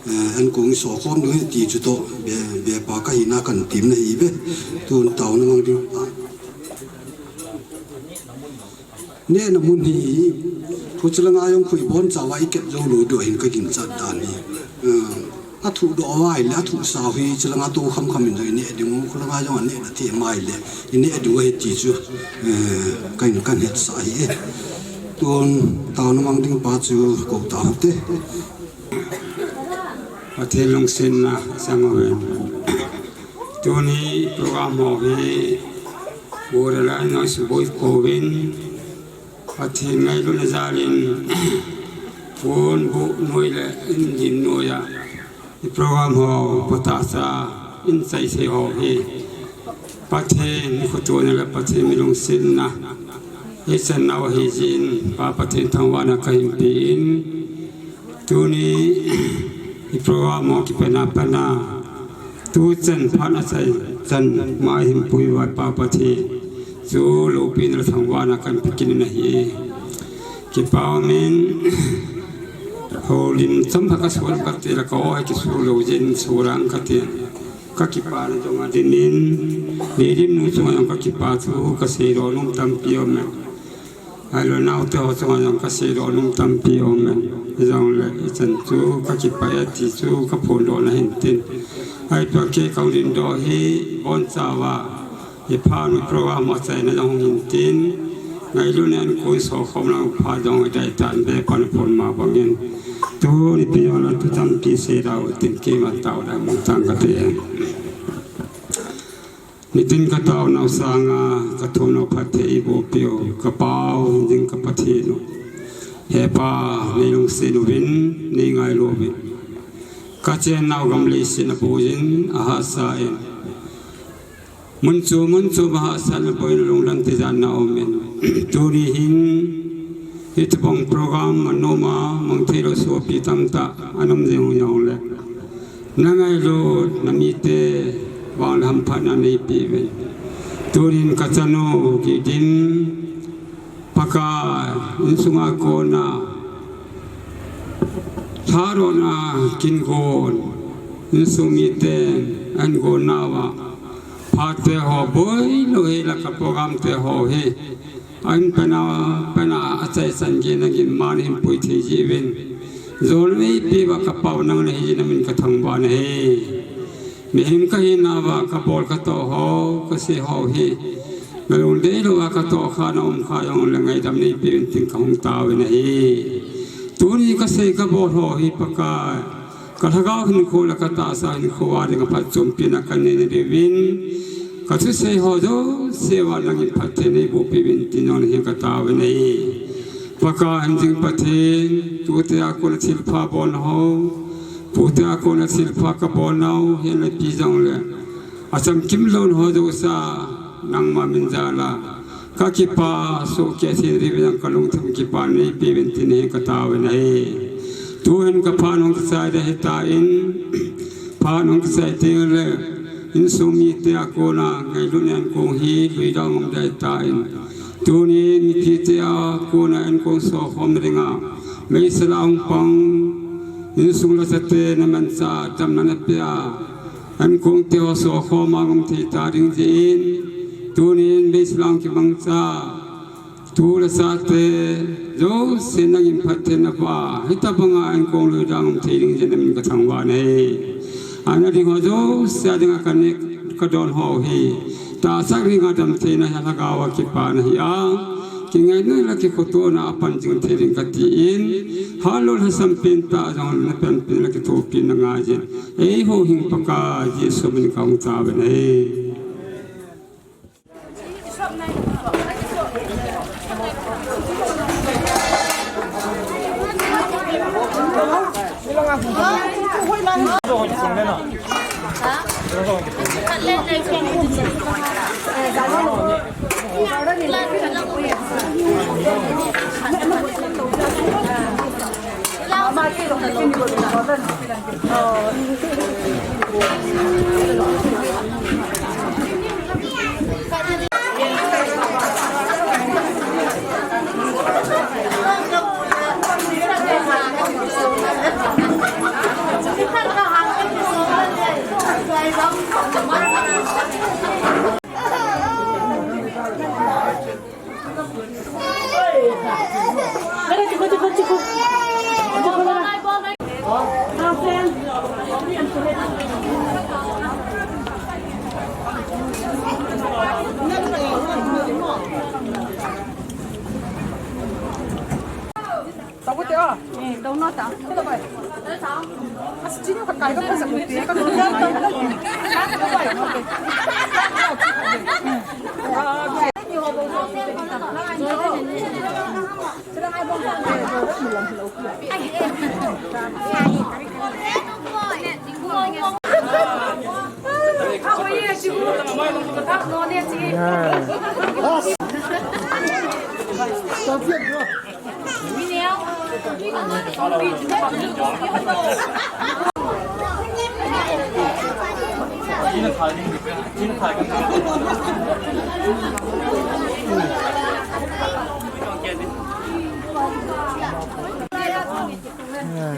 eh, ankong isokhom diu ahi ti chutoh, be, bepa kahina kahin temna ahiuve, tun taona mang ding. Nehna mun hi, khu chulanga jong khu ibonchauva ikep jou lou diu ahin kaginchat dan hi. Eh, Athuhdoh uva ahile, athuhsau hi, chulanga tou khamkham in jong ineh diu, khulanga jong aneh na thei uva ahile, ineh diu ahi ti chu, eh, kahin, kahin hetsah ahi e. Tun taona mang ding pa chu kou tau te. Pathen lungsetna sang uvin. Tuni program ho hi, bu le lai noi suboi kouvin. Pathen ngailutna jalin, pon bu noi le in din noi a. I program ho, patasa, in chaisei ho hi. Pathen, i khotona le Pathen mi lungsetna. Hichan nau hi jin, Pa Pathen thangvahna kahin pe in. Tuni, i program ho kipatna, patna. Tuchan phat achai chan ma hin pui vai Pa Pathen. Chu loupina le thangvahna kahin pe kit in ahi. Kipa umin. Houlim chomkhat ka suan kati le ka o hai kisu lou jin sulang kati. Ka kipana jong a dimin, Leidim nu chunga jong ka kipa thu ka seidoh nom tampi aume. Ahilou naote ho chunga jong ka seidoh nom tampi aume. Hijongle, hichan chu ka kipa e ti chu ka phondohna hintin. Ahipoi kei ka hung dingdoh hi, bonchauva. Hi phat u program achaina jong hung hintin, ngailutna in koi sokhom lang phat jong hidai tan be pan phon ma bangin. Tuni pia la thu tampi seida u tin keima taona mong tang kate. Nitin ka taonau sanga ka thumnau phatthei eiboh peh u, ka Pau, jing ka Pathen u. He Pa, nei lungset uvin, nei ngailu uvin. Ka chennau gam leiset a boh jin, ahahsa in. Mun chu, mun chu ma hahsatna boina lungdam tijatna aumin. Tuni hin, hitobang program anom a, mang theilou sopi tamtah, anom jing jongle. Na ngailut, na mite, vang le hamphatna neipeh uvin. Tuni hin ka chanu, Kidim, Pakai, insunga kona, tharohna kin gon, insung miten, an gon nauva, phate ho, boilou hela ka program te ho hi, an pena, pena achai chan gin, nangin man hin pui thei jiuvin. Jol mei pi va ka Pau nang nahi jin namin ka thangvah nahi. Mihem ka hinauva ka bol ka toh ho, ka sei ho hi. Nalung deilouva ka tohkha na umkha jongle ngaidam neipeh uvin tin ka hung tao in ahi. Tuni ka sei ka bol ho hi Pakai. Ka lhagao hinkho le ka tahsa hinkho a dinga phatchompi na ka nei na diuvin. Ka thusei ho jouse uva nangin phatthei neiboh peh uvin tin jong hi ka tao in ahi. Pakai hinjing Pathen, tute a kona thilpha bolna ho. Pute a kona thilpha ka bolnau, hin le pi jongle. Achamkim lou ho jouse a, nangma min jal a. Ka kipa, soh kei thei diuvin ka lungthim kipa neipeh uvin tin hi ka tao in ahi. Tuhin ka phat hung kichai ding ahitan, phat hung kichai teng le, insung mite a kona, ngailutna in kong hi, lui dang um ding ahitan. Tuni mipite a kona in kong sokhom na dinga, meisel a hung pang, insung le chate na manchah, damna na peh a, an kong te ho sokhom a um thei ta ding jeh in, tuni in meisel a hung kimangcha, tu le chate, jouse nangin phatthei na peh a, hitobanga an kong lui dang um thei ding jeh in namin ka thangvah nahi. Ana ding ho jouse a dinga ka neh ka don ho hi. Tahsa ringa damtheina hi lhagao a kipana hi a. Kingaina le kikhotona a pan jing thei ding ka tin. Halou lhasam pen tah jong na panpina le kithopina ngai jin. Eiho hing Pakai Jesu min ka hung tao ve nahi.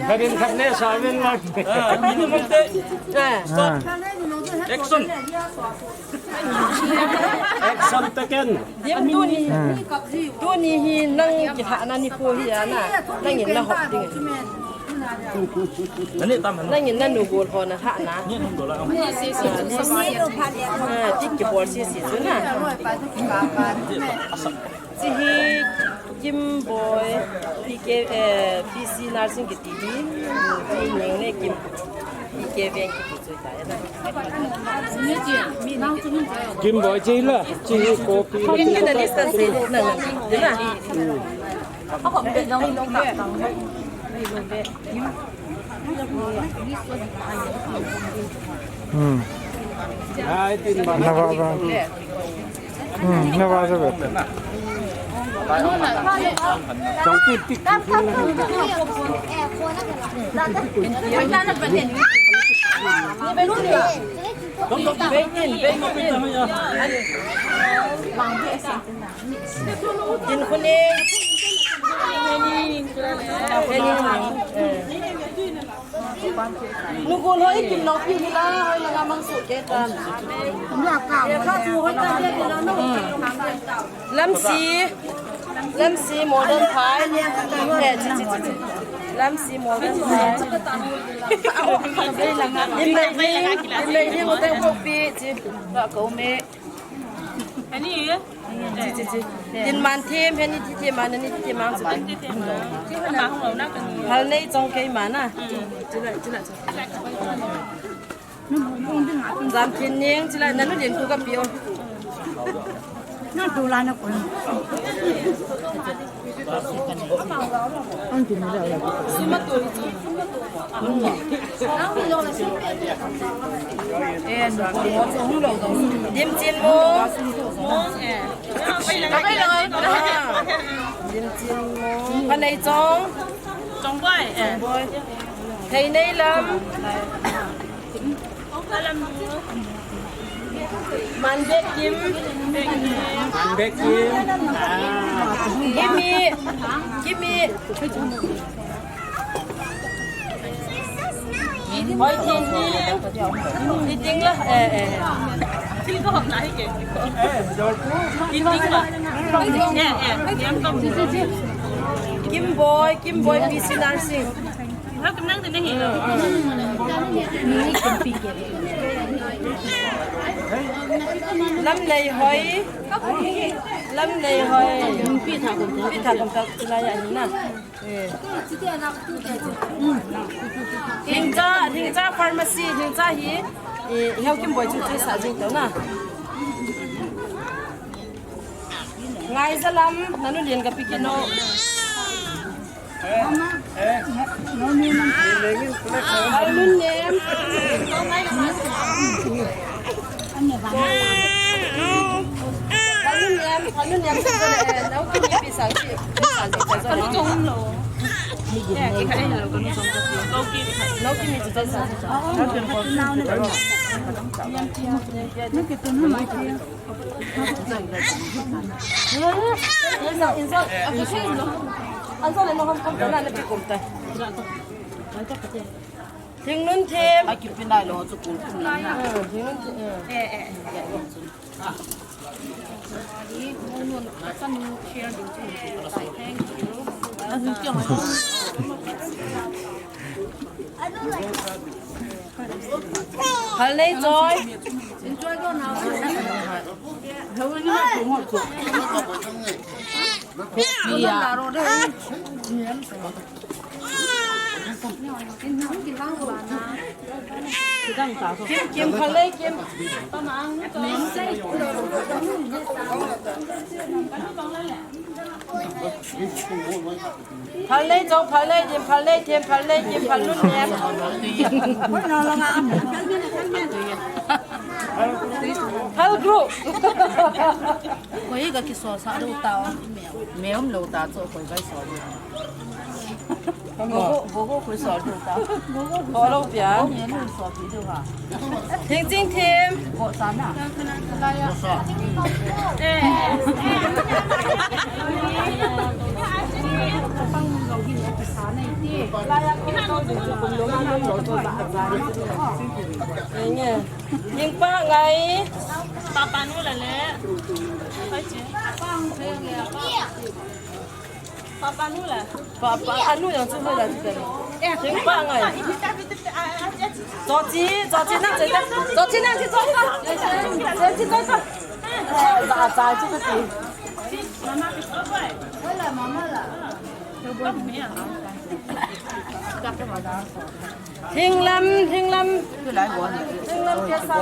Karin khat ne sa ven lang. Ah, ini mante. Ah. Action. Action taken. Dim tuni. Ah. Tuni hi nang kilhahna nikho hi ana. Nangin nahop ding. Nangin nanu gol ho nalhahna. Ah, ti kibol sese chu na. Hiche hi Kimboi, P K, eh, P C Nursing kiti hi, ti neng ne Kim, P K Veng kiti chu tai na. Kimboi che la, che hi copy. Kim kiti na list se na na. Hmm. Ai, tin ba. Na ba ba. Hmm, na ba ba. Jong tik tik. Kin khuni. Nugol hoi kin lo pi hila hoi la ngamang su ke tan. Lamsi, Lamsi modern phai. Eh, chi, chi, chi, chi. Lamsi modern phai. Inlei ni, inlei ni modern kopi chi. Ba ko me. Ani. Chi, chi, chi. Tin man them, heni thi them, man ni thi them, man su. Hal nei chong kei man a. Chi la, chi la, chi. Jam thin ning, chi la, nanu din tu ka pio. Na tu la na ko. Dim chin mo. Dim chin mo. Panei chong. Chong boi. Chong boi. Thei nei lam. Man bek kim. Man bek kim. Ah. Kimi. Kimi. Hoi, ting, ting. Ting, ting lah. Eh, eh. Ting ko hok nahi ke. Ting, ting lah. Eh, eh. Kim Boy, Kim Boy, P C Nursing. Lam Nei Hoi. Lam Nei Hoi. Pi tha kum tha. Pi tha kum tha. Tuna ya ni na. Eh. Hingcha, Hingcha Pharmacy, Hingcha hi. Eh, Heo Kim Boy chu chu sa jing to na. Ngai za lam, nanu lien ka pi kino. Halun nem. Halun nem, halun nem. Nau ki mi pi sa ki, pi sa ki sa. Kanu chong lo. Nau ki mi pi sa. Thingnun them. Ai, kipinai lo, chu kul kum lang na. Hmm, thingnun them. Hmm. Eh, eh, eh. Hal Nei Choi. Kim, Kim, phal lei, Kim. Phal lei, chong phal lei, Kim, phal lei, Kim, phal lei, Kim, phal lei, Kim. Phal group. Koi ga kisosah lou ta. Meom lou ta chu koi ga so. Gogo, gogo koi so lou ta. Gogo lou pia. Gogo ne lou so pi lou ha. Thing Ching Thim. Go sa na. Ning pa ngai. Papa nu la le. Papa nu la. Papa anu yang chu la chu. Ning pa ngai. Cho chi, cho chi na, cho chi na, cho chi na. Cho chi na, cho chi. Za, za, chi chi. Mama la. Thinglam, Thinglam. Thinglam ke sa.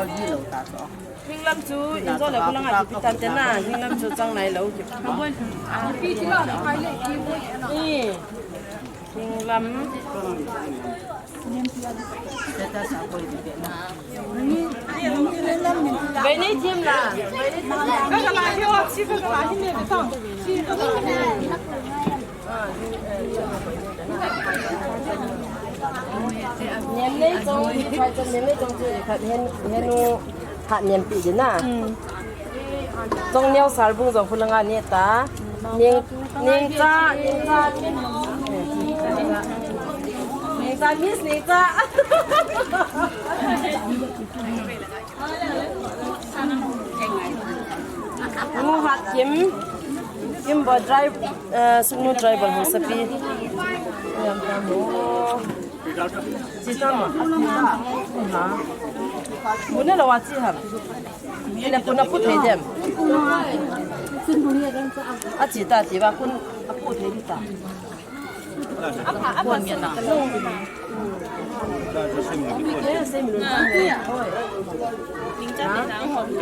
Thinglam chu injo le kula nga kipi tan te na, Thinglam chu chang nai lou ki. Thinglam. Vei nei thim la. Vei nei thim la. Nen nei chong, nen nei chong chu khat hen, henu khat nen pi ding na. Chong neo sal bung jong khu langa ne ta. Ning, ning cha, ning cha. Ning cha, Miss ning cha. Mu hat Kim. Kim bo drive, eh, sunu driver ho sapi. Yam ta mo. Chi ta ma. Ha. Bune lo wa chi ham. Ina kuna pu thei dem. A chi ta ti wa kun a pu thei ta.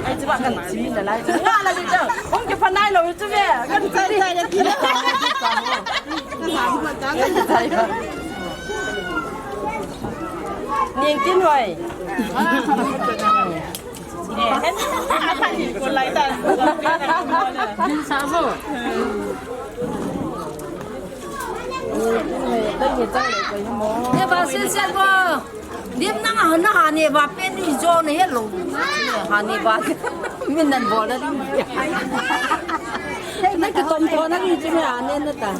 Ai, chu ba kan chi na lai. Nga la ni chu. Hung ke phanai lo chu ve. Kan chi. Ning tin hoi. Ne ba sen sen bo. Dim nang a na ha ne ba pen ni jo ne hello. Ha ne ba. Min nan bo la dim. Na ki tom to na ni ji me ha ne na ta.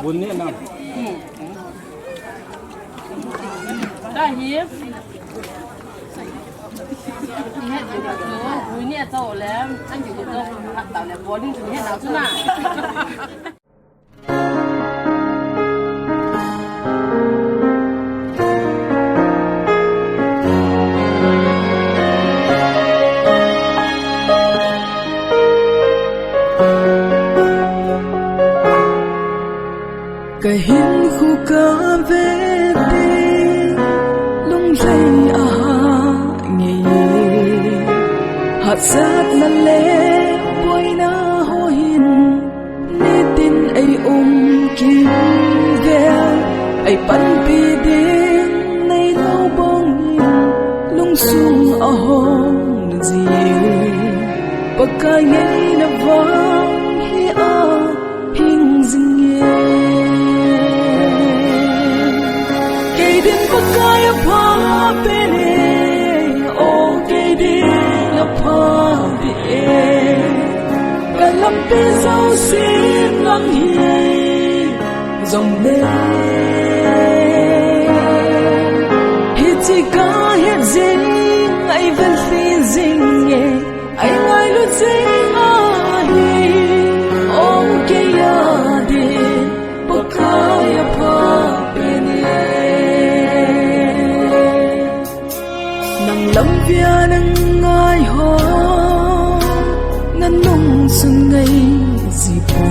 Bun ni na. Tahi. Bun ni a chau le, an ju ko chau, hat tau le, bawling chu ni na chu na. Ka hinkho ka ve te, lunglhai a ha ngei e. Hahsatna le boina ho hin, nitin ei um kit vel, ei panpi ding nei lo bang in, lungsung a hong na ji e. Pakai ngeina vang hi a hing jing e. Kei din Pakai a pha pen e, o kei din Lampi jousen lang hi jongle, hiche kahet jing, eivel lheh jing e, eingailut jing ahi. O kei a din Pakai apha pen e. Nang lam via nang ngai ho, na nung sun ngai ji po.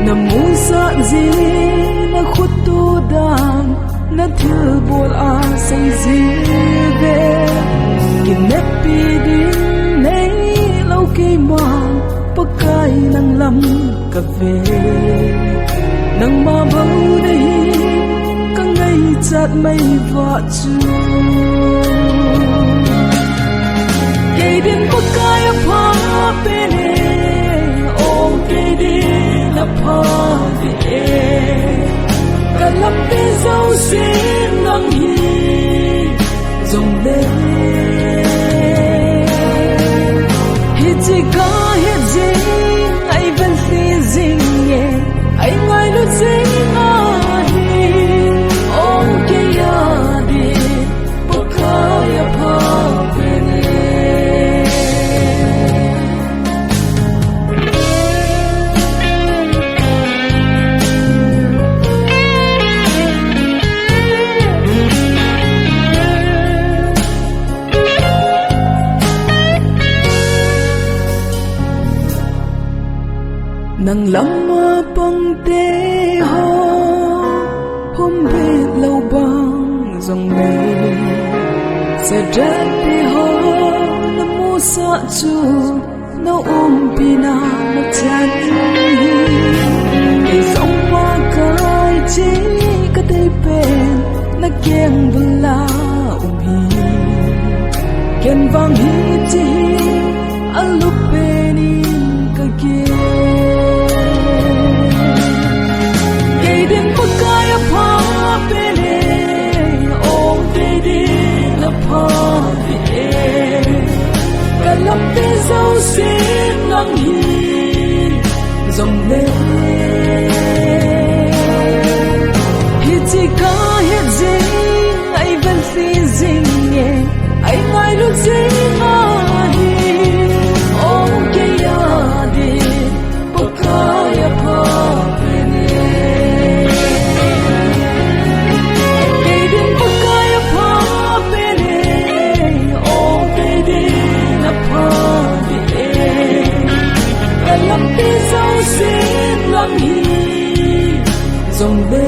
Na musah ji, na khut to dan, na thilbol a sei ji ve. Kineppi ding neilou keima, Pakai nang lam kave. Nangma bou nahi, kangaichat mai uva chu. Kei din Pakai apha pen e, o kei din apha pen e. Ka lampi jousen lang hi jongle, hiche kahet jing, eivel lheh jing e, eingailut jing ahi. O kei a din Pakai apha pen e. Nang lam a pang te ho, humbit lou bang jongle, Shadrach te ho, na musah chu na umpi na machan hi. Kei jong Pakai che kadei pen, na keng bul a um hi. Ken vang hiche hi alup pen in kagel. Kei din Pakai apha pen e, o kei din apha pen e. Ka lampi jousen lang hi jongle, hiche kahet jing, eivel lheh jing e, eingailut jing ahi. O kei a din Pakai apha pen e. Kei din Pakai apha pen e, o kei din apha pen e. Ka lampi jousen lang hi jongle,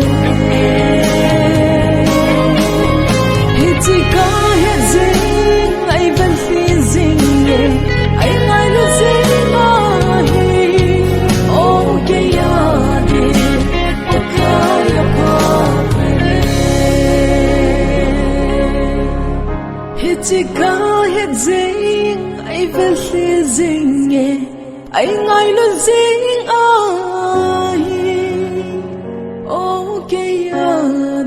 hiche kahet jing, eivel lheh jing e, eingailut jing ahi. O kei a din Pakai apha pen e. Hiche kahet jing, eivel lheh jing e, eingailut jing ahi. O kei a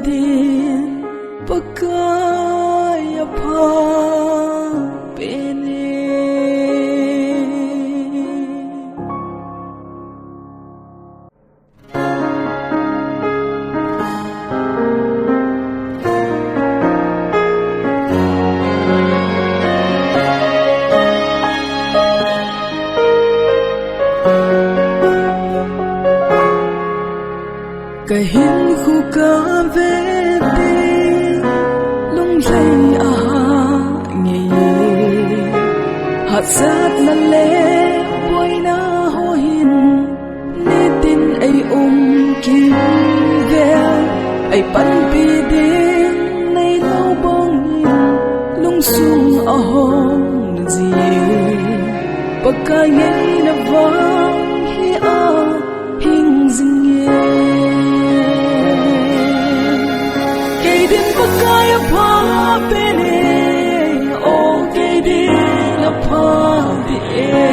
din Pakai apha pen e. Kahinkho kave te, lunglhai aha ngei e. Hahsatna le boina ho hin nitin eium kimvel, eipanpi ding neilou bang in lungsung ahong ji e. Pakai ngeina vang hi a hing jing e. Kei din Pakai apha pen e, o kei din apha pen e.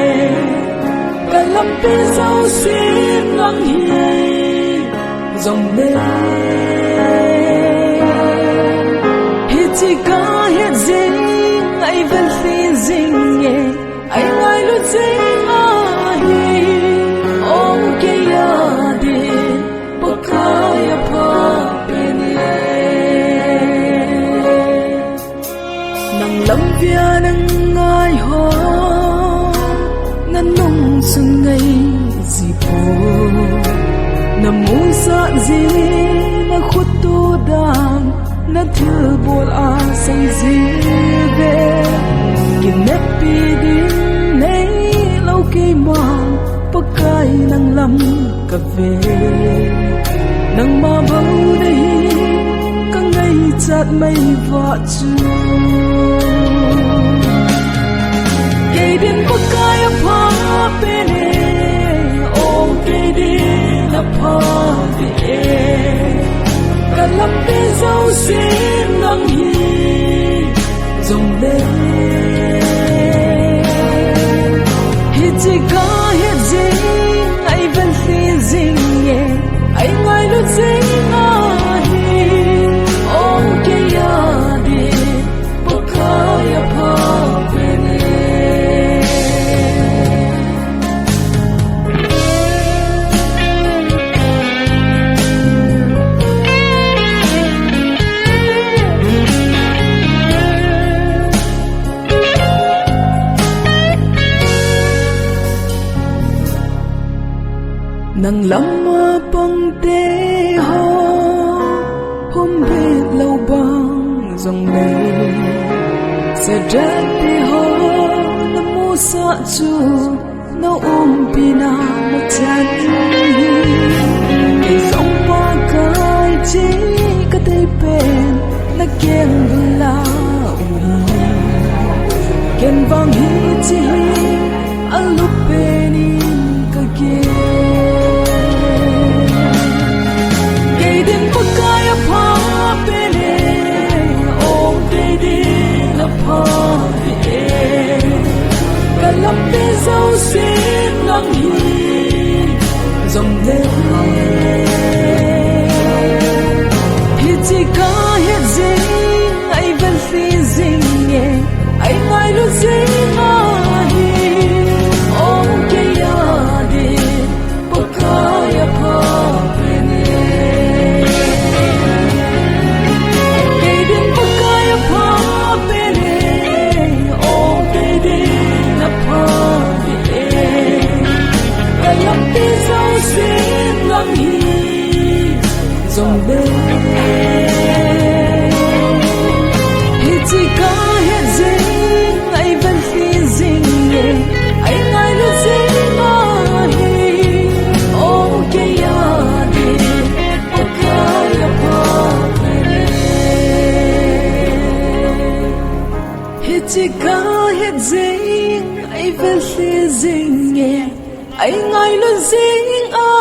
Ka lampi jousen lang hi jongle, hiche kahet jing, eivel lheh jing e, eingailut jing ahi. Sun ngai ji po, na musah ji, na khut to dan, na thilbol a sei ji ve. Kineppi ding neilou keima, Pakai nang lam ka ve. Nangma bou nahi, ka ngaichat mai va chu. Kei din Pakai apha pen e, o kei din apha ve e. Ka lampi jousen nang hi jong le. Hiche kahet jing, ei vel lhih jing e, ei ngailut jing ahi, o kei a din Pakai apha pen e. Nang lam a pang te ho, hom bet lou bang jong le. Sadrak te ho, na musah chu na umpi na na chan. Kei jong Pakai chi ka dei pen, na keng bul a um hi. Ken vang hiche hi, a lup pen in ka keng. Kei din Pakai apha pen e, o kei din apha ve e. Ka lampi jousen nang hi jong le. Hiche kahet jing, ei vel lhih jing e, ei ngailut jing ahi, o kei a din Pakai apha pen e. Kei din Pakai apha pen e, o kei din apha ve e. Ka lampi jousen nang hi jong le. Hiche kahet jing, ei vel lhih jing e, ei ngailut jing ahi, o kei a din Pakai apha pen e. Hiche kahet jing, ei vel lhih jing e, ei ngailut jing a